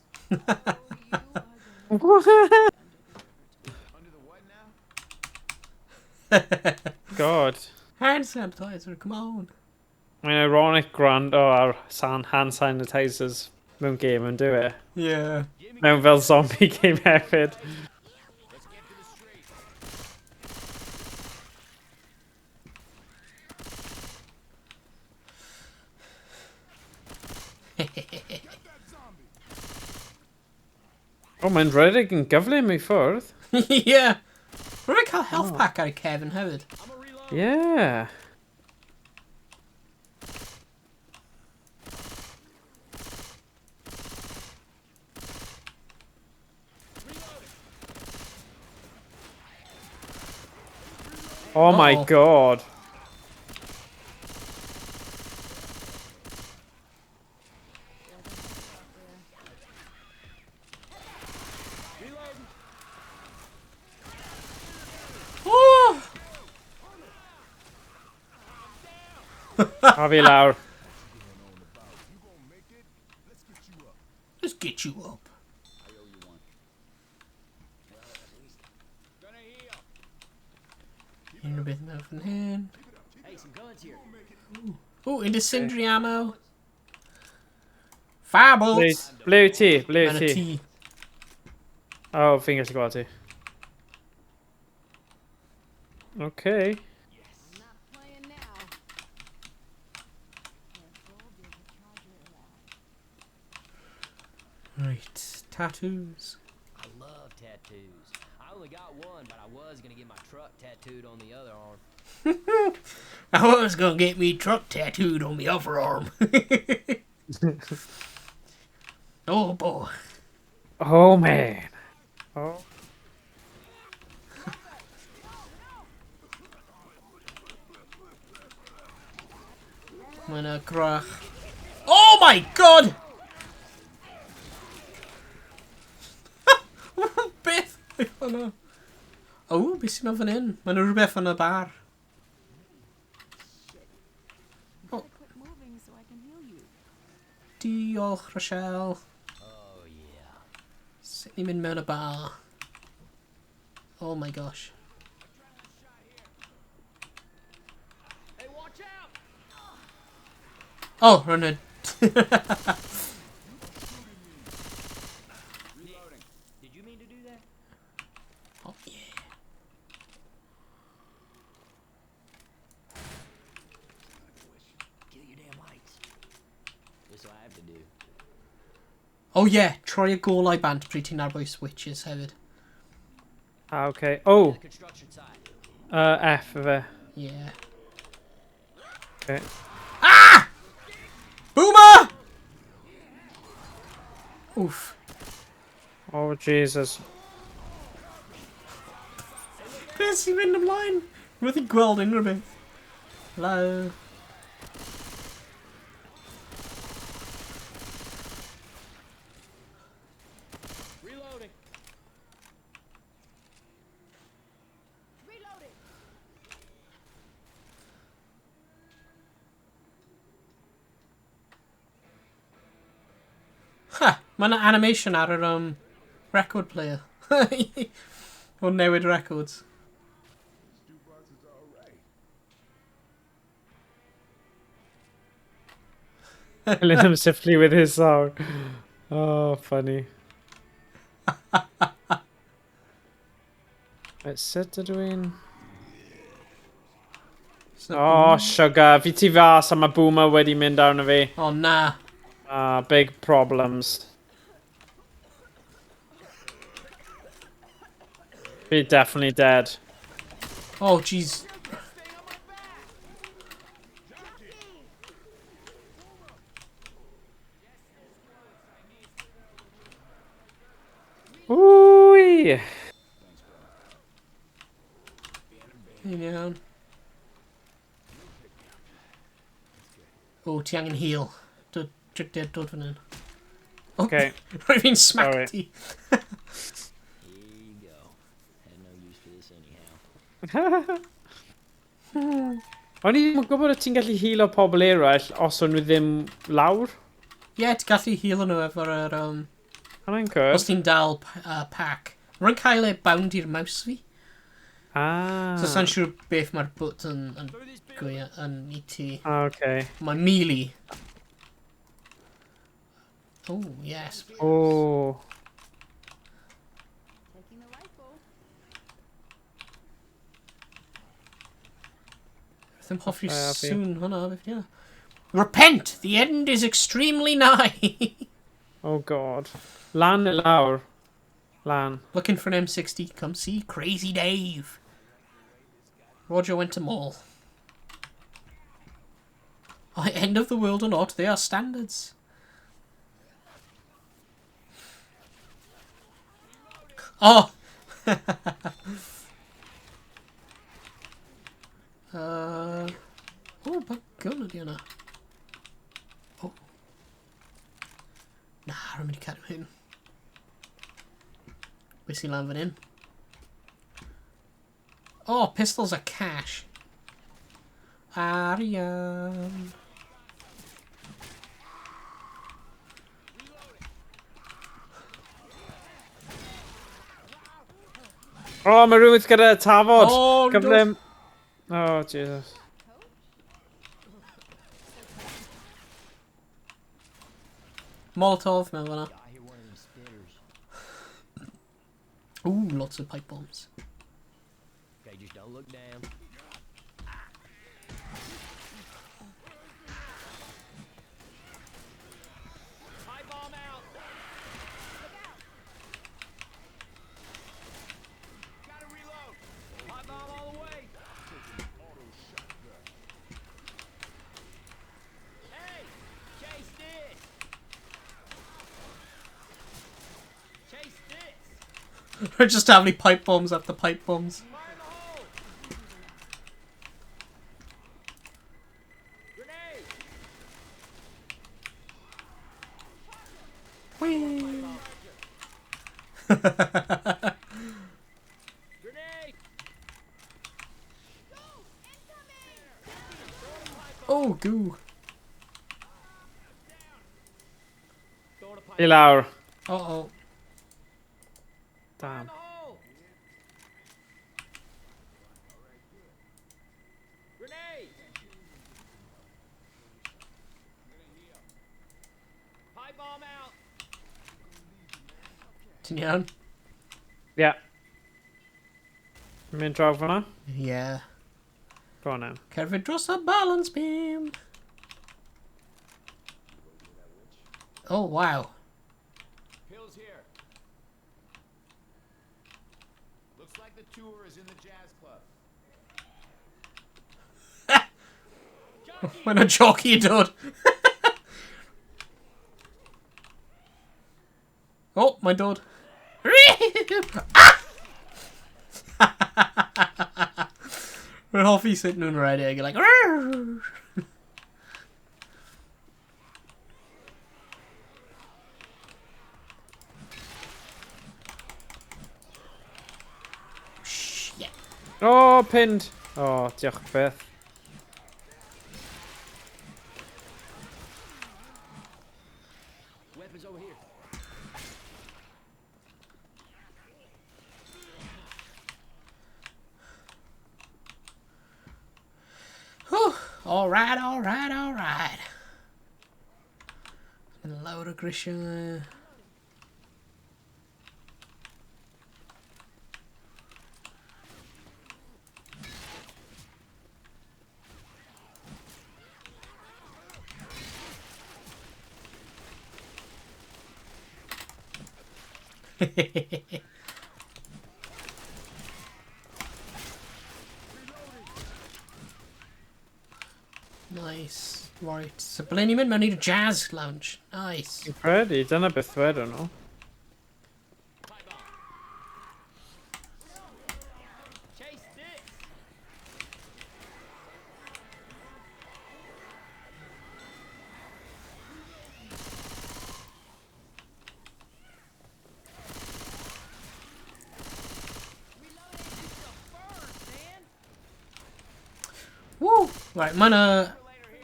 Oh, you are gonna Under the what now? God. Hand sanitizer, come on. Mae'n ironic gwrando ar hand sanitizers mewn game yn dyw e. Yeah. Mewn fel zombie game hefyd. Let's get to the street. Oh, mae'n rhedeg yn gyflym i ffwrdd. Yeah. Rwy'n cael health pack ar y cefn hefyd. I'm a reload. Yeah. Oh my Uh-oh. God. Oh! A fi lawr. Let's get you up. Gonna heal. Unrhyw beth mewn fan hyn. Hey, some guns here. Oh, incendiary ammo. Firebolts. Ble wyt ti? Ble And wyt a ti? T. Oh, fi'n gallu gweld ti. Okay. I'm not playing now. Careful, there's a charger around. Right, tattoos. I love tattoos. I only got one, but I was gonna get my truck tattooed on the other arm. I was gonna get me truck tattooed on the other arm. Oh boy. Oh man. Oh. Mae'n a grach. Oh my God! Beth oedd hwnna? Oh, beth sy'n mewn fan hyn? Mae'n rhywbeth yn y bar. Gotta quit moving so I can heal you. Diolch, Rochelle. Oh yeah. Sut ni'n mynd mewn y bar? Oh my gosh. Hey, watch out! Oh, rhan y... Nick, did you mean to do that? Oh, yeah. Kill your damn lights. This'll have to do. Oh yeah, troi y golau bant pryd ti'n arbwy switches hefyd. Ah, okay. Oh, The construction site. F ife. Yeah. Okay. Ah! Boomer! Oof. Oh, Jesus. Beth sy'n mynd ymlaen? Rwy'n i'n gweld unrhyw beth. Hello. Reloading. Reloading. Ha! Mae yna animation ar yr record player. O newid records. Jukebox is all right. Killing him swiftly with his song. Oh, funny. Right, sut ydw i'n... Oh, sugar. Fi tu fas a mae Boomer wedi mynd arno fi. Oh, na. Ah, big problems. Fi definitely dead. Oh, jeez. Wee! Iawn. O, ti angen heal. Drydiad dod fan hyn. Oh, Okay. Rwy'n fi'n smack Sorry. ti. Here you go. Had no use for this anyhow. O'n i ddim yn gwybod o ti'n gallu healo pobl eraill os o'n nhw ddim lawr. Ie, yeah, ti'n gallu heal nhw efo'r... Hwnna'n good. Os ti'n dal pack. Rwy'n cael ei bound i'r mouse fi. Ah. So sa'n siŵr beth mae'r button yn gwylio yn i ti. Ah, okay. Mae melee. Oh, yes. Oh. Taking the rifle. Ddim hoffi Fi. sŵn hwnna, beth yna. Repent! The end is extremely nigh! Oh god. Lan neu lawr? Lan. Looking for an M60, come see Crazy Dave. Roger went to mall. Oh, end of the world or not, they are standards. Oh! Oh, pa gun ydi hwnna? Oh. Na, rwy'n mynd i cadw hyn. Beth sy'n lan fan hyn? Oh, pistols are cash. Arian. Oh, mae rhywun gyda tafod. Oh, Gyflym. Oh, Jesus. Molotov mewn fan'na. I hear one of them spitters. Ooh, lots of pipe bombs. Okay, just don't look down. Pipe bomb out. Gotta reload. Pipe bomb all the way. Hey, chase this. Chase this. We're just having pipe bombs after pipe bombs. Fire in the hole! Grenade! Whee! Grenade! Oh, goo. Throwing a pipe I lawr. Uh-oh. Damn. in the hole! Grenade! Pipe bomb out! Ti'n iawn? Yeah. Mynd draw fan'na? Yeah. Go on then. Cerdded dros y balance beam. Oh, wow. Pills here. Looks like the tour is in the jazz club. Mae'n a jockey dod. Oh, mae'n dod. Ah! Rwy'n hoffi sut nhw'n rhedeg, like... Shit. Oh, pinned. Oh, diolch byth. Weapons over here. Whew. All right, all right, all right. Lawr y grisiau. Nice. Right. So ble ni'n mynd mewn i'r jazz lounge. Nice. Fi'n credu, dyna beth ddwedon nhw. Pipe bomb. Chase this. Right, mae yna...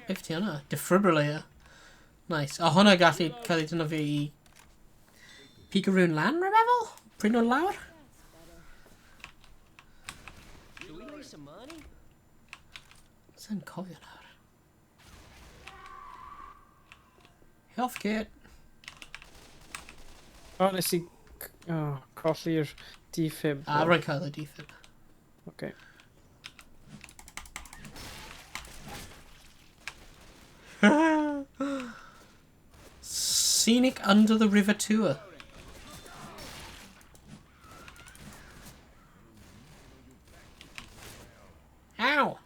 Beth ti hwnna? Defibrillator. Nice. A hwnna gallu cael ei defnyddio i pigo rhywun lan, rwy'n meddwl? Pryn nhw'n lawr? Should we lose some money? Sa'n cofio nawr. Health kit. O, nes i... Oh, colli'r defib. A, rwy'n cael y defib. Okay. Scenic Under the River Tour. Ow!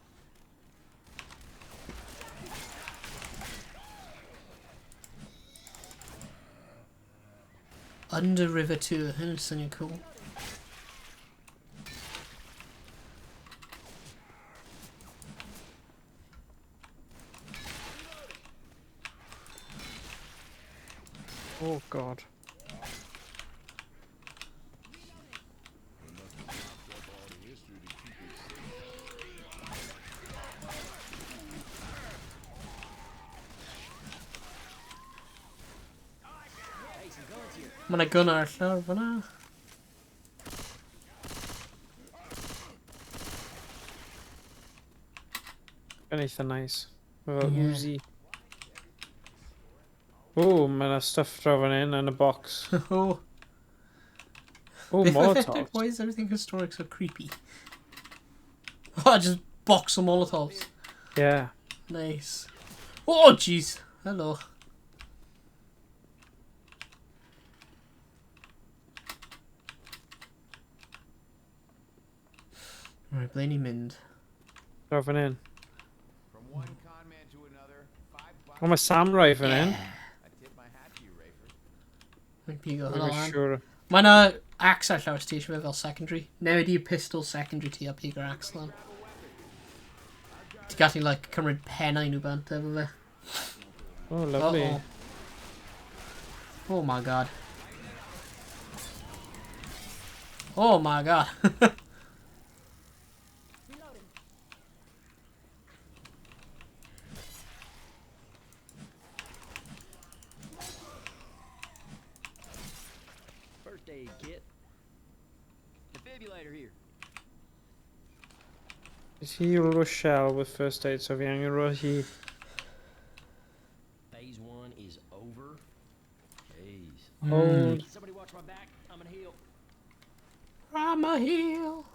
Under River Tour. Hynny'n swnio cool. Oh, God. Mae yna gun ar y llawr fyna. Yn eitha nice. Mae fel Ie. Uzi. O, mae yna stuff draw fan hyn yn y box. Oh. O, Molotov. Why is everything historic so creepy? Oh, just box of Molotovs. Yeah. Nice. Oh, jeez. Hello. Right, ble ni'n mynd? Draw fan hyn. From one con man to another, $5. O, mae samurai fan hyn. I tip my hat to you, Rayford. Mae'n pigo Dwi'n hwnna lan. siŵr. Mae yna axe ar llawer ti eisiau fe fel secondary. Newid i pistol secondary ti a pigo'r axe lan. Ti gallu, like, cymryd pennau nhw bant efo fe. Oh, lovely. Uh-oh. Oh my god. Oh my god. First aid kit. Defibrillator here. Is he Rochelle with first aid, so fi angen rhoi hi. Phase one is over. Jeez. Hold. Somebody watch my back. I'm gonna heal. I'm a heel.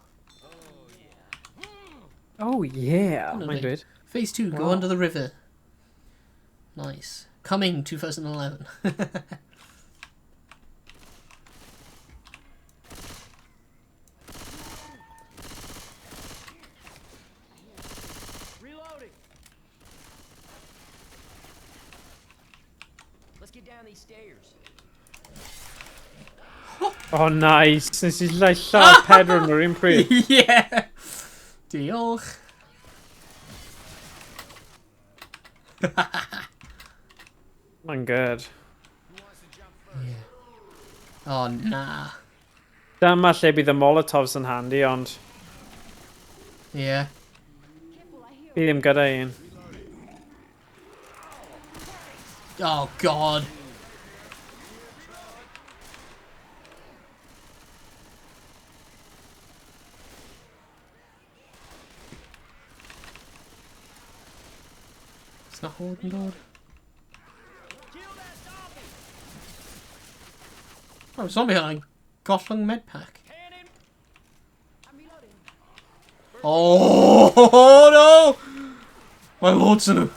Oh, yeah. Lovely. Mae'n dweud. Phase 2, go Wow. under the river. Nice. Coming 2011. Reloading. Let's get down these stairs. Oh, nice. Nes i llai lladd pedwar yn yr un pryd. Yeah. Diolch. Mae'n good. Oh, na. Dyma lle bydd y Molotovs yn handy, ond Yeah. fi ddim gyda un. Oh, God. It's not holding, Lord. Oh, zombie hunting. Gollwng medpack. Oh, no! My lord's in.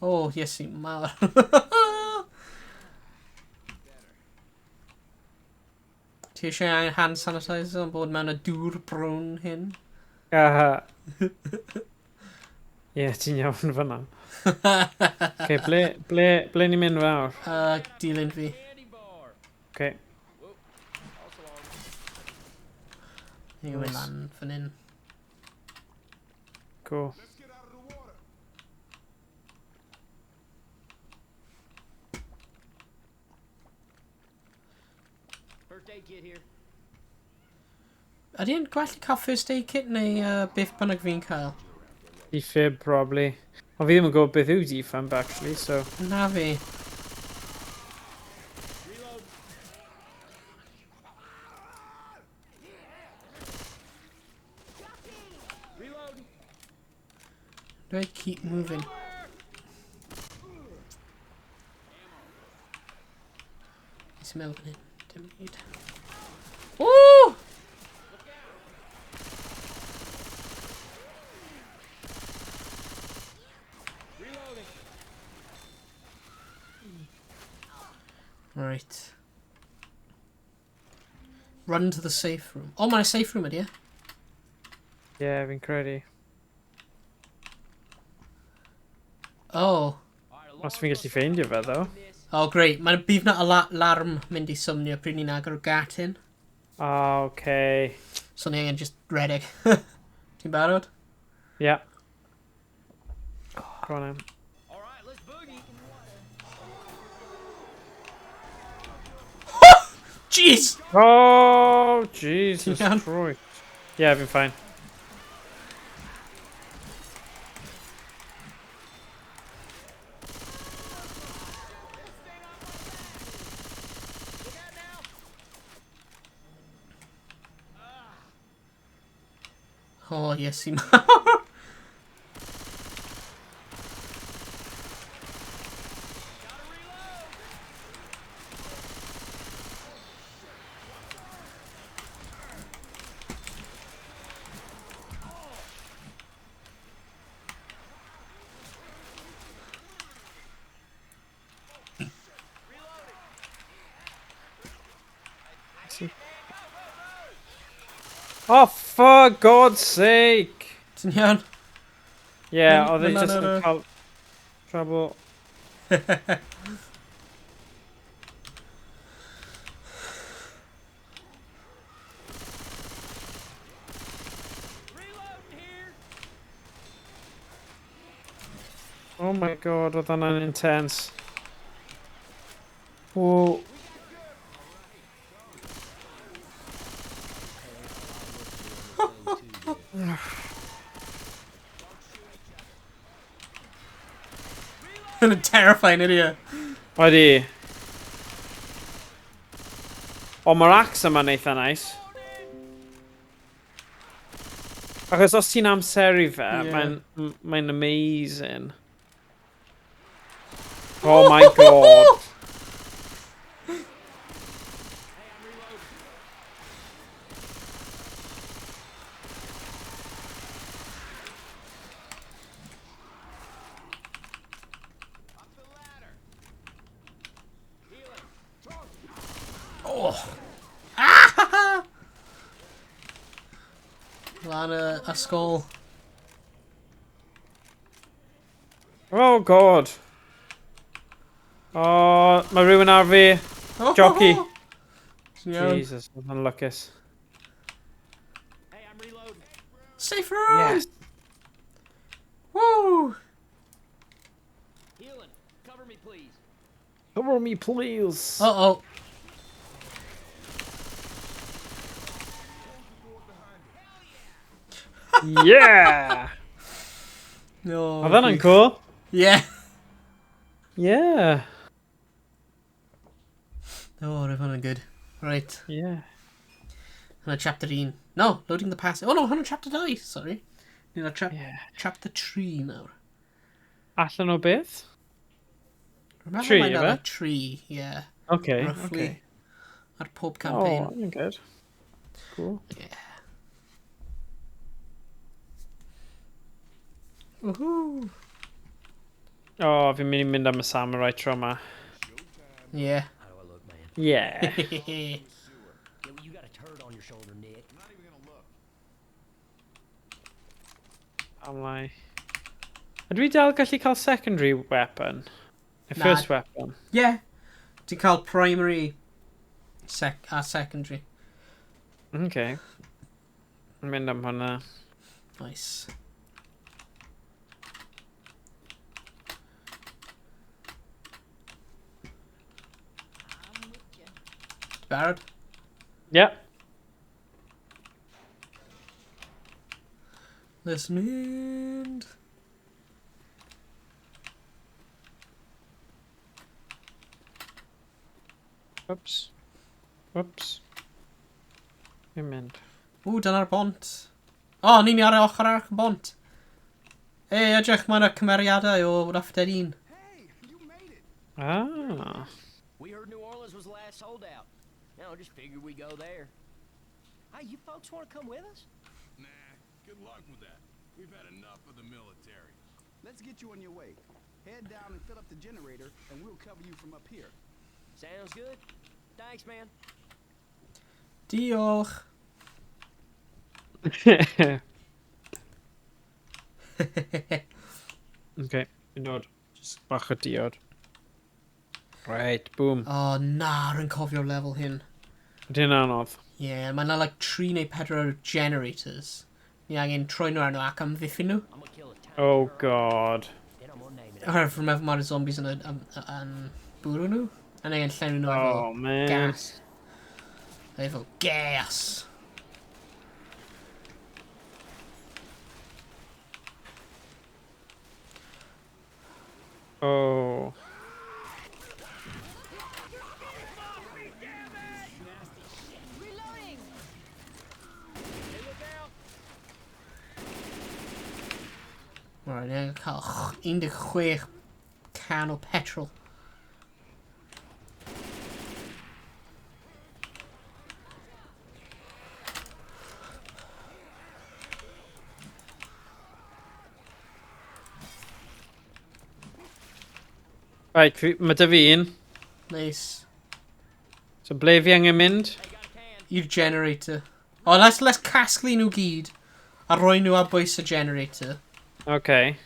Oh, yes, mawr. Ti eisiau angen hand sanitizer yn bod mewn y dŵr brown hyn? Aha. Ie, ti'n iawn fyna. Okay, ble ni'n mynd fawr? Dilyn fi. Candy bar. Okay. Ni'n mynd lan fan hyn. Cool. Let's get out of the water. First aid kit here. Ydy e'n gwell i cael first aid kit neu beth bynnag fi'n cael? Defib, probably. Ond fi ddim yn gwybod beth yw defib, actually, so... Na fi. Do I keep moving? Nes i meddwl fan hyn. Dim byd. Woo! Right. Run to the safe room. Oh, mae'n safe room ydi e? Yeah, fi'n credu. Oh. Os fi'n gallu ffeindio fe, though. Oh, great. Mae'n bydd na alarm mynd i swnio pryd ni'n agor y gat hyn. Ah, okay. So ni angen just redeg. Ti'n barod? Yeah. Go on then. All right, let's boogie. Jeez! Oh, Jesus Ti'n iawn? Christ. Yeah, fi'n fine. Oh, yes, i mawr. See? Oh, for God's sake! Ti'n iawn? Yeah, oedd e No, just no, no. yn cael trouble. Oh my God, oedd hwnna'n intense. Whoa. Yn terrifying, ydi e? Ydy. O, mae'r axe yma'n eitha nice. Achos os ti'n amseru fe, Ie. Mae'n amazing. Oh my God. Oh. Ah! Lan y ysgol. Oh God. Oh, mae rhywun ar fi. Jockey. Ti'n iawn? Jesus, oedd yn lwcus. Hey, I'm reloading. Safe room! Yes. Woo! Healing. Cover me, please. Cover me, please. Uh-oh. Yeah! No. Oedd hwnna'n cool. Yeah. Yeah. Oh, roedd hwnna'n good. Right. Yeah. Hwnna chapter 1. No, loading the pass. Oh no, hwnna chapter 2, sorry. Ni'n ar chapter 3 nawr. Allan o beth? Remember Tri, mae'n ife? ar 3, yeah. Okay, Roughly. okay. Ar pob campaign. Oh, that's good. Cool. Yeah. Woohoo! Oh, fi'n mynd i mynd am y samurai tro yma. Yeah. How do I look, man? Yeah. Yeah, well, you got a turd on your shoulder, Nick. I'm not even gonna look. I'm like... Ydw i dal gallu cael secondary weapon? Y Na. first weapon? Yeah. Ti'n cael primary a secondary. Okay. Mynd am hwnna. Nice. I'm with you. Barod? Yeah. Let's mynd. Oops. Oops. Fi'n mynd. Ww, dyna'r bont. O, ni'n ar y ochr arall y bont. Ei, edrych, mae yna cymeriadau o Left 4 Dead 1. Hey, you made it. Ah. We heard New Orleans was the last holdout. Now, just figured we go there. Hey, you folks want to come with us? Nah, good luck with that. We've had enough of the military. Let's get you on your way. Head down and fill up the generator, and we'll cover you from up here. Sounds good. Thanks, man. Diolch. Okay, fi'n dod. Just bach o diod. Right, boom. O, na, rwy'n cofio'r lefel hyn. Ydy hyn anodd? Ie, yeah, mae yna like 3 neu 4 generators. Ni angen troi nhw arno ac amddiffyn nhw. I'm gonna kill a tank. Oh god. Then I'm gonna name it. Oherwydd rwy'n meddwl mae'r zombies yn, yn, yn bwrw nhw. A ni angen llenwi nhw efo Oh man. gas. Efo gas. Oh. Reloading! Right, ni angen cael 16 can o petrol. Right, mae dy fi un. Nice. So ble fi angen mynd? I'r generator. O, oh, let's casglu nhw gyd. A rhoi nhw ar bwys y generator. Okay.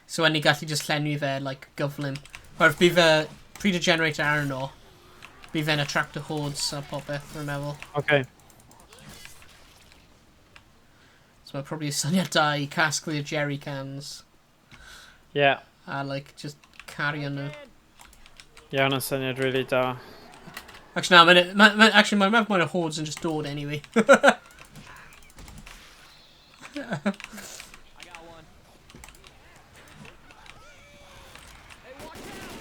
So when ni gallu just llenwi fe, like, gyflym. Oherwydd bydd fe, pryd y generator arno, bydd fe'n attract the hordes a popeth, rwy'n meddwl. Okay. So mae probably y syniad da i casglu'r jerry cans. Yeah. A, like, just cario nhw. Yeah, hwnna'n syniad really da. Actually, na, mae'n, ma, actually, mae'n meddwl mae'r hordes yn just dod anyway. I got one. Hey, watch out!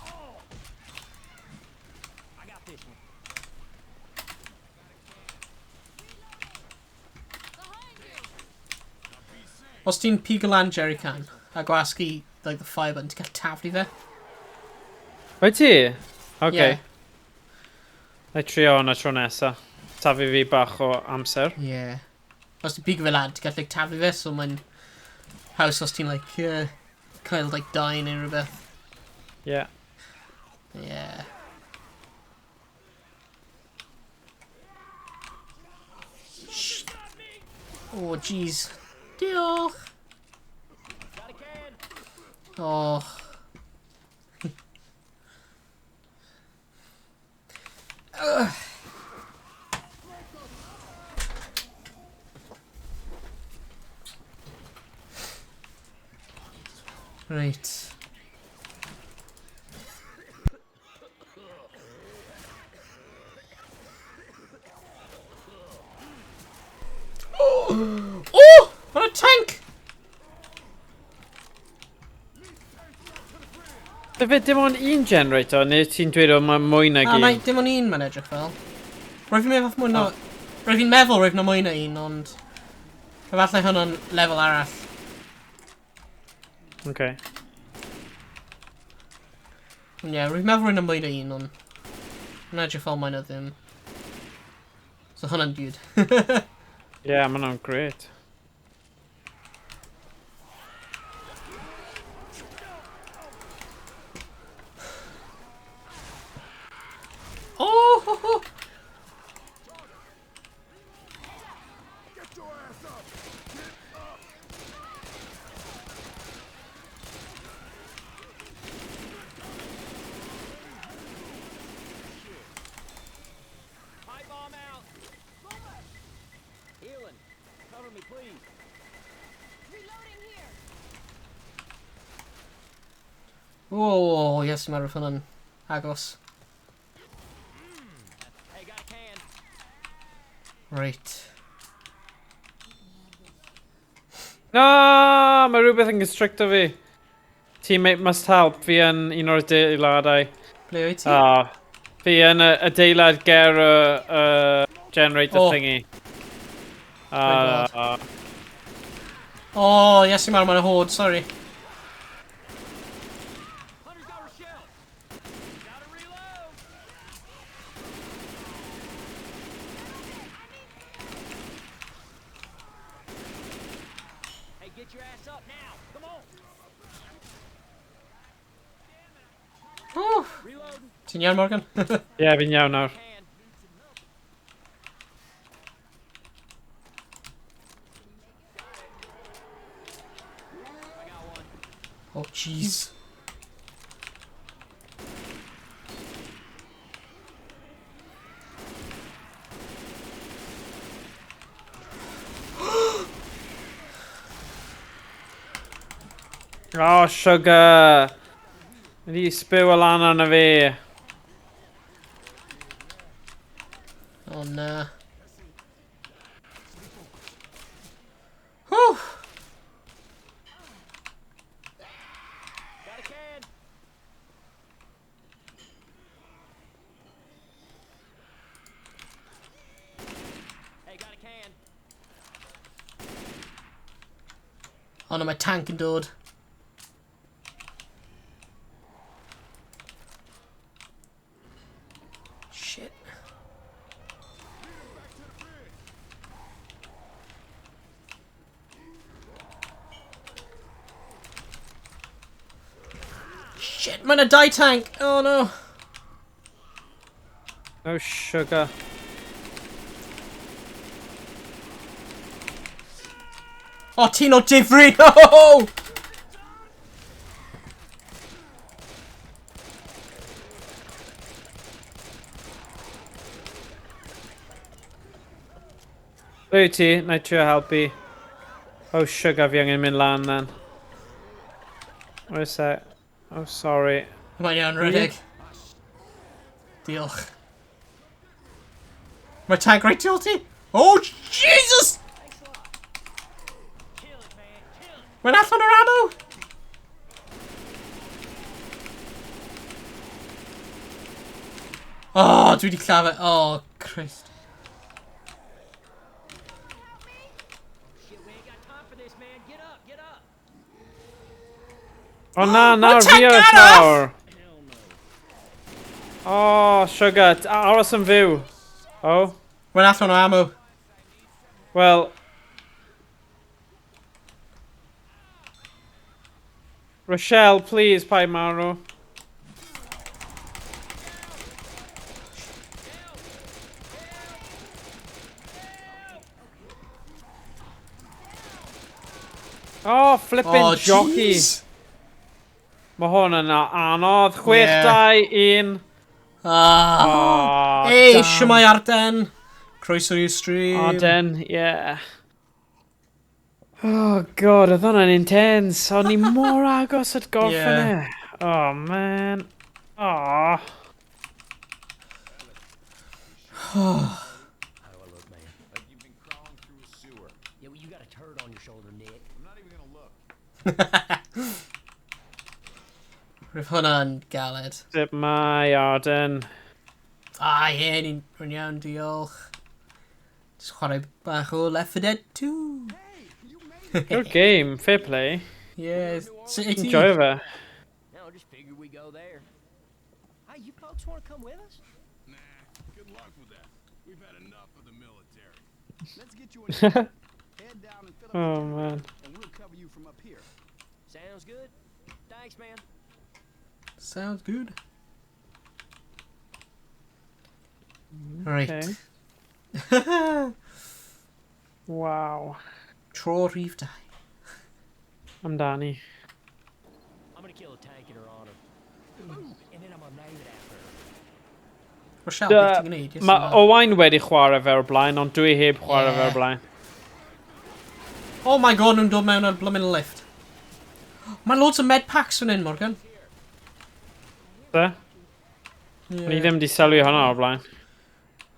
Oh! I got this one. Behind you! Os ti'n pigo lan jerry can a gwasgu like, the fire button, ti'n cael taflu fe. Wyt ti? Okay. Yeah. Na i trio hwnna tro nesa. Tafu fi bach o amser. Yeah. Os ti'n pigo fe lan, ti'n gallu like, taflu fe, so mae'n haws os ti'n like, cael like, die neu rhywbeth. Yeah. Yeah. Shh. Oh, jeez. Diolch. Got a can. Oh. Ugh. Right. Oh! Oh! What a tank! Dyfe dim ond un generator, neu ti'n dweud o mae mwy nag Ah, un? mae dim ond un mae'n edrych fel. Roedd fi'n meddwl mwy na... Roedd fi'n meddwl roedd na mwy na un, ond... Efallai hwnna'n lefel arall. Okay. Ond ie, roedd fi'n meddwl roedd na mwy na un, ond... Mae'n edrych fel mae na ddim. So hwnna'n good. Yeah, mae hwnna'n great. Oh! Ho, ho. Get your ass up! Get up! Pipe bomb out. Healing. Cover me, please. Reloading here! Oh, yes, mae'r hwnna'n Agos. Hey, got a can. Right. No, mae rhywbeth yn constricto fi. Teammate must help. Fi yn un o'r adeiladau. Ble wyt ti? Ah, fi yn y adeilad ger y generator Oh. thingy. gweld. Ah, Oh, yes, i'n marw, mae'n horde, sorry. Hunter's got Rochelle. Gotta reload. Hey, get your ass up now. Come on. Oh, Reloading. ti'n iawn, Morgan? Ie, fi'n iawn nawr. Can. I got one. Oh, jeez. Oh, sugar. Wedi spew lan arno fi. Oh, na. Whew. Got a can. Hey, got a can. Oh no, mae tank yn dod. Shit. Shit, mae'n a die tank! Oh no. No sugar. Oh, ti'n o difri! Oh! Ble wyt ti? Na i trio helpu. Oh, sugar, fi angen mynd lan then. Where's that? Oh, sorry. Mae'n iawn, rhedeg. Diolch. Mae tank right tu ôl ti? Oh, Jesus! Kill it, man. Kill it. Mae'n allan o'r ammo! Oh, dwi wedi lladd e. Oh, Christ. Shit, we ain't got time for this, man. Get up, get up. Oh na, nawr tank fi ar y arall! llawr. Oh, sugar. Aros yn fyw. Oh, Mae'n allan o ammo. well. Rochelle, please, paid marw. Oh, flipping Oh, jockey. jeez. Mae hwn yn anodd. 6, Yeah. 2, 1. Ah. Oh, Hey, damn. shwmae Arden. Croeso i'r stream. Arden, yeah. Oh god, oedd hwnna'n intense. O'n i mor agos at gorffen Yeah. e. Oh man. Oh. How do I look, man? Like you've been crawling through a sewer. Yeah, well, you got a turd on your shoulder, Nick. I'm not even gonna look. Roedd hwnna'n galed. Sut mae Arden? Ah, ie, ni'n rwy'n iawn, diolch. Just chwarae bach o Left 4 Dead 2. Good game, fair play. Yeah, sut i ti? Enjoy fe. No, just figure we go there. Hey, you folks want to come with us? Nah, good luck with that. We've had enough of the military. Let's get you in. Head down and fill up Oh the generator, man. and we'll cover you from up here. Sounds good. Thanks, man. Sounds good. Right. Okay. Wow. Tro rhif 2. Amdani. I'm gonna kill a tank in her honor. Ooh, and then I'm gonna name it after her. Rochelle, beth ti'n gwneud? Yes, Mae Owain wedi chwarae fe o'r blaen, ond dwi heb chwarae fe Yeah. o'r blaen. Oh my god, nhw'n dod mewn ar blymyn lift. Mae loads o med packs fan hyn, Morgan. Be? Yeah. Ni ddim wedi sylwi hwnna o'r blaen.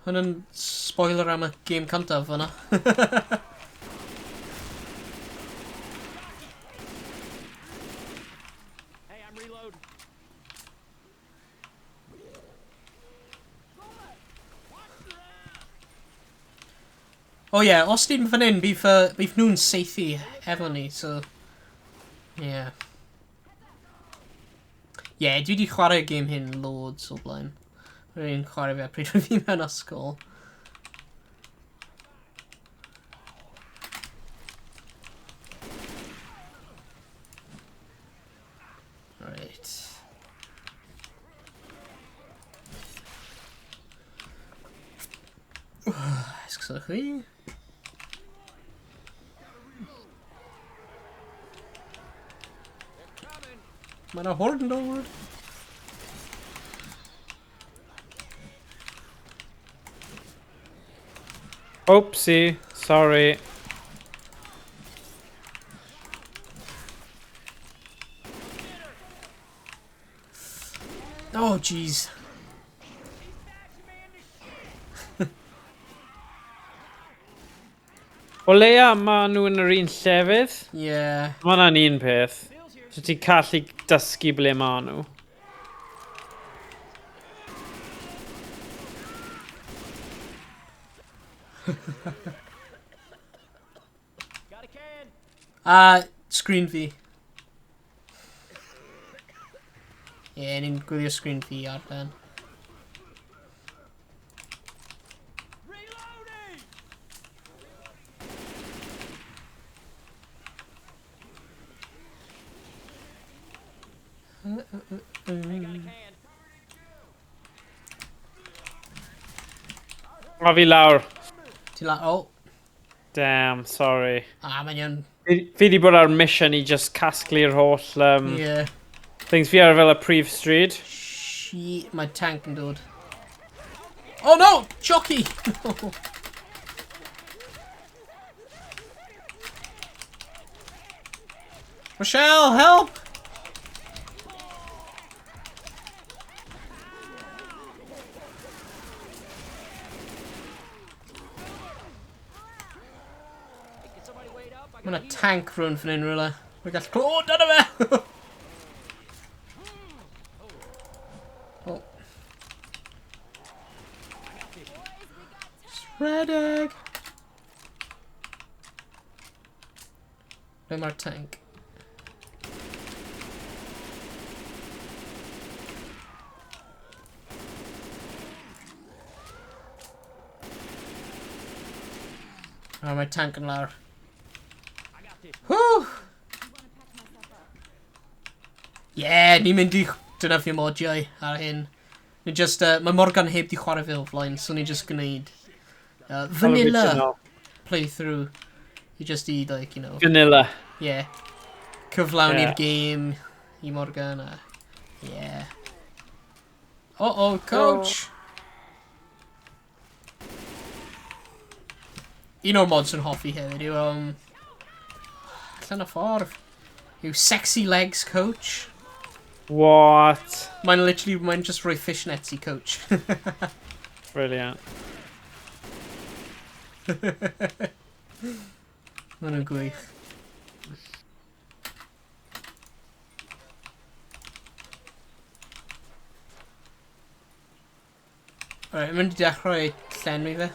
Hwn yn spoiler am y game cyntaf fyna. Hey, I'm reloading. O ie, yeah, os ti'n fan hyn, bydd, bydd nhw'n seithi efo ni, so... Yeah. Yeah, dwi wedi chwarae game hyn loads o blaen. Rwy'n chwarae fe pryd roedd fi mewn ysgol. Right. Esgusodwch fi. Mae yna horde yn dod. Oopsie, sorry. Oh, jeez. O leia, ma nhw yn yr un llefydd. Yeah. Ma hwnna'n un peth. So ti'n gallu dysgu ble ma nhw. Got a can. Screen fi. Ie, yeah, ni'n gwylio screen fi ar ben. Reloading! Hey, got a can. A fi lawr. Ti la... Oh. Damn, sorry. Ah, mae'n iawn. Fi di bod ar mission i just casglu'r holl Yeah. things. Fi ar fel y prif stryd. Shit, mae tank yn dod. Oh no! Jockey! Rochelle, help! Hey, can somebody wait up? I Mae got yna tank rhwng fan hyn rhywle. Mae'n gallu clo... Oh, dyna fe! Oh. Rhedeg! Ble mae'r tank? Oh, mae tank yn lawr. Whew! Yeah, ni'n mynd i defnyddio modiau ar hyn. Ni just, mae Morgan heb di chwarae fe o flaen, so ni just gwneud vanilla Original. playthrough. I just i, like, you know, Vanilla. yeah. Cyflawni'r Yeah. game i Morgan a... Yeah. Uh-oh, coach! Un o'r mods yn hoffi hefyd yw, allan o ffordd. Yw Sexy Legs Coach. What? Mae'n literally, mae'n just rhoi fishnets i coach. Brilliant. Maen nhw'n gwych. Alright, yn mynd i dechrau llenwi fe.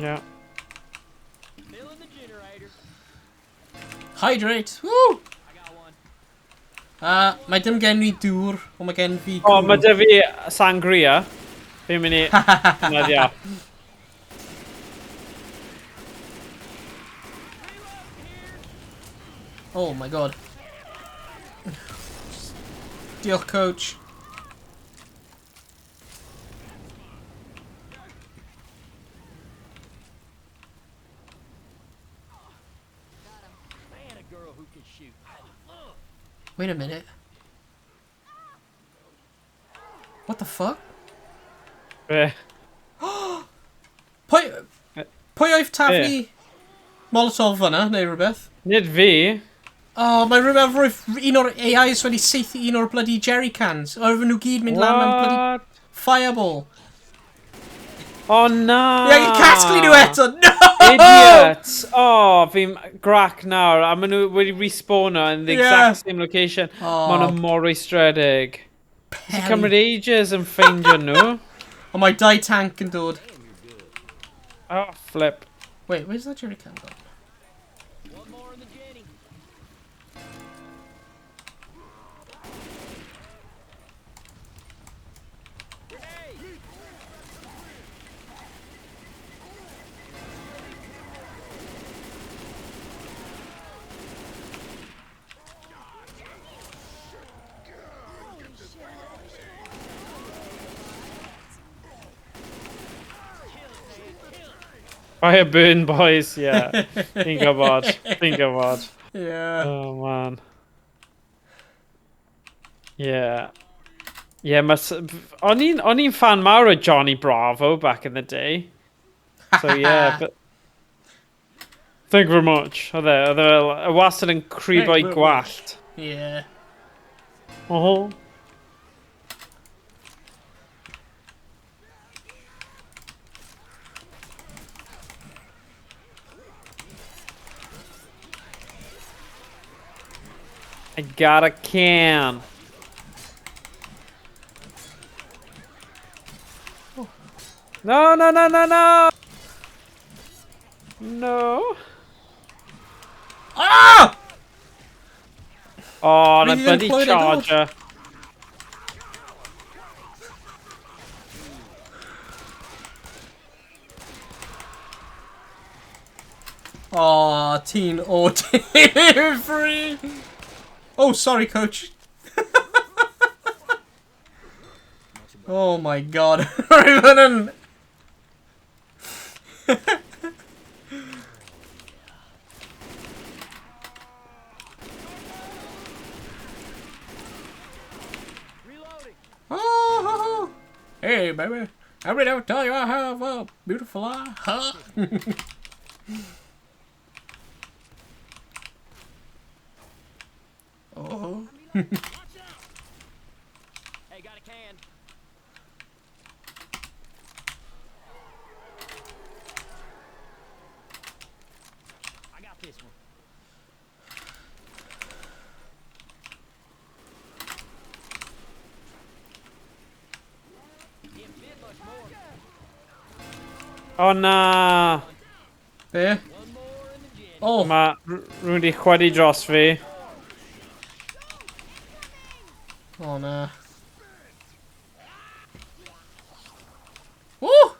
Yeah. Filling the generator. Hydrate! Woo! I got one. Mae dim gen i dŵr, ond mae gen fi O, mae cwrw. dy fi sangria. Fi'n mynd i... Na, dia. Oh my god. Diolch, coach. Man, a girl who can shoot. Wait a minute. What the fuck? Be? Pwy oedd taflu Molotov fyna, neu rhywbeth? Nid fi. Oh, mae rhywun rhoi un o'r AIs wedi saethu un o'r bloody jerry cans. Oedden nhw gyd mynd lan mewn bloody fireball. Oh na! Fi angen casglu nhw eto! No! Idiots! Oh, fi'n grac nawr, a maen nhw wedi respawno in the exact same location. Oh. Maen nhw mor rwystredig. It's cymryd ages yn ffeindio nhw. O, mae dau tank yn dod. Oh, flip. Wait, where's that jerry can gone? One more in the Jenny. Grenade! Fire burn, boys, yeah. Fi'n gwybod, fi'n gwybod. Yeah. Oh, man. Yeah. Yeah, ma... O'n i'n fan mawr o Johnny Bravo back in the day. So, yeah, but... Thank you very much. Oedd e fel, wastad yn cribo'i gwallt. Yeah. Oh. I got a can. No, no, no, no, no! No. Ah! Oh, and a bloody charger. Oh, teen or free. Oh, sorry, coach. Oh my god. Reloading. Oh, hey, baby. I would never tell you I have a beautiful eye. Huh? Oh. Hey, got a can. I got this one. Can't fit much more. Oh na! Be? One more in the Jenny. Oh. Mae rhywun wedi chwedi dros fi. Oh na. Woo!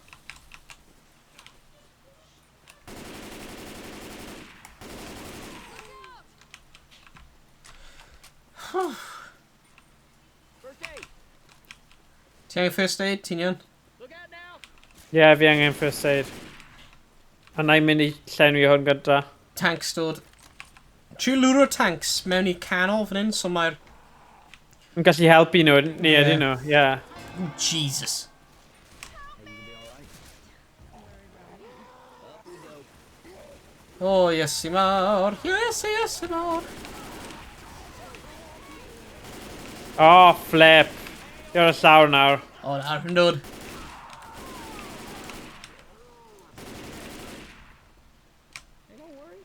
First aid. Ti angen first aid, ti'n iawn? Look out now. Yeah, fi angen first aid. A na i'n mynd i llenwi hwn gyda. Tanks dod. Tri lwro tanks mewn i canol fan hyn, so mae'r... Yn gallu helpu nhw, ni Yeah. ydyn nhw, yeah. Oh, Jesus. Oh, Iesu mawr. Iesu, Iesu mawr. Oh, flip. Fi ar y llawr nawr. O, na, rwy'n dod. Hey, don't worry.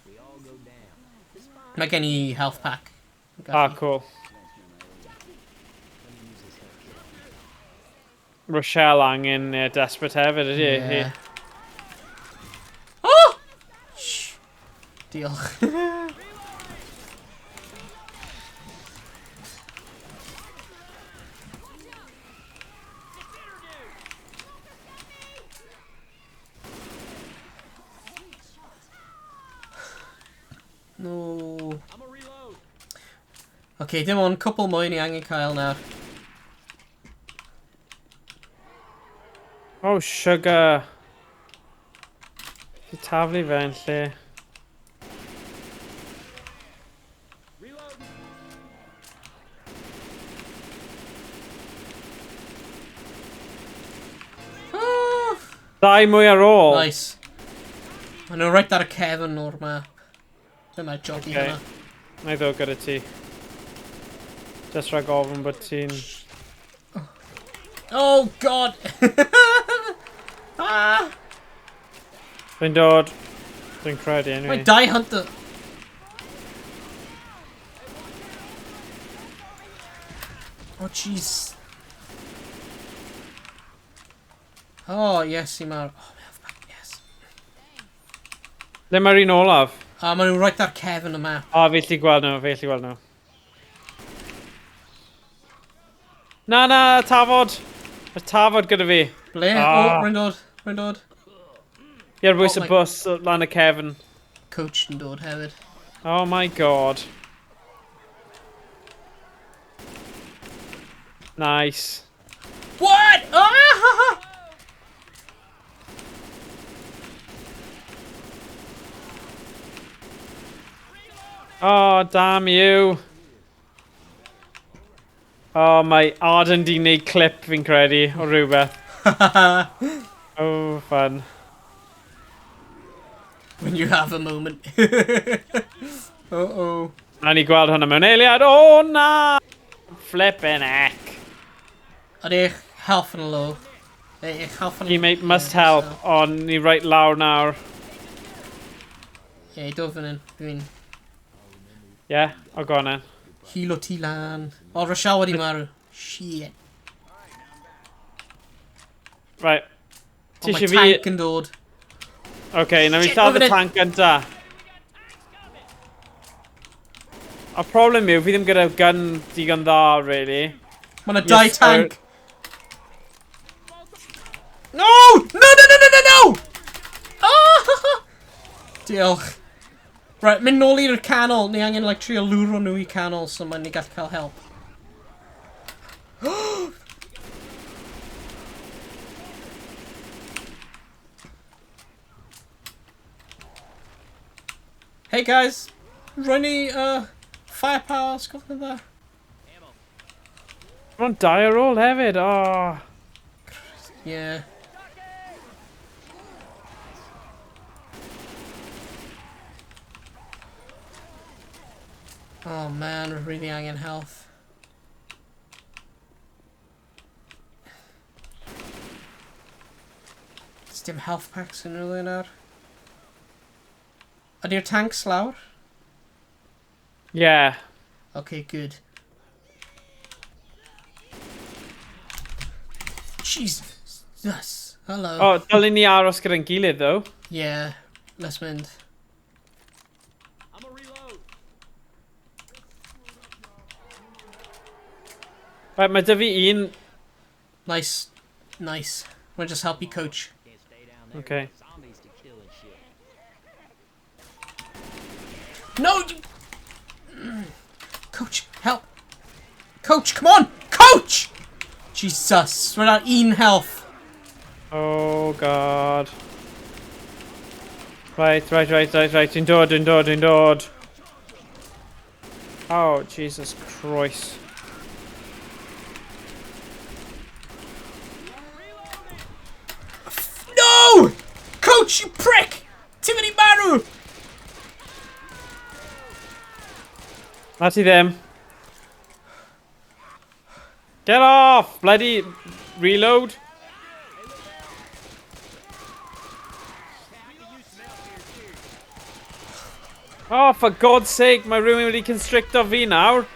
We all go down. It's fine. Mae gen i health pack. Ah, cool. Rochelle angen desperate hefyd, ydy? Yeah. Oh! Shh. Diolch. No. I'm a reload. Okay, dim ond cwpl mwy ni angen cael nawr. Oh, sugar. Fi taflu fe yn lle. Reload. Oh, Dau mwy ar ôl. nice. Maen nhw reit ar y cefn o'r map. Dyma jogi Okay. hwnna. Na i ddod gyda ti. Just rhag ofn bod ti'n... Oh, God! Ah! Fi'n dod. Dwi'n credu, anyway. Mae dau hunter. Oh, jeez. Oh, yes, i mar... Oh, mae back, yes. Le mae'r un olaf? A maen nhw'n right ar cefn y map. O, fi allu gweld nhw, fi allu gweld nhw. Na, na, y tafod! Y tafod gyda fi. Ble? O, oh, rwy'n dod, rwy'n dod. Ie, ar bwys y bws lan y cefn. Coach yn dod hefyd. Oh my God. Nice. What? Ah! Oh, damn you. Oh, mae Arden di wneud clip fi'n credu o rhywbeth. Oh, fun. When you have a moment. Uh-oh. Na ni gweld hwnna mewn eiliad. Oh, na! Flippin' heck. Ydy eich health yn low? Eich health yn... Teammate must help. O, ni right lawr nawr. Ie, dod fan hyn. Dwi'n... Yeah, o go on then. Hilo ti lan. O, Rochelle wedi marw. Shit. Right. Ti eisiau fi... tank yn dod. Ok, na fi lladd y tank gynta. A problem yw, fi ddim gyda gun digon dda, really. Mae yna dau tank. No! No, no, no, no, no, no! Oh! Diolch. Right, mynd nôl i'r canol. Ni angen, like, trio lwro nhw i canol, so mae'n ni gallu cael help. Hey guys, roi ni firepower, os gwelwch yn dda. Mae'n dau ar ôl hefyd, oh. Yeah. Oh man, we're really angen health. Dim health packs yn rhywle nawr. Ydy'r tanks lawr? Yeah. Okay, good. Jesus. Hello. Oh, dylen ni aros gyda'n gilydd, though. Yeah, let's mynd. I'm a reload. Right, mae dy fi un. Nice. Nice. We'll just help you, coach. Can't stay down there. Okay. Zombies to kill and shit. No! You... Coach, help! Coach, come on! Coach! Jesus, we're at un health. Oh, God. Right, right, right, right, right. Dwi'n dod, dwi'n dod, dwi'n dod. Oh, Jesus Christ. No! Coach, you prick! Timothy marw! Na ti ddim. Get off! Bloody reload. Oh, for God's sake, mae rhywun wedi constricto fi nawr.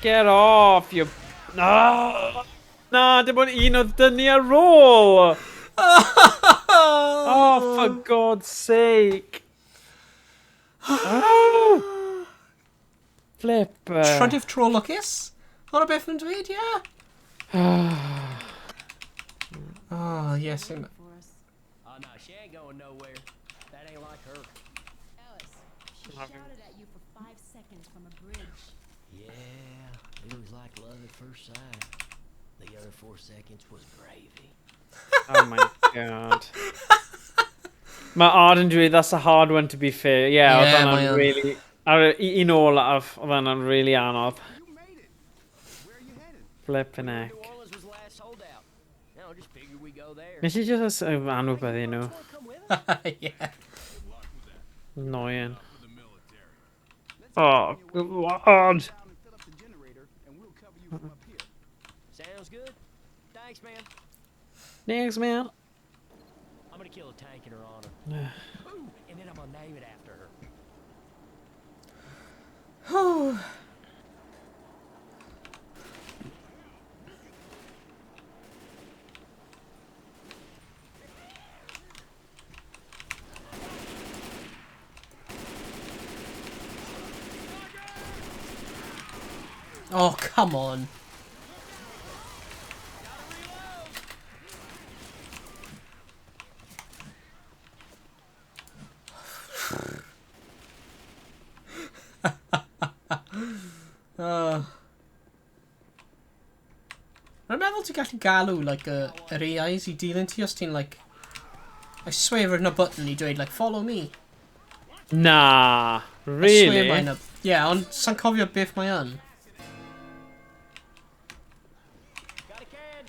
Get off, you... No! Na, dim ond un oedd dynnu ar ôl. Oh, for God's sake. Oh! Flip. Trydydd tro lwcus? Hwna beth nhw'n dweud, ie? Oh, yes. For us. Oh no, she ain't going nowhere. That ain't like her. Ellis, she shouted at you for 5 seconds from a bridge. Yeah, it was like love at first sight. The other 4 seconds was gravy. Oh my God. Mae Arden dweud that's a hard one to be fair. Yeah, oedd Yeah, hwnna'n mae o'n. really... Ar un olaf, oedd hwnna'n really anodd. You made it. Where are you headed? Flippin' heck. New Orleans was last holdout. Now just figure we go there. Nes i just anwybyddu nhw. Wanna come with us? Yeah. Annoying. Oh, God. Sounds good. Thanks, man. Thanks, man. I'm gonna kill a tank in her honor. Ooh, and then I'm gonna name it after her. Oh, come on. Rwy'n meddwl ti'n gallu galw, like, yr AIs i dilyn ti os ti'n, like... I swear roedd 'na button i dweud, like, follow me. Na, I swear really? mae 'na... Yeah, ond sa'n cofio beth mae yn. Got a can.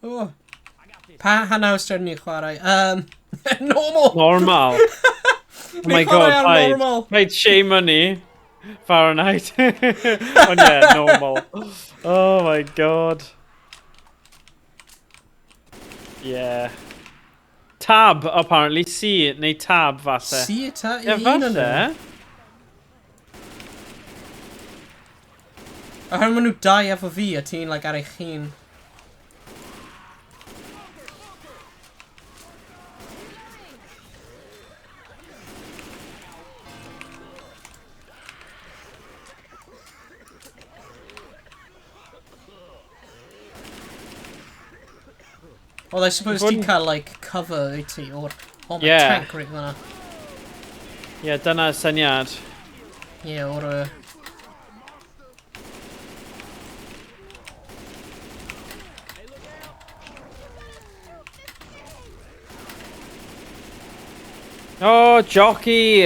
Oh. Pa hanawster ni'n chwarae? Normal! Normal. Oh my Ni'n chwarae god, ar paid. normal. Paid shame on ni. Fahrenheit. Ond yeah, normal. Oh my god. Yeah. Tab, apparently. C, neu tab, falle. See ta Ie, un o'n nhw. falle. Oherwydd maen nhw dau efo fi a ti'n like, ar eich hun. Well, I suppose ti'n cael, like, cover i ti o'r... Oh, mae Yeah. tank reit fan'na. Ie, dyna syniad. Ie, o'r... Oh, jockey!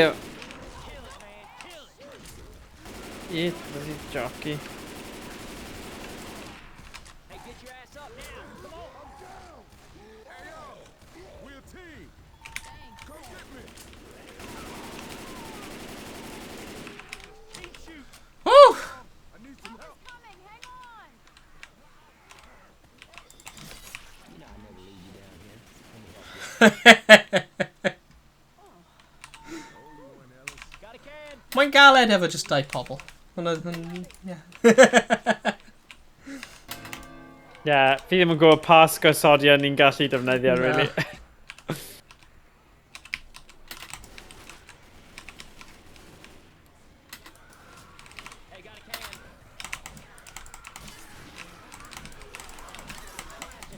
Ie, bloody jockey. Hey, get your ass up now. Come on. I'm down. Hey, yo, we a team. Come get me. Keep shooting. Woo! I need some help. Coming, hang on! You know I never leave you down here. Let me help you. Got a can. Mae'n galed efo just dau pobl. Ond, yeah. Ie, fi ddim yn gwybod pa sgwrsodion ni'n gallu defnyddio, Na. really. Hey, got a can.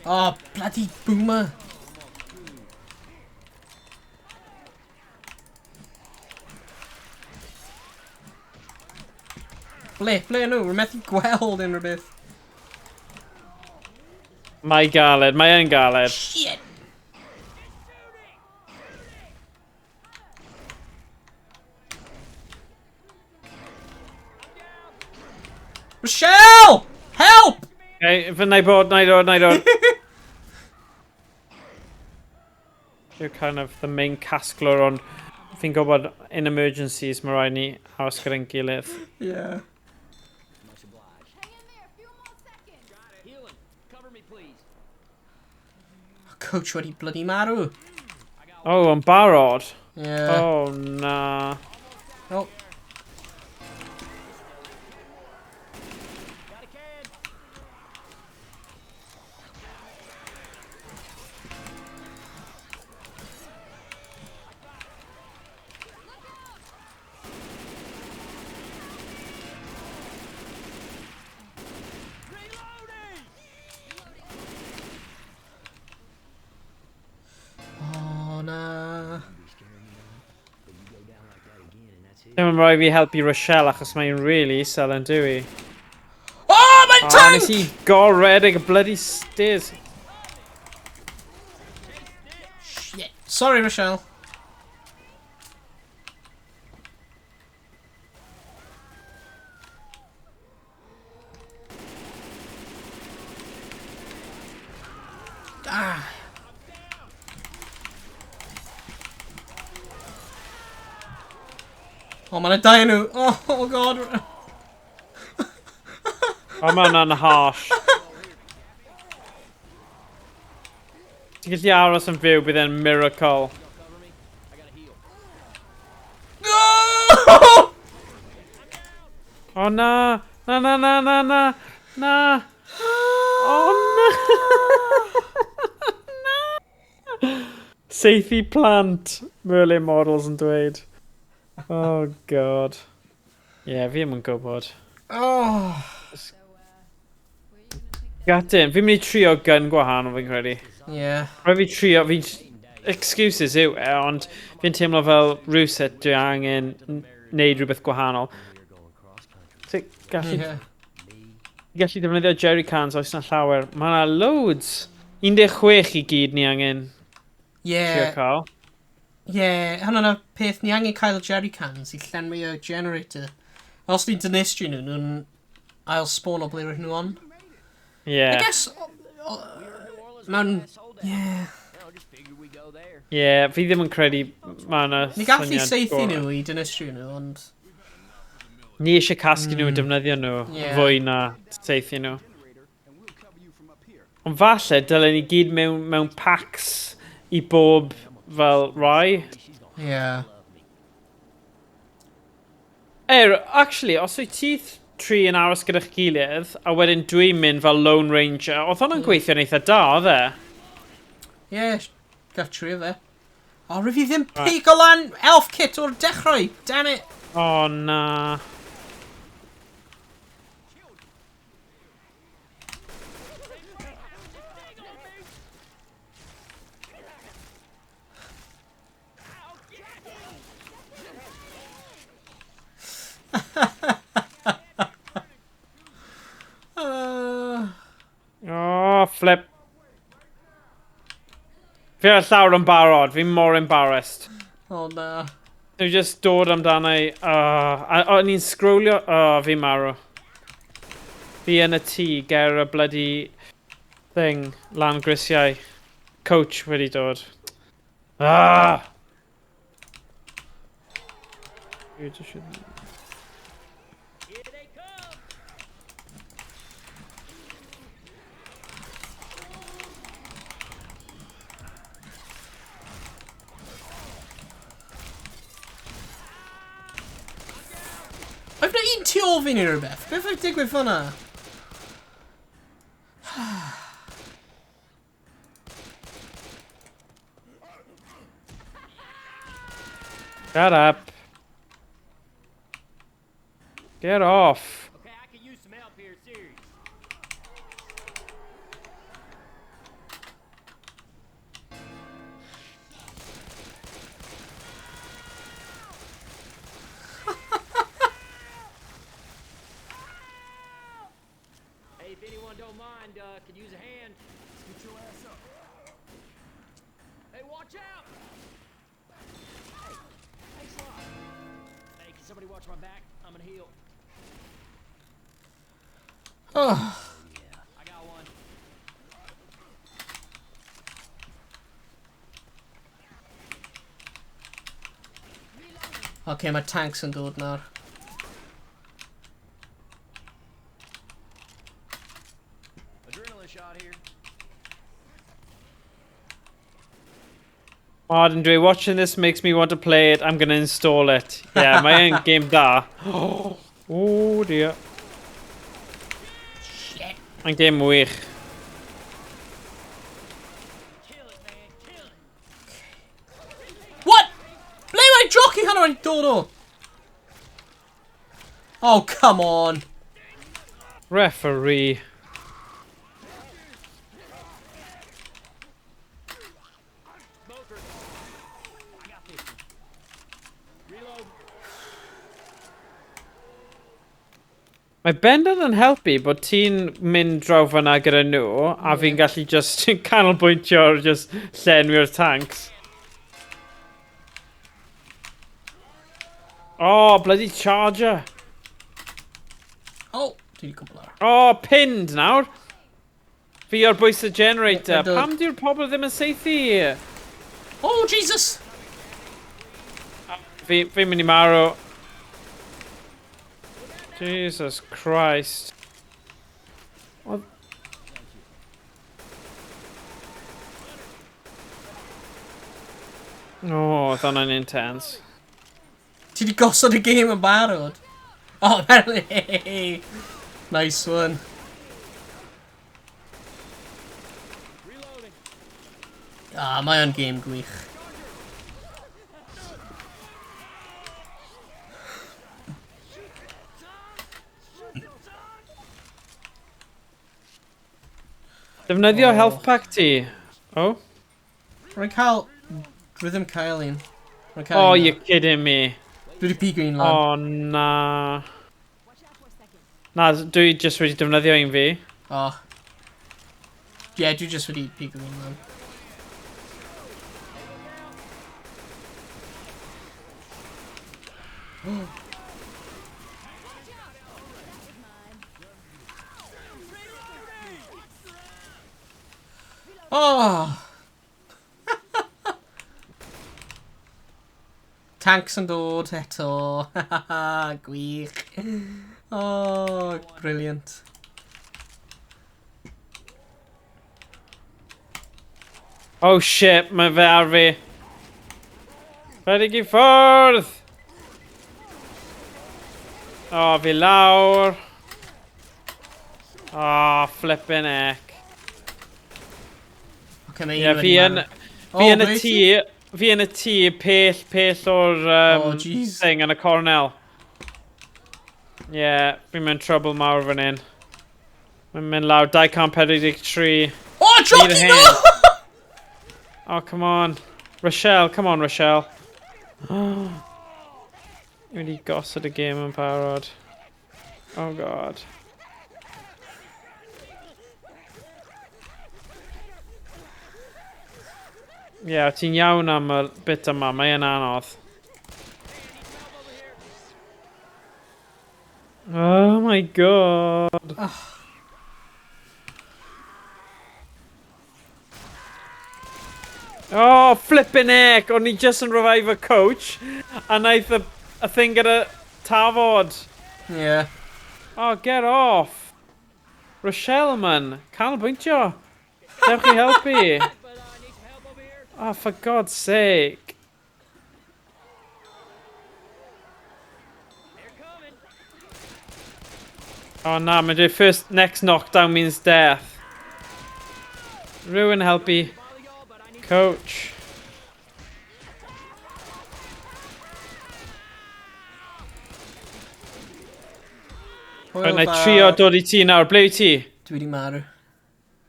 Oh, bloody boomer. Ble nhw? Rwy'n methu gweld unrhyw beth. Mae galed, mae yn galed. Shit! Rochelle! Help! Okay, fy na i bod, na i dod, na i dod. You're kind of the main casglwr, ond fi'n gwybod in emergencies mae rhaid ni aros gyda'n gilydd. Yeah. Much obliged. Hang in there, a few more seconds. Healing. Cover me, please. Coach wedi bloody marw. Oh, yn barod? Yeah. Oh, na. Oh. Got a can. Reloading! Oh. Ddim yn rhaid fi helpu Rochelle achos mae'n really isel yn dwi. Oh, mae'n tank! Nes i goredeg y bloody stairs. Shit. Sorry, Rochelle. Ah. Oh, mae'n dau nhw. Oh, oh god. Oh, mae hwnna'n harsh. Ti'n gallu aros yn fyw, bydd e'n miracle. No! Oh na! Na na na na na! Na! Oh na! Na! Seithi plant, Merlin Models yn dweud. Oh god. Ie, yeah, fi ddim yn gwybod. Oh. So, where are you gonna take that? Gatyn, fi'n mynd i trio gun gwahanol fi'n credu. Yeah. Rhaid fi trio, fi'n... Excuses yw e, ond fi'n teimlo fel rhywsut dwi angen neud rhywbeth gwahanol. So, gallu, Yeah. gallu defnyddio jerry cans oes na llawer. Mae yna loads. 16 i gyd ni angen trio cael. Yeah, hwnna'n y peth, ni angen cael jerry cans i llenwi y generator. Os ni'n dinistrio nhw, nhw'n ail spawn o ble roedd nhw on. Yeah. I guess, mewn... Yeah. Yeah, fi ddim yn credu mae yna Ni gallu syniad seithi gorau. nhw i dinistrio nhw, ond... Ni eisiau casglu nhw a defnyddio nhw Yeah. fwy na seithi nhw. Ond falle dylen ni gyd mewn packs i bob fel rai. Yeah. Actually, os wyt ti tri yn aros gyda'ch gilydd, a wedyn dwi'n mynd fel Lone Ranger, oedd hwnna'n gweithio'n eitha da, oedd e? Yeah, gall trio fe. O, rwyf fi ddim pigo lan elf kit o'r dechrau, damn it! O, na. Oh, flip. Fi ar llawr yn barod, fi mor embarrassed. Oh, na. Nhw just dod amdano i... A o'n i'n scrollio... Oh, fi marw. Fi yn y tŷ ger y bloody thing lan grisiau. Coach wedi dod. Ah! I've na un tu ôl fi neu rhywbeth. Beth oedd digwydd fyna? Shut up. Get off. Okay, I could use some help here, serious. Hey, if anyone don't mind, could use a hand. Get your ass up. Hey, watch out! Hey, thanks a lot. Hey, can somebody watch my back? I'm gonna heal. Oh. Yeah, I got one. Okay, mae tanks yn dod nawr. Adrenaline shot here. Martin Dre, watching this makes me want to play it. I'm going to install it. Yeah, mae'n game da. Oh dear. Shit. Mae'n game wych. Kill it, man. Kill it. What? Ble mae jockey hwnna wedi dod o? Oh, come on. Referee. Smoker. I got this one. Reload. Mae bendant yn helpu bod ti'n mynd draw fyna gyda nhw, a fi'n gallu just canolbwyntio ar just llenwi'r tanks. Oh, bloody charger. Oh, dwi wedi cwbl ar. Oh, pinned nawr. Fi ar bwys y generator. Pam dyw'r pobl ddim yn seithi? Oh, Jesus! Fi'n fi mynd i marw. Jesus Christ. What? Oh, oedd hwnna'n intense. Ti di gosod y game yn barod? Oh, apparently. Nice one. Ah, mae o'n game gwych. Defnyddio oh. health pack ti. Oh. Rwy'n cael... Dwi ddim cael un. Rwy'n cael Oh, un you're kidding me. Dwi wedi pigo un lan. Oh, na. Na, dwi just wedi defnyddio un fi. Oh. Yeah, dwi just wedi pigo un lan. Oh! Tanks yn dod eto. Gwych. Oh, brilliant. Oh shit, mae fe ar fi. Rhaid i ffwrdd! Oh, fi lawr. Oh, flippin' heck. Okay, mae yeah, fi yn... Fi yn y tŷ... Fi yn y tŷ pell, pell o'r oh, thing yn y cornel. Yeah, fi'n mewn trouble mawr fan hyn. Mae'n mynd lawr 243. Oh, jockey, no! Oh, come on. Rochelle, come on, Rochelle. Wedi gosod y game yn parod. Oh, God. Ie, yeah, ti'n iawn am y bit yma, mae e'n anodd. Oh my God. Oh, flippin' heck! O'n i just yn revive a coach, a naeth y, y thing gyda tafod. Yeah. Oh, get off! Rochelle, man, canolbwyntio! Dewch i helpu! Oh, for God's sake. Oh na, mae'n dweud first, next knockdown means death. Rhywun helpu. Coach. Hwyl Na i trio dod i ti nawr. Ble wyt ti? Dwi wedi marw.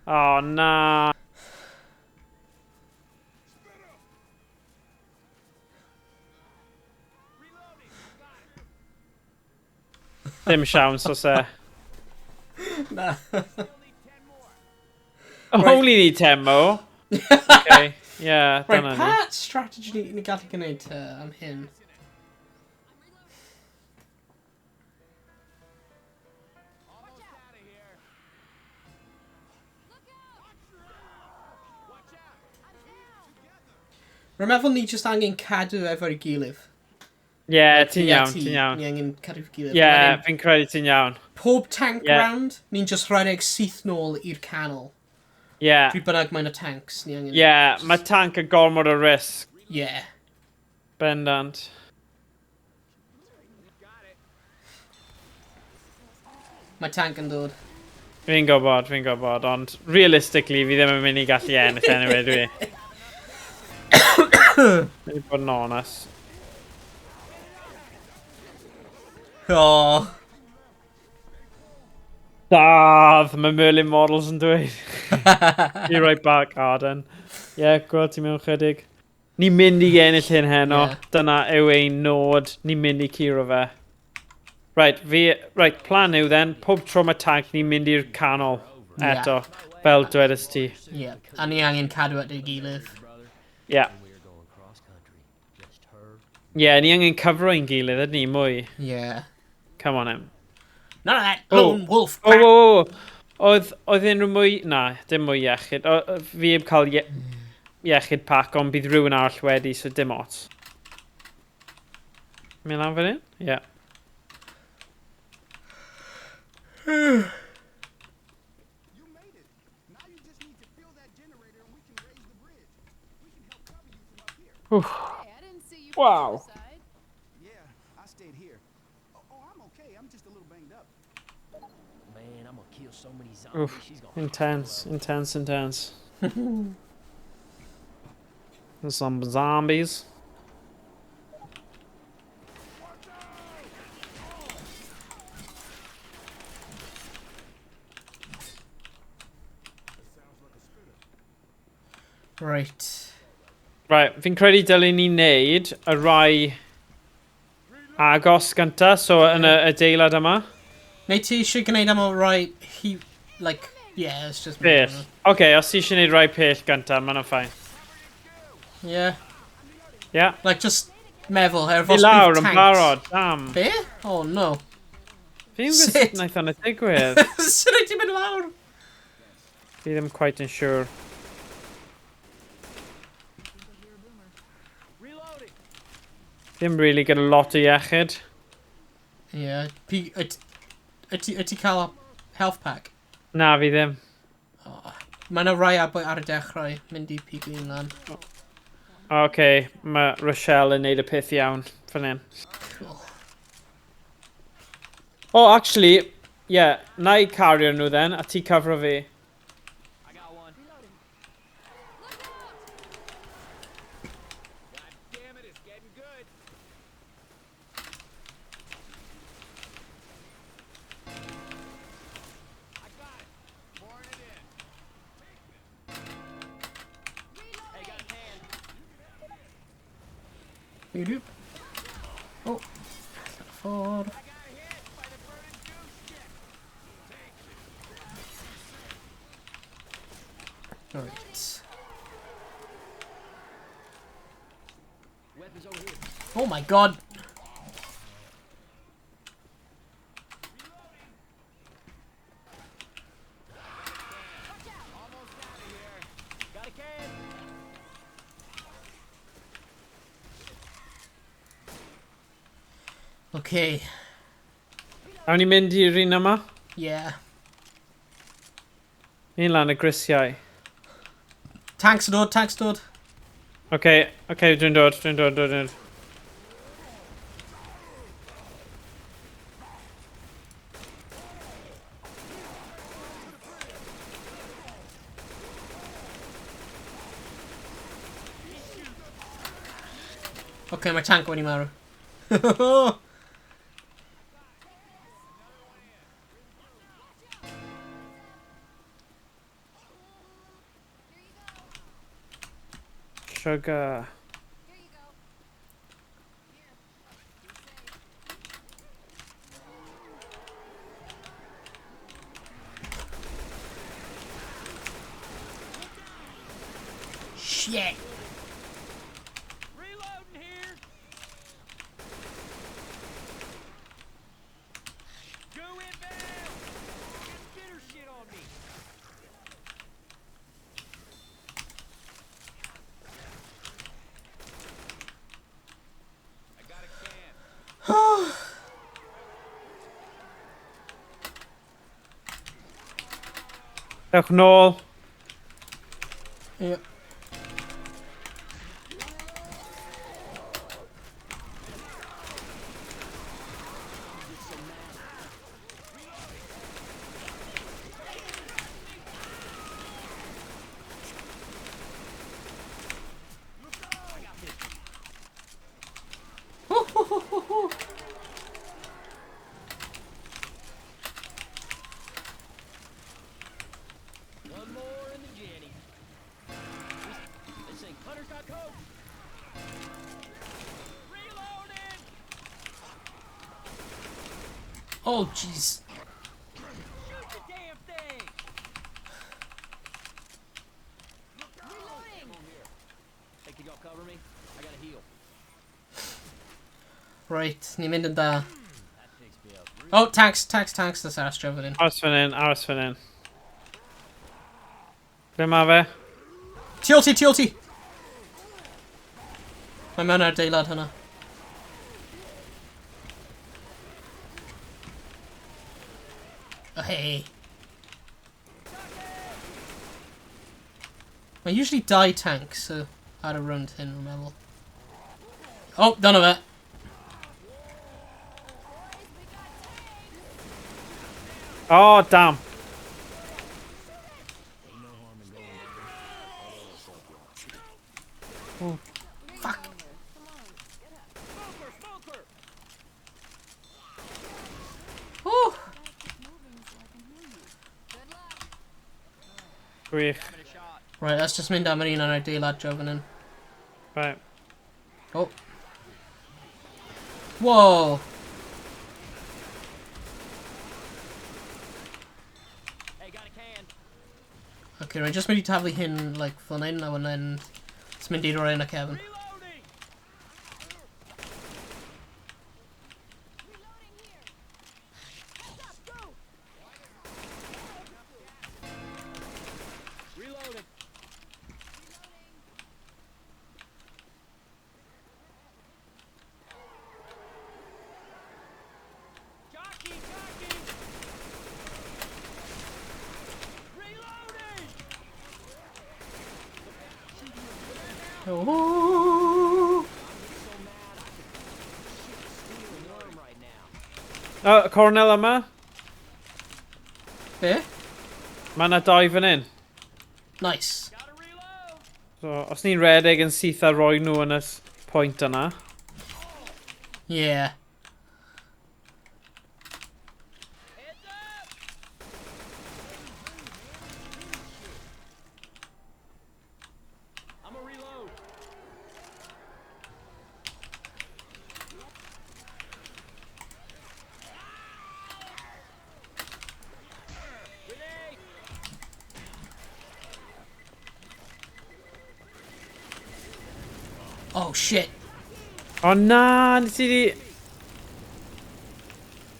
Oh, na. Dim siawns os e. Na. Only need 10 more. Okay, yeah, Right, dyna ni. pa strategy ni, ni gallu gwneud te am hyn? Rwy'n meddwl ni jyst angen cadw efo'i gilydd. Yeah, ti'n iawn, ti'n iawn. Ni angen cadw efo'i gilydd. Yeah, fi'n credu ti'n iawn. Pob tank round, ni'n just rhedeg syth nôl i'r canol. Yeah. Pryd bynnag mae'n y tanks, ni angen... Yeah, mae tank yn gormod o risg. Yeah. Bendant. Mae tank yn dod. Fi'n gwybod, fi'n gwybod, ond realistically fi ddim yn mynd i gallu ennill anyway, dwi. Dwi'n bod yn honest. Oh. Dad, mae Merlin Models yn dweud. Be right back, Arden. Ie, yeah, gweld ti mewn chydig. Ni'n mynd i ennill hyn heno. Yeah. Dyna yw ein nod. Ni'n mynd i curo fe. Right, fi... Right, plan yw then, pob tro mae tank ni'n mynd i'r canol eto, fel dwedais ti. Ie. Yeah. A ni angen cadw at ei gilydd. Ie. Yeah. Ie, yeah, ni angen cyfro ein gilydd, ydyn ni, mwy. Ie. Yeah. Come on, em. None of that lone wolf Oh, crap. oh, oh. Oedd unrhyw mwy... Na, dim mwy iechyd. O, fi heb cael iechyd pack, ond bydd rhywun arall wedi, so dim ots. Mynd lan fan hyn? Ie. Yeah. You made it. Now you just need to fill that generator and we can raise the bridge. We can help cover you from up here. Hey, I didn't see you from Wow. the other side. Yeah, I stayed here. Oh, I'm okay. I'm just a little banged up. Man, I'm gonna kill so many zombies. Oof. She's gonna Intense, intense, intense. Some zombies. Right. Right, fi'n credu dylen ni wneud y rai agos gynta, so yn y adeilad yma. Neu ti eisiau gwneud am o rai hi... Like, yeah, it's just... Pell. Oce, okay, os ti eisiau gwneud rai pell gynta, ma' hwnna'n fine. Yeah. Yeah. Like, just meddwl, er Fi fos lawr bydd yn tanks. barod, damn. Be? Oh, no. Fi ddim yn gwybod Sut? sut wnaeth hwnna digwydd. Sut wyt ti'n mynd lawr? Fi ddim quite yn siŵr. Reloading. Ddim really gyda lot o iechyd. Yeah. Wyt ti cael health pack? Na, fi ddim. Mae yna rai ar y dechrau mynd i pigo un lan. Oce, okay, mae Rochelle yn neud y peth iawn fan hyn. Cool. Oh, actually, yeah, na i cario nhw then, a ti cyfro fi. I got one. Look out! God damn it, it's getting good. I got it. Pouring it in. Hey, got a can. Boop. Oh. Ffordd. I got hit by the burning goose stick. Right. Weapons over here. Oh my god. Almost out of here. Got a can. Okay. Awn ni mynd i'r un yma? Yeah. Un lan y grisiau. Tanks yn dod, tanks dod. Oce, okay, oce, okay, dwi'n dod, dwi'n dod, dwi'n dod. Okay, mae tank wedi marw. Sugar. Here you go. Here. Be safe. Shit. Reloading here. Goo inbound. Got spitter shit on me. I got a can. Dewch nôl. Yep. One more in the Jenny. This thing, Hunter's got coke. Reloading. Oh, jeez. Shoot the damn thing! Reloading! Hey, can y'all cover me? I gotta heal. Right, ni'n mynd yn da. That picks me up. Oh, tanks, tanks, tanks, that's aros draw fan hyn. Aros fan hyn, aros fan hyn. Ble mae fe? Tu ôl ti, tu ôl ti! Mae mewn ar adeilad hwnna. Oh, hey. Mae usually dau tank, so ar y rownd hyn, rwy'n meddwl. Oh, dyna fe. Oh, damn. Oh, fuck. Smoker, smoker! Oh! Good luck. Gwych. Having a shot. Right, let's just mynd am yr un ar adeilad draw fan hyn. Right. Oh. Whoa! Hey, got a can. Okay, right, just mynd i taflu hyn, like, fan hyn, a wedyn just mynd i roi yn y cefn. Reloading! Reloading here. Heads up, go! Reloading. Jockey, jockey! Reloading! Oh! Worm right now. Oh, cornel yma. Be? Mae yna doi fan hyn. Nice. Gotta reload! So, os ni'n redeg yn syth a roi nhw yn y pwynt yna. Yeah. Heads up! I'm a reload. Grenade! Oh, shit. O na, nes i di...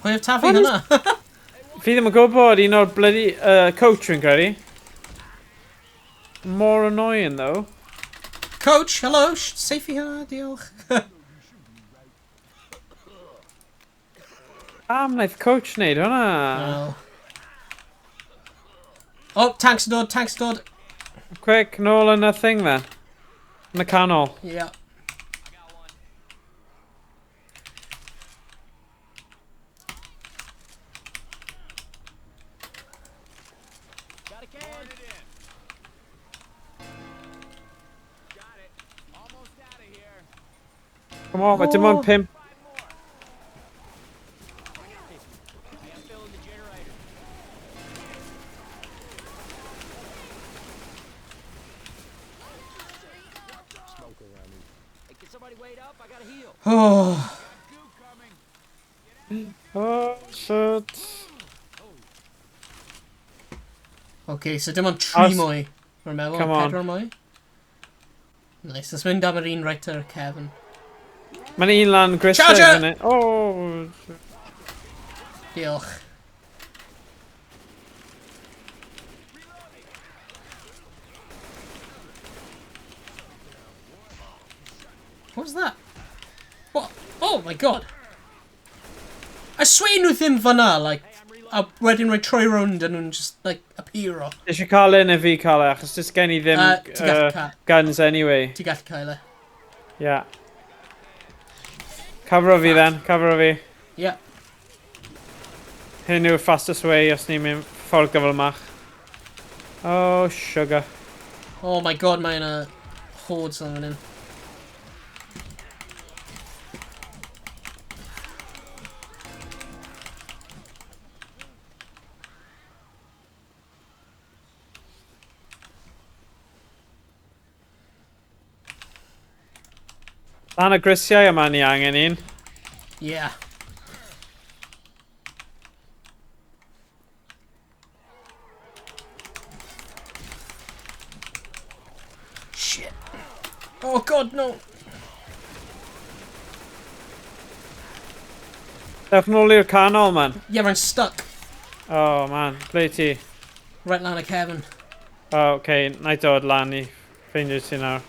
Pwy oedd taflu What is- hwnna? Fi ddim yn gwybod, un o'r bloody coach fi'n credu. More annoying though. Coach, hello, safe i hwnna, diolch. Pam wnaeth coach wneud hwnna? No. Oh, tanks yn dod, tanks yn dod. Quick, nôl yn y thing then. Yn y canol. Yeah. I got one. Got a can. Got it. Almost out of here. Come on, mae dim ond Oh. 5. Hey, I'm filling the generator. Hey, can somebody wait up? I gotta heal. Oh. Goo coming. Oh, shit. Okay, so dim ond tri mwy. Rwy'n meddwl, Come on. pedwar mwy. Nice, let's mynd am yr un right ar y cefn. Mae'n un lan grisiau Charger! fyny. Oh, Diolch. What was that? What? Oh my god! I swear nhw ddim fyna, like, a wedyn rhoi troi rownd a nhw'n just, like, appearo. Eisiau cael un neu fi cael e, achos does gen i ddim Ti'n gallu cael. guns anyway. Ti'n gallu cael e. Yeah. Cover fi then, cover fi. Yeah. Hyn yw'r fastest way os ni'n mynd ffordd gyflymach. Oh, sugar. Oh my god, mae yna hordes yn fan hyn. Lan y grisiau yma ni angen un. Yeah. Shit. Oh god, no. Dewch nôl i'r canol, man. Yeah, rwy'n stuck. Oh, man. Ble ti? Right lan y cefn. Oh, okay. Na i dod lan i ffeindio ti nawr.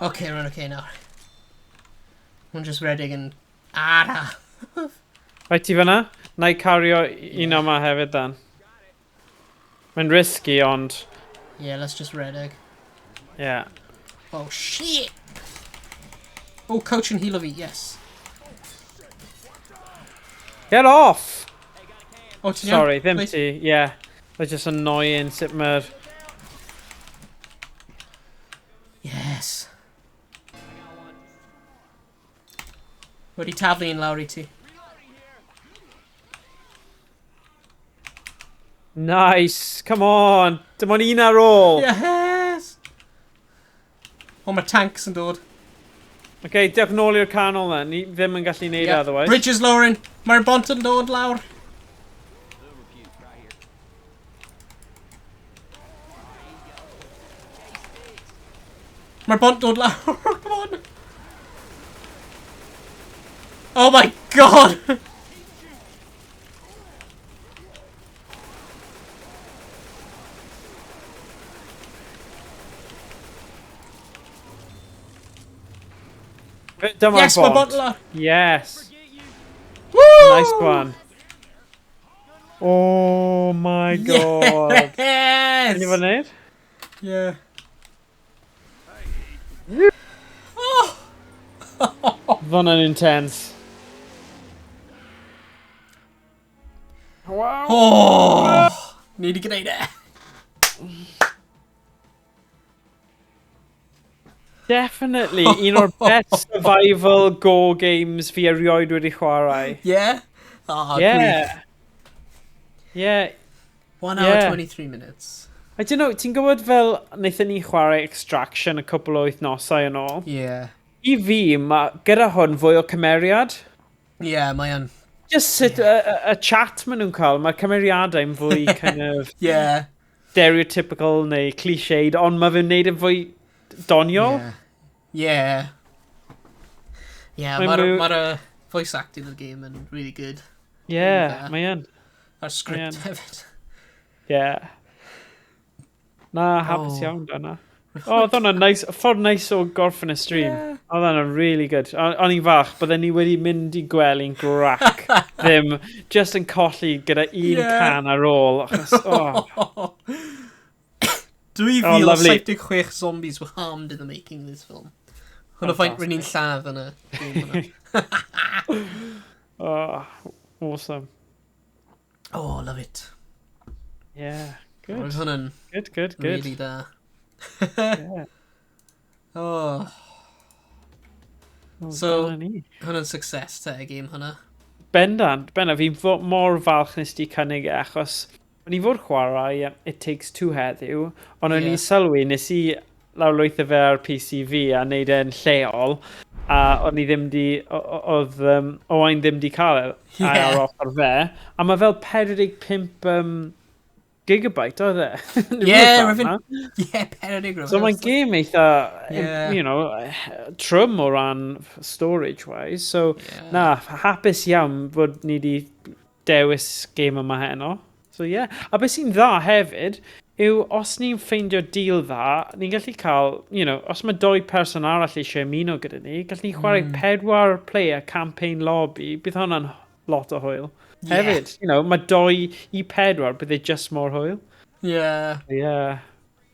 Okay, rwy'n okay nawr. Rwy'n just redig yn ara. Rhaid ti fyna? Na i cario un yma hefyd dan. Mae'n risky, ond... Yeah, let's just redig. Yeah. Oh, shit! Oh, coach and heal fi, yes. Get off! Oh, ti'n iawn? Sorry, ddim Wait. ti. Yeah. They're just annoying sut mae'r... Yes. Wedi taflu un lawr i ti. Nice! Come on! Dim ond un ar ôl! Yes! O, mae tanks yn dod. Okay, dewch nôl i'r canol na. Ni ddim yn gallu neud Yeah. otherwise. Bridges lowering. Mae'r bont yn dod lawr. Mae'r bont dod lawr. Come on. Oh my god! Dyma'r Yes, mae bont. bont lawr. Yes. Woo! Nice one. Oh my god. Yes! Ti'n fod wneud? Yeah. Fod yn intense. Wow. Oh! Ni wedi gwneud e. Definitely un o'r best survival go games fi erioed wedi chwarae. Yeah? Oh, Yeah. Yeah. 1 hour Yeah. 23 minutes. I don't know, ti'n gwybod fel wnaethon ni chwarae Extraction y cwpl o wythnosau yn ôl? Yeah. I fi, mae gyda hwn fwy o cymeriad. Yeah, mae yn. Just sut y, y, y chat maen nhw'n cael, mae'r cymeriadau'n fwy kind of Yeah. stereotypical neu cliched, ond mae fe'n neud yn fwy doniol. Yeah. Yeah. Yeah, Mae'n mae'r mwy- ma voice acting yn y game yn really good. Yeah, Really dda. mae yn. A'r script Mae hefyd. Yeah. Na, hapus Oh. iawn da na. Oh, oedd hwnna'n nice, ffordd nice o gorffen y stream. Yeah. Oedd hwnna'n really good. O'n i'n fach, bydden ni wedi mynd i gwely'n grac. Ddim, just yn colli gyda un Yeah. can ar ôl. Achos, oh, Oh, lovely. 2076 zombies were harmed in the making of this film. Hwna faint rydyn ni'n lladd yn y game hwnna. oh, awesome. Oh, love it. Yeah, good, Roedd hwnna'n good, good, good. really da. Yeah. Oh, Well, So- dyna ni. hwnna'n success te, y game hwnna. Bendant, bendant, fi'n mor falch nes di cynnig e, achos o'n i fod chwarae It Takes Two heddiw, ond o'n Ie. i'n sylwi, nes i lawrlwytho fe ar PC fi a neud e'n lleol, a o'n i ddim di, oedd Owain ddim di cael e Ie. ar ochr fe, a mae fel 45 gigabyte, oedd e? Ie, Rhywbeth fel rwy'n- 'na. Yeah, peryg rhywbeth. So mae'n game eitha, Yeah. you know, trwm o ran storage-wise, so Yeah. na, hapus iawn bod ni di dewis game yma heno. So yeah, a beth sy'n dda hefyd yw os ni'n ffeindio deal dda, ni'n gallu cael, you know, os mae doi person arall eisiau ymuno gyda ni, gallu ni chwarae 4 player campaign lobby, bydd hwnna'n lot o hwyl. Yeah. Hefyd, you know, mae 2 i 4, bydd e just mor hwyl. Yeah. Yeah.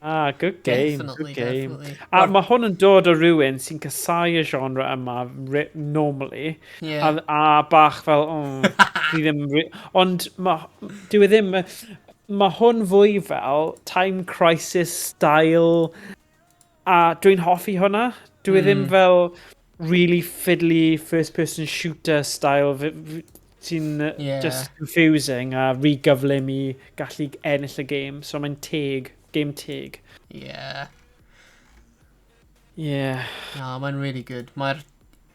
Ah, good game, Definitely, good game. definitely. A mae hwn yn dod o rhywun sy'n casau y genre yma normally. Yeah. A bach fel, oh, dwi ddim... Ond ma, dyw e ddim... Mae hwn fwy fel Time Crisis style, a dwi'n hoffi hwnna. Dwi e ddim fel really fiddly first person shooter style sy'n just confusing a rhy gyflym i gallu ennill y game. So mae'n teg, game teg. Yeah. Yeah. No, mae'n really good. Mae'r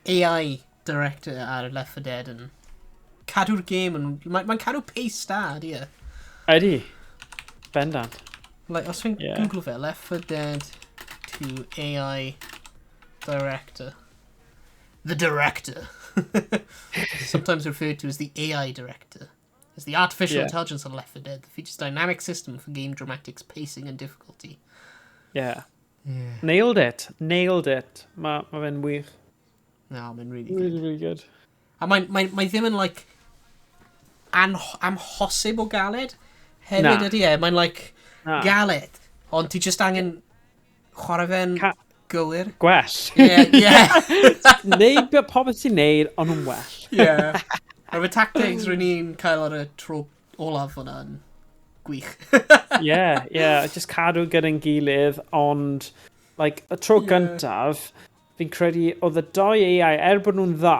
AI director ar Left 4 Dead yn cadw'r game yn... Mae'n cadw pace da, ydy e? Ydy. Bendant. Like, os fi'n Google fe, Left 4 Dead 2 AI Director. The Director. Sometimes referred to as the AI Director. As the artificial intelligence on Left 4 Dead that features dynamic system for game dramatics, pacing and difficulty. Yeah. Nailed it. Nailed it. Mae ma fe'n wych. No, mae'n really good. Really, really good. A mae'n mae ddim yn, like, amhosib o galed. Hefyd Na. ydy e, mae'n, like, Na. galed. Ond ti just angen chwarae fe'n gywir. Gwell. Yeah. Neud be popeth ti'n neud, ond yn well. Yeah. Mae'r tactics rydyn ni'n cael ar y tro olaf hwnna yn gwych. Yeah, just cadw gyda'n gilydd, ond, like, y tro gyntaf, fi'n credu oedd y doi AI, er bod nhw'n dda,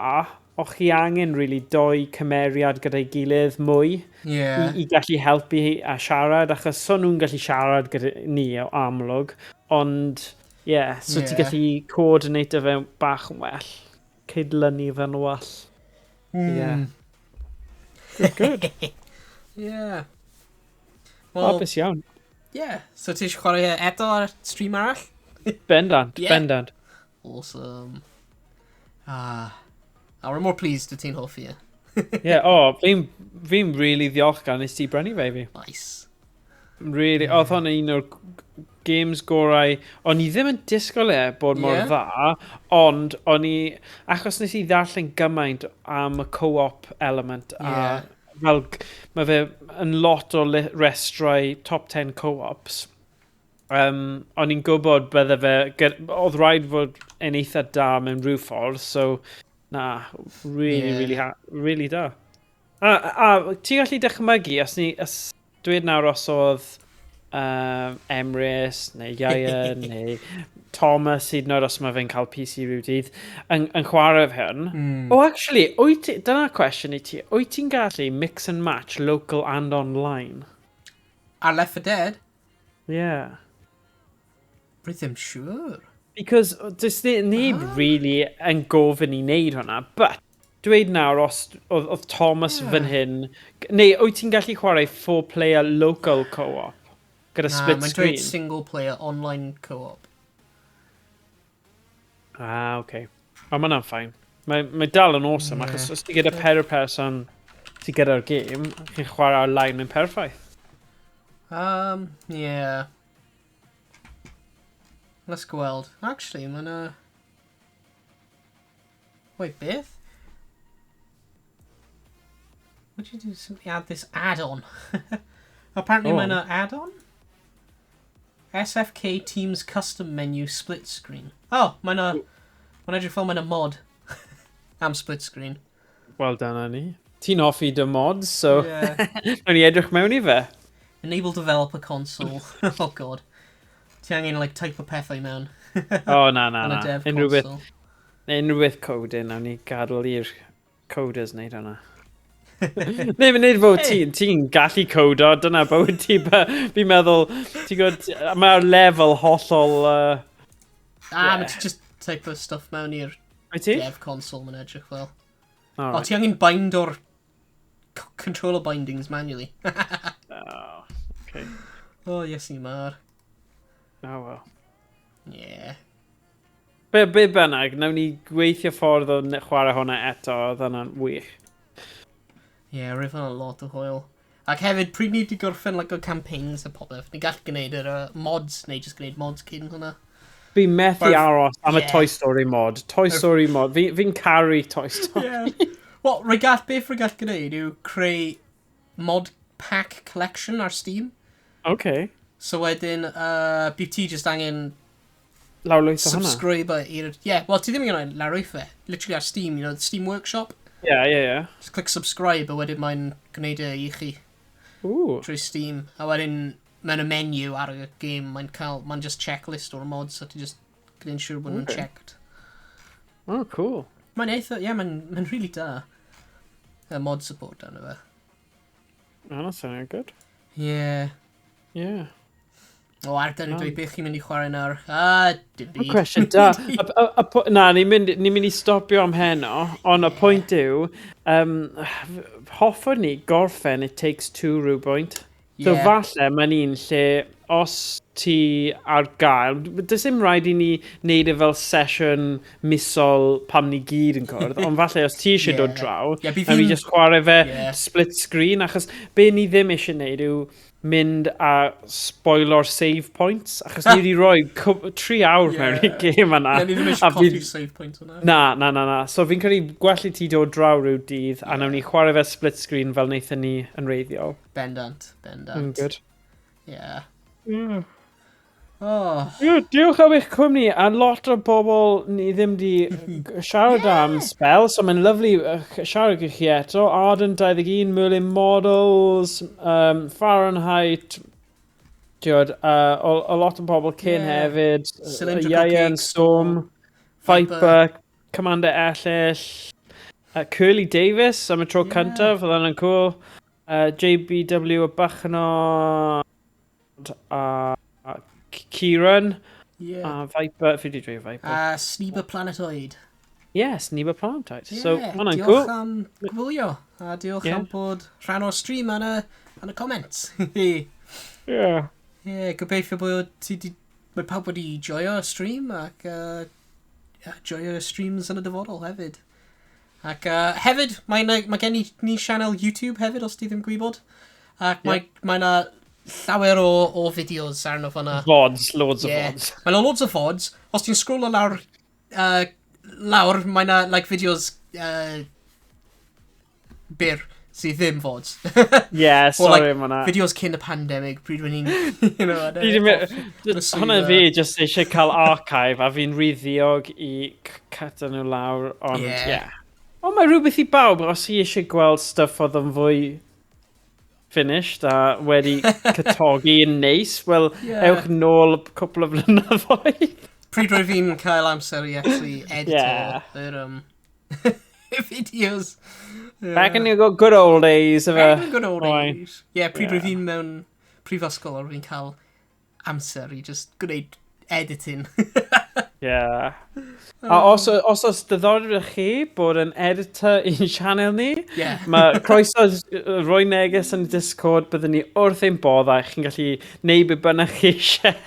o'ch chi angen, really, doi cymeriad gyda'i gilydd mwy i gallu helpu a siarad, achos so nhw'n gallu siarad gyda ni o amlwg, ond, yeah, so ti'n gallu coordinate fe bach yn well, cydlynu fe'n well. Yeah. Good, good. Yeah. Well, Hapus iawn. yeah. So ti eisiau chwarae e eto ar stream arall? Bendant, bendant. Awesome. Ah. Ah, we're more pleased wyt ti'n hoffi e. Yeah, oh, fi'n really ddiolchgar nes ti brynu fe i fi. Nice. Really, oedd hwn un o'r games gorau. O'n i ddim yn disgwyl e bod mor dda, ond o'n i, achos nes i ddarllen gymaint am y co-op element, a fel, mae fe yn lot o restrau top 10 co-ops. O'n i'n gwybod bydde fe, oedd rhaid fod yn eitha da mewn rhyw ffordd, so na, really, really, really da. A ti'n gallu dychmygu, os dweud nawr os oedd Emrys, neu Ian, neu Thomas, hyd yn oed os mae fe'n cael PC rhyw dydd, yn chwarae fe hwn. Oh, actually, dyna cwestiwn i ti, wyt ti'n gallu mix and match local and online? Ar Left 4 Dead? Yeah. Rwy ddim siŵr. Because does neb really yn gofyn i wneud hwnna, but dweud nawr os oedd Thomas fan hyn, neu wyt ti'n gallu chwarae four-player local co-op gyda Na, split mae'n screen? dweud single player online co-op. Ah, okay. O, mae hwnna'n fine. Mae dal yn awesome, achos os ti gyda pedwar person ti gyda'r game, chi'n chwarae ar-line yn perffaith. Yeah. Let's gweld. Actually, mae'n a... Wait, beth? Would you do simply add this add-on? Apparently Oh. mae'n a add-on? SFK Teams Custom Menu Split Screen. Oh, mae'n a... Mae'n edrych fel mae'n a mod. Am split screen. Well done, Annie. Ti'n hoffi dy mods, so Yeah. nawn ni edrych mewn i fe. Enable developer console. Oh god. Ti angen, like, type o pethau mewn. O, na, na, Yn y na. dev Unrhyw beth, console. unrhyw beth coding, nawn ni gadael i'r coders wneud hwnna. Neu, mae'n neud fod ti'n gallu codo, dyna bywyd ti. Fi'n meddwl, ti'n gwybod, mae'r lefel hollol. Ah, Yeah. mae ti just type o stuff mewn i'r Wyt ti? dev console mae'n edrych fel. O, Alright. ti angen bind o'r controller bindings manually. Oh, okay. Oh, yes, ni mar. Oh, well. Yeah. Be bynnag, nawn ni gweithio ffordd o chwarae hwnna eto, oedd hwnna'n wych. Yeah, roedd hwnna'n lot o hwyl. Ac hefyd, pryd ni wedi gorffen like, o campaigns a popeth, ni gall gwneud yr mods, neu just gwneud mods cyn hwnna. Fi'n methu aros am y Toy Story mod. Toy Story mod. Fi'n caru Toy Story. Yeah. Wel, rwy gall, beth rwy gall gwneud yw creu mod pack collection ar Steam. Okay. So wedyn, bydd ti just angen Lawrlwytho hwnna. subscribe i'r... Yeah, well, ti ddim yn gwneud lawrlwytho fe. Literally ar Steam, you know, the Steam Workshop. Yeah. Just click subscribe a wedyn mae'n gwneud e i chi Ooh. trwy Steam. A wedyn, mewn y menu ar y game, mae'n cael, mae'n just checklist o'r mods, so ti just gwneud siŵr bod nhw'n checked. Oh, cool. Mae'n eitha, yeah, mae'n really da. Y mod support arno fe. Oh, that sounded good. Yeah. Yeah. O, ar dyn nhw'n dweud beth chi'n mynd i chwarae nawr. Ah, dim byd. Cwestiwn da. Na, ni'n mynd i stopio am heno, ond y pwynt yw, hoffwn ni gorffen It Takes Two rhywbwynt. So falle mae'n un lle os ti ar gael, does dim rhaid i ni wneud e fel sesiwn misol pam ni gyd yn cwrdd, ond falle os ti eisiau dod draw, a ni just chwarae fe split screen, achos be ni ddim eisiau wneud yw mynd a spoilo'r save points, achos ni wedi rhoi 3 awr mewn i'r gêm yna. Ie, ni ddim eisiau colli'r save points yna. Na. So fi'n credu gwell i ti dod draw rhyw dydd, a nawn ni chwarae fe split screen fel wnaethon ni yn wreiddiol. Bendant, bendant. Good. Yeah. Oh. Yeah, diolch am eich cwmni, a lot o bobl ni ddim di siarad am spel, so mae'n lyfli siarad gyda chi eto. Arden 21, Merlin Models, Fahrenheit, tiod, a lot o bobl cyn hefyd, Cylindrical Ian, Cakes, Storm, Viper, Commander Ellill, Curly Davis am y tro cyntaf, oedd hwnna'n cool. JBW y Bychnod, a Kieran, a Viper, fi di dweud Viper. A Sneeba Planetoid. Yes, Sneeba Planetoid. So, hwnna'n diolch cool. am gwylio, a diolch am bod rhan o'r stream yn y comments. Yeah, gobeithio bod ti di... Mae pawb wedi joio'r stream ac joio'r streams yn y dyfodol hefyd. Ac hefyd, mae gen i ni sianel YouTube hefyd, os ti ddim gwybod. Ac mae na llawer o fideos arno fan'na. VODs, loads of VODs. Mae 'na loads o VODs. Os ti'n scrollo lawr, mae 'na like, videos byr sydd ddim VODs. Yeah, Or, like, sorry am hwnna. Videos cyn y pandemic, pryd o'n i'n... Fi 'di Hwnna fi just eisiau cael archive a fi'n rhy ddiog i cut nhw lawr, ond yeah. Ond mae rhywbeth i bawb, os chi eisiau gweld stuff oedd yn fwy finished a wedi cytogi yn neis, wel, ewch nôl cwpl o flynyddoedd. Pryd roedd fi'n cael amser i actually edito yr videos. Back in the good old days of Back in the good old days. Yeah, pryd roedd fi'n mewn prifysgol o'r fi'n cael amser i just gwneud editing. Yeah. A os oes diddordeb i chi bod yn editor i'n sianel ni, mae croeso roi neges yn y Discord, byddwn ni wrth ein boddau, chi'n gallu neud be bynnag chi eisiau.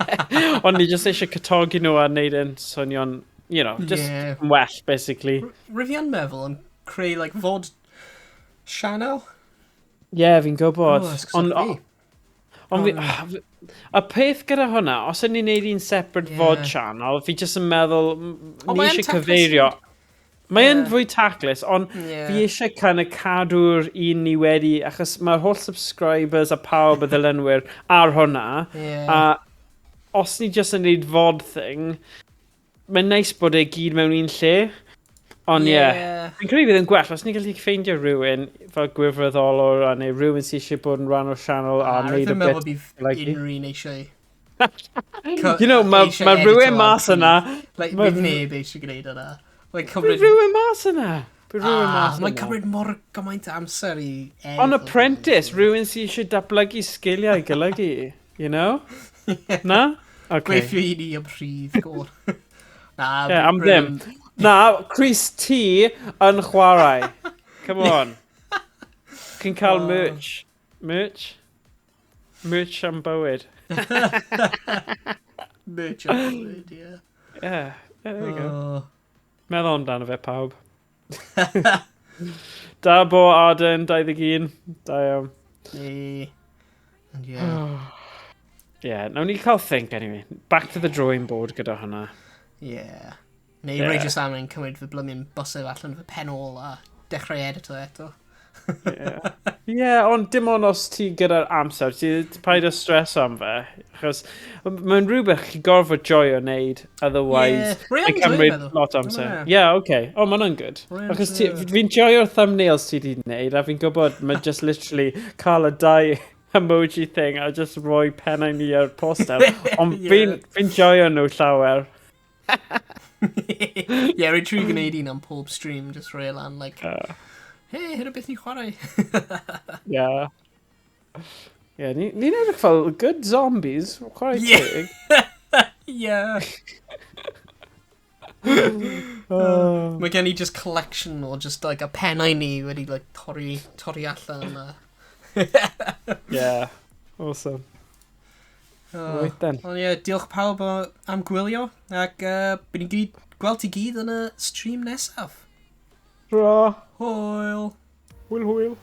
Ond ni jyst eisiau cytogi nhw a neud yn swnio'n, just yn well, basically. Rwy fi yn meddwl yn creu, like, VOD channel. Yeah, fi'n gwybod. Oh, fi. Ond fi, y peth gyda hwnna, os ydyn ni'n neud un separate VOD channel, fi jyst yn meddwl, ni eisiau cyfeirio. Mae yn fwy taclus, ond fi eisiau kind of cadw'r un ni wedi, achos mae'r holl subscribers a pawb y ddilynwyr ar hwnna, a os ni jyst yn neud VOD thing, mae'n neis bod e gyd mewn un lle. Ond ie, fi'n credu bydd yn gwell, os ni'n gallu ffeindio rhywun fel gwirfoddolwr a neu rhywun sydd eisiau bod yn rhan o'r sianel a Rwy neud y ddim meddwl bit. bydd unrhyw un eisiau... Mae rhywun mas yna. Like, bydd neb eisiau gwneud yna. Mae'n Bydd cymryd... rhywun mas yna. Bydd rhywun mas Mae'n yna. cymryd mor gymaint o amser i edit. Ond apprentice, rhywun sydd eisiau datblygu sgiliau golygu, you know? Na? Okay. Gweithio i ni am rhydd, gôn. Na, Yeah, am ddim. Na, Chris T yn chwarae. Come on. Chi'n cael merch. Merch? Merch am bywyd. Merch am bywyd, yeah. Yeah, there we go. Oh. Meddwl amdano fe pawb. Da bo Arden 21. Da iawn. Nee. And yeah. Yeah, nawn ni cael think anyway. Back to the drawing board gyda hwnna. Yeah. Neu yeah. Rhaid am yn cymryd fy blymyn bysedd allan fy pen ôl a dechrau edito eto. Yeah, ond dim ond os ti gyda'r amser, ti paid â stress am fe. Achos mae'n rhywbeth chi gorfod joio wneud, otherwise Yeah. Rwy yn mae'n cymryd joio fe, lot o amser. Ie. Yeah, okay. Oh, mae hwnna'n good. Rwy yn Achos joio. fi'n joio'r thumbnails ti di wneud, a fi'n gwybod mae just literally cael y dau emoji thing a just rhoi pennau ni ar poster. Ond fi'n joio nhw llawer. Yeah, rwy'n trio gwneud un am pob stream, just rhoi e lan, like, hey, hyn o beth ni'n chwarae. Yeah. Yeah, ni'n edrych fel good zombies, chwarae teg. Yeah. Oh. Mae gen i just collection o just like a pennau ni wedi like torri allan. Yeah. Awesome. Right then. Ond ie, diolch pawb am gwylio, ac bydd ni'n gyd, gweld ti gyd yn y stream nesaf. Ra. Hwyl! Hwyl hwyl.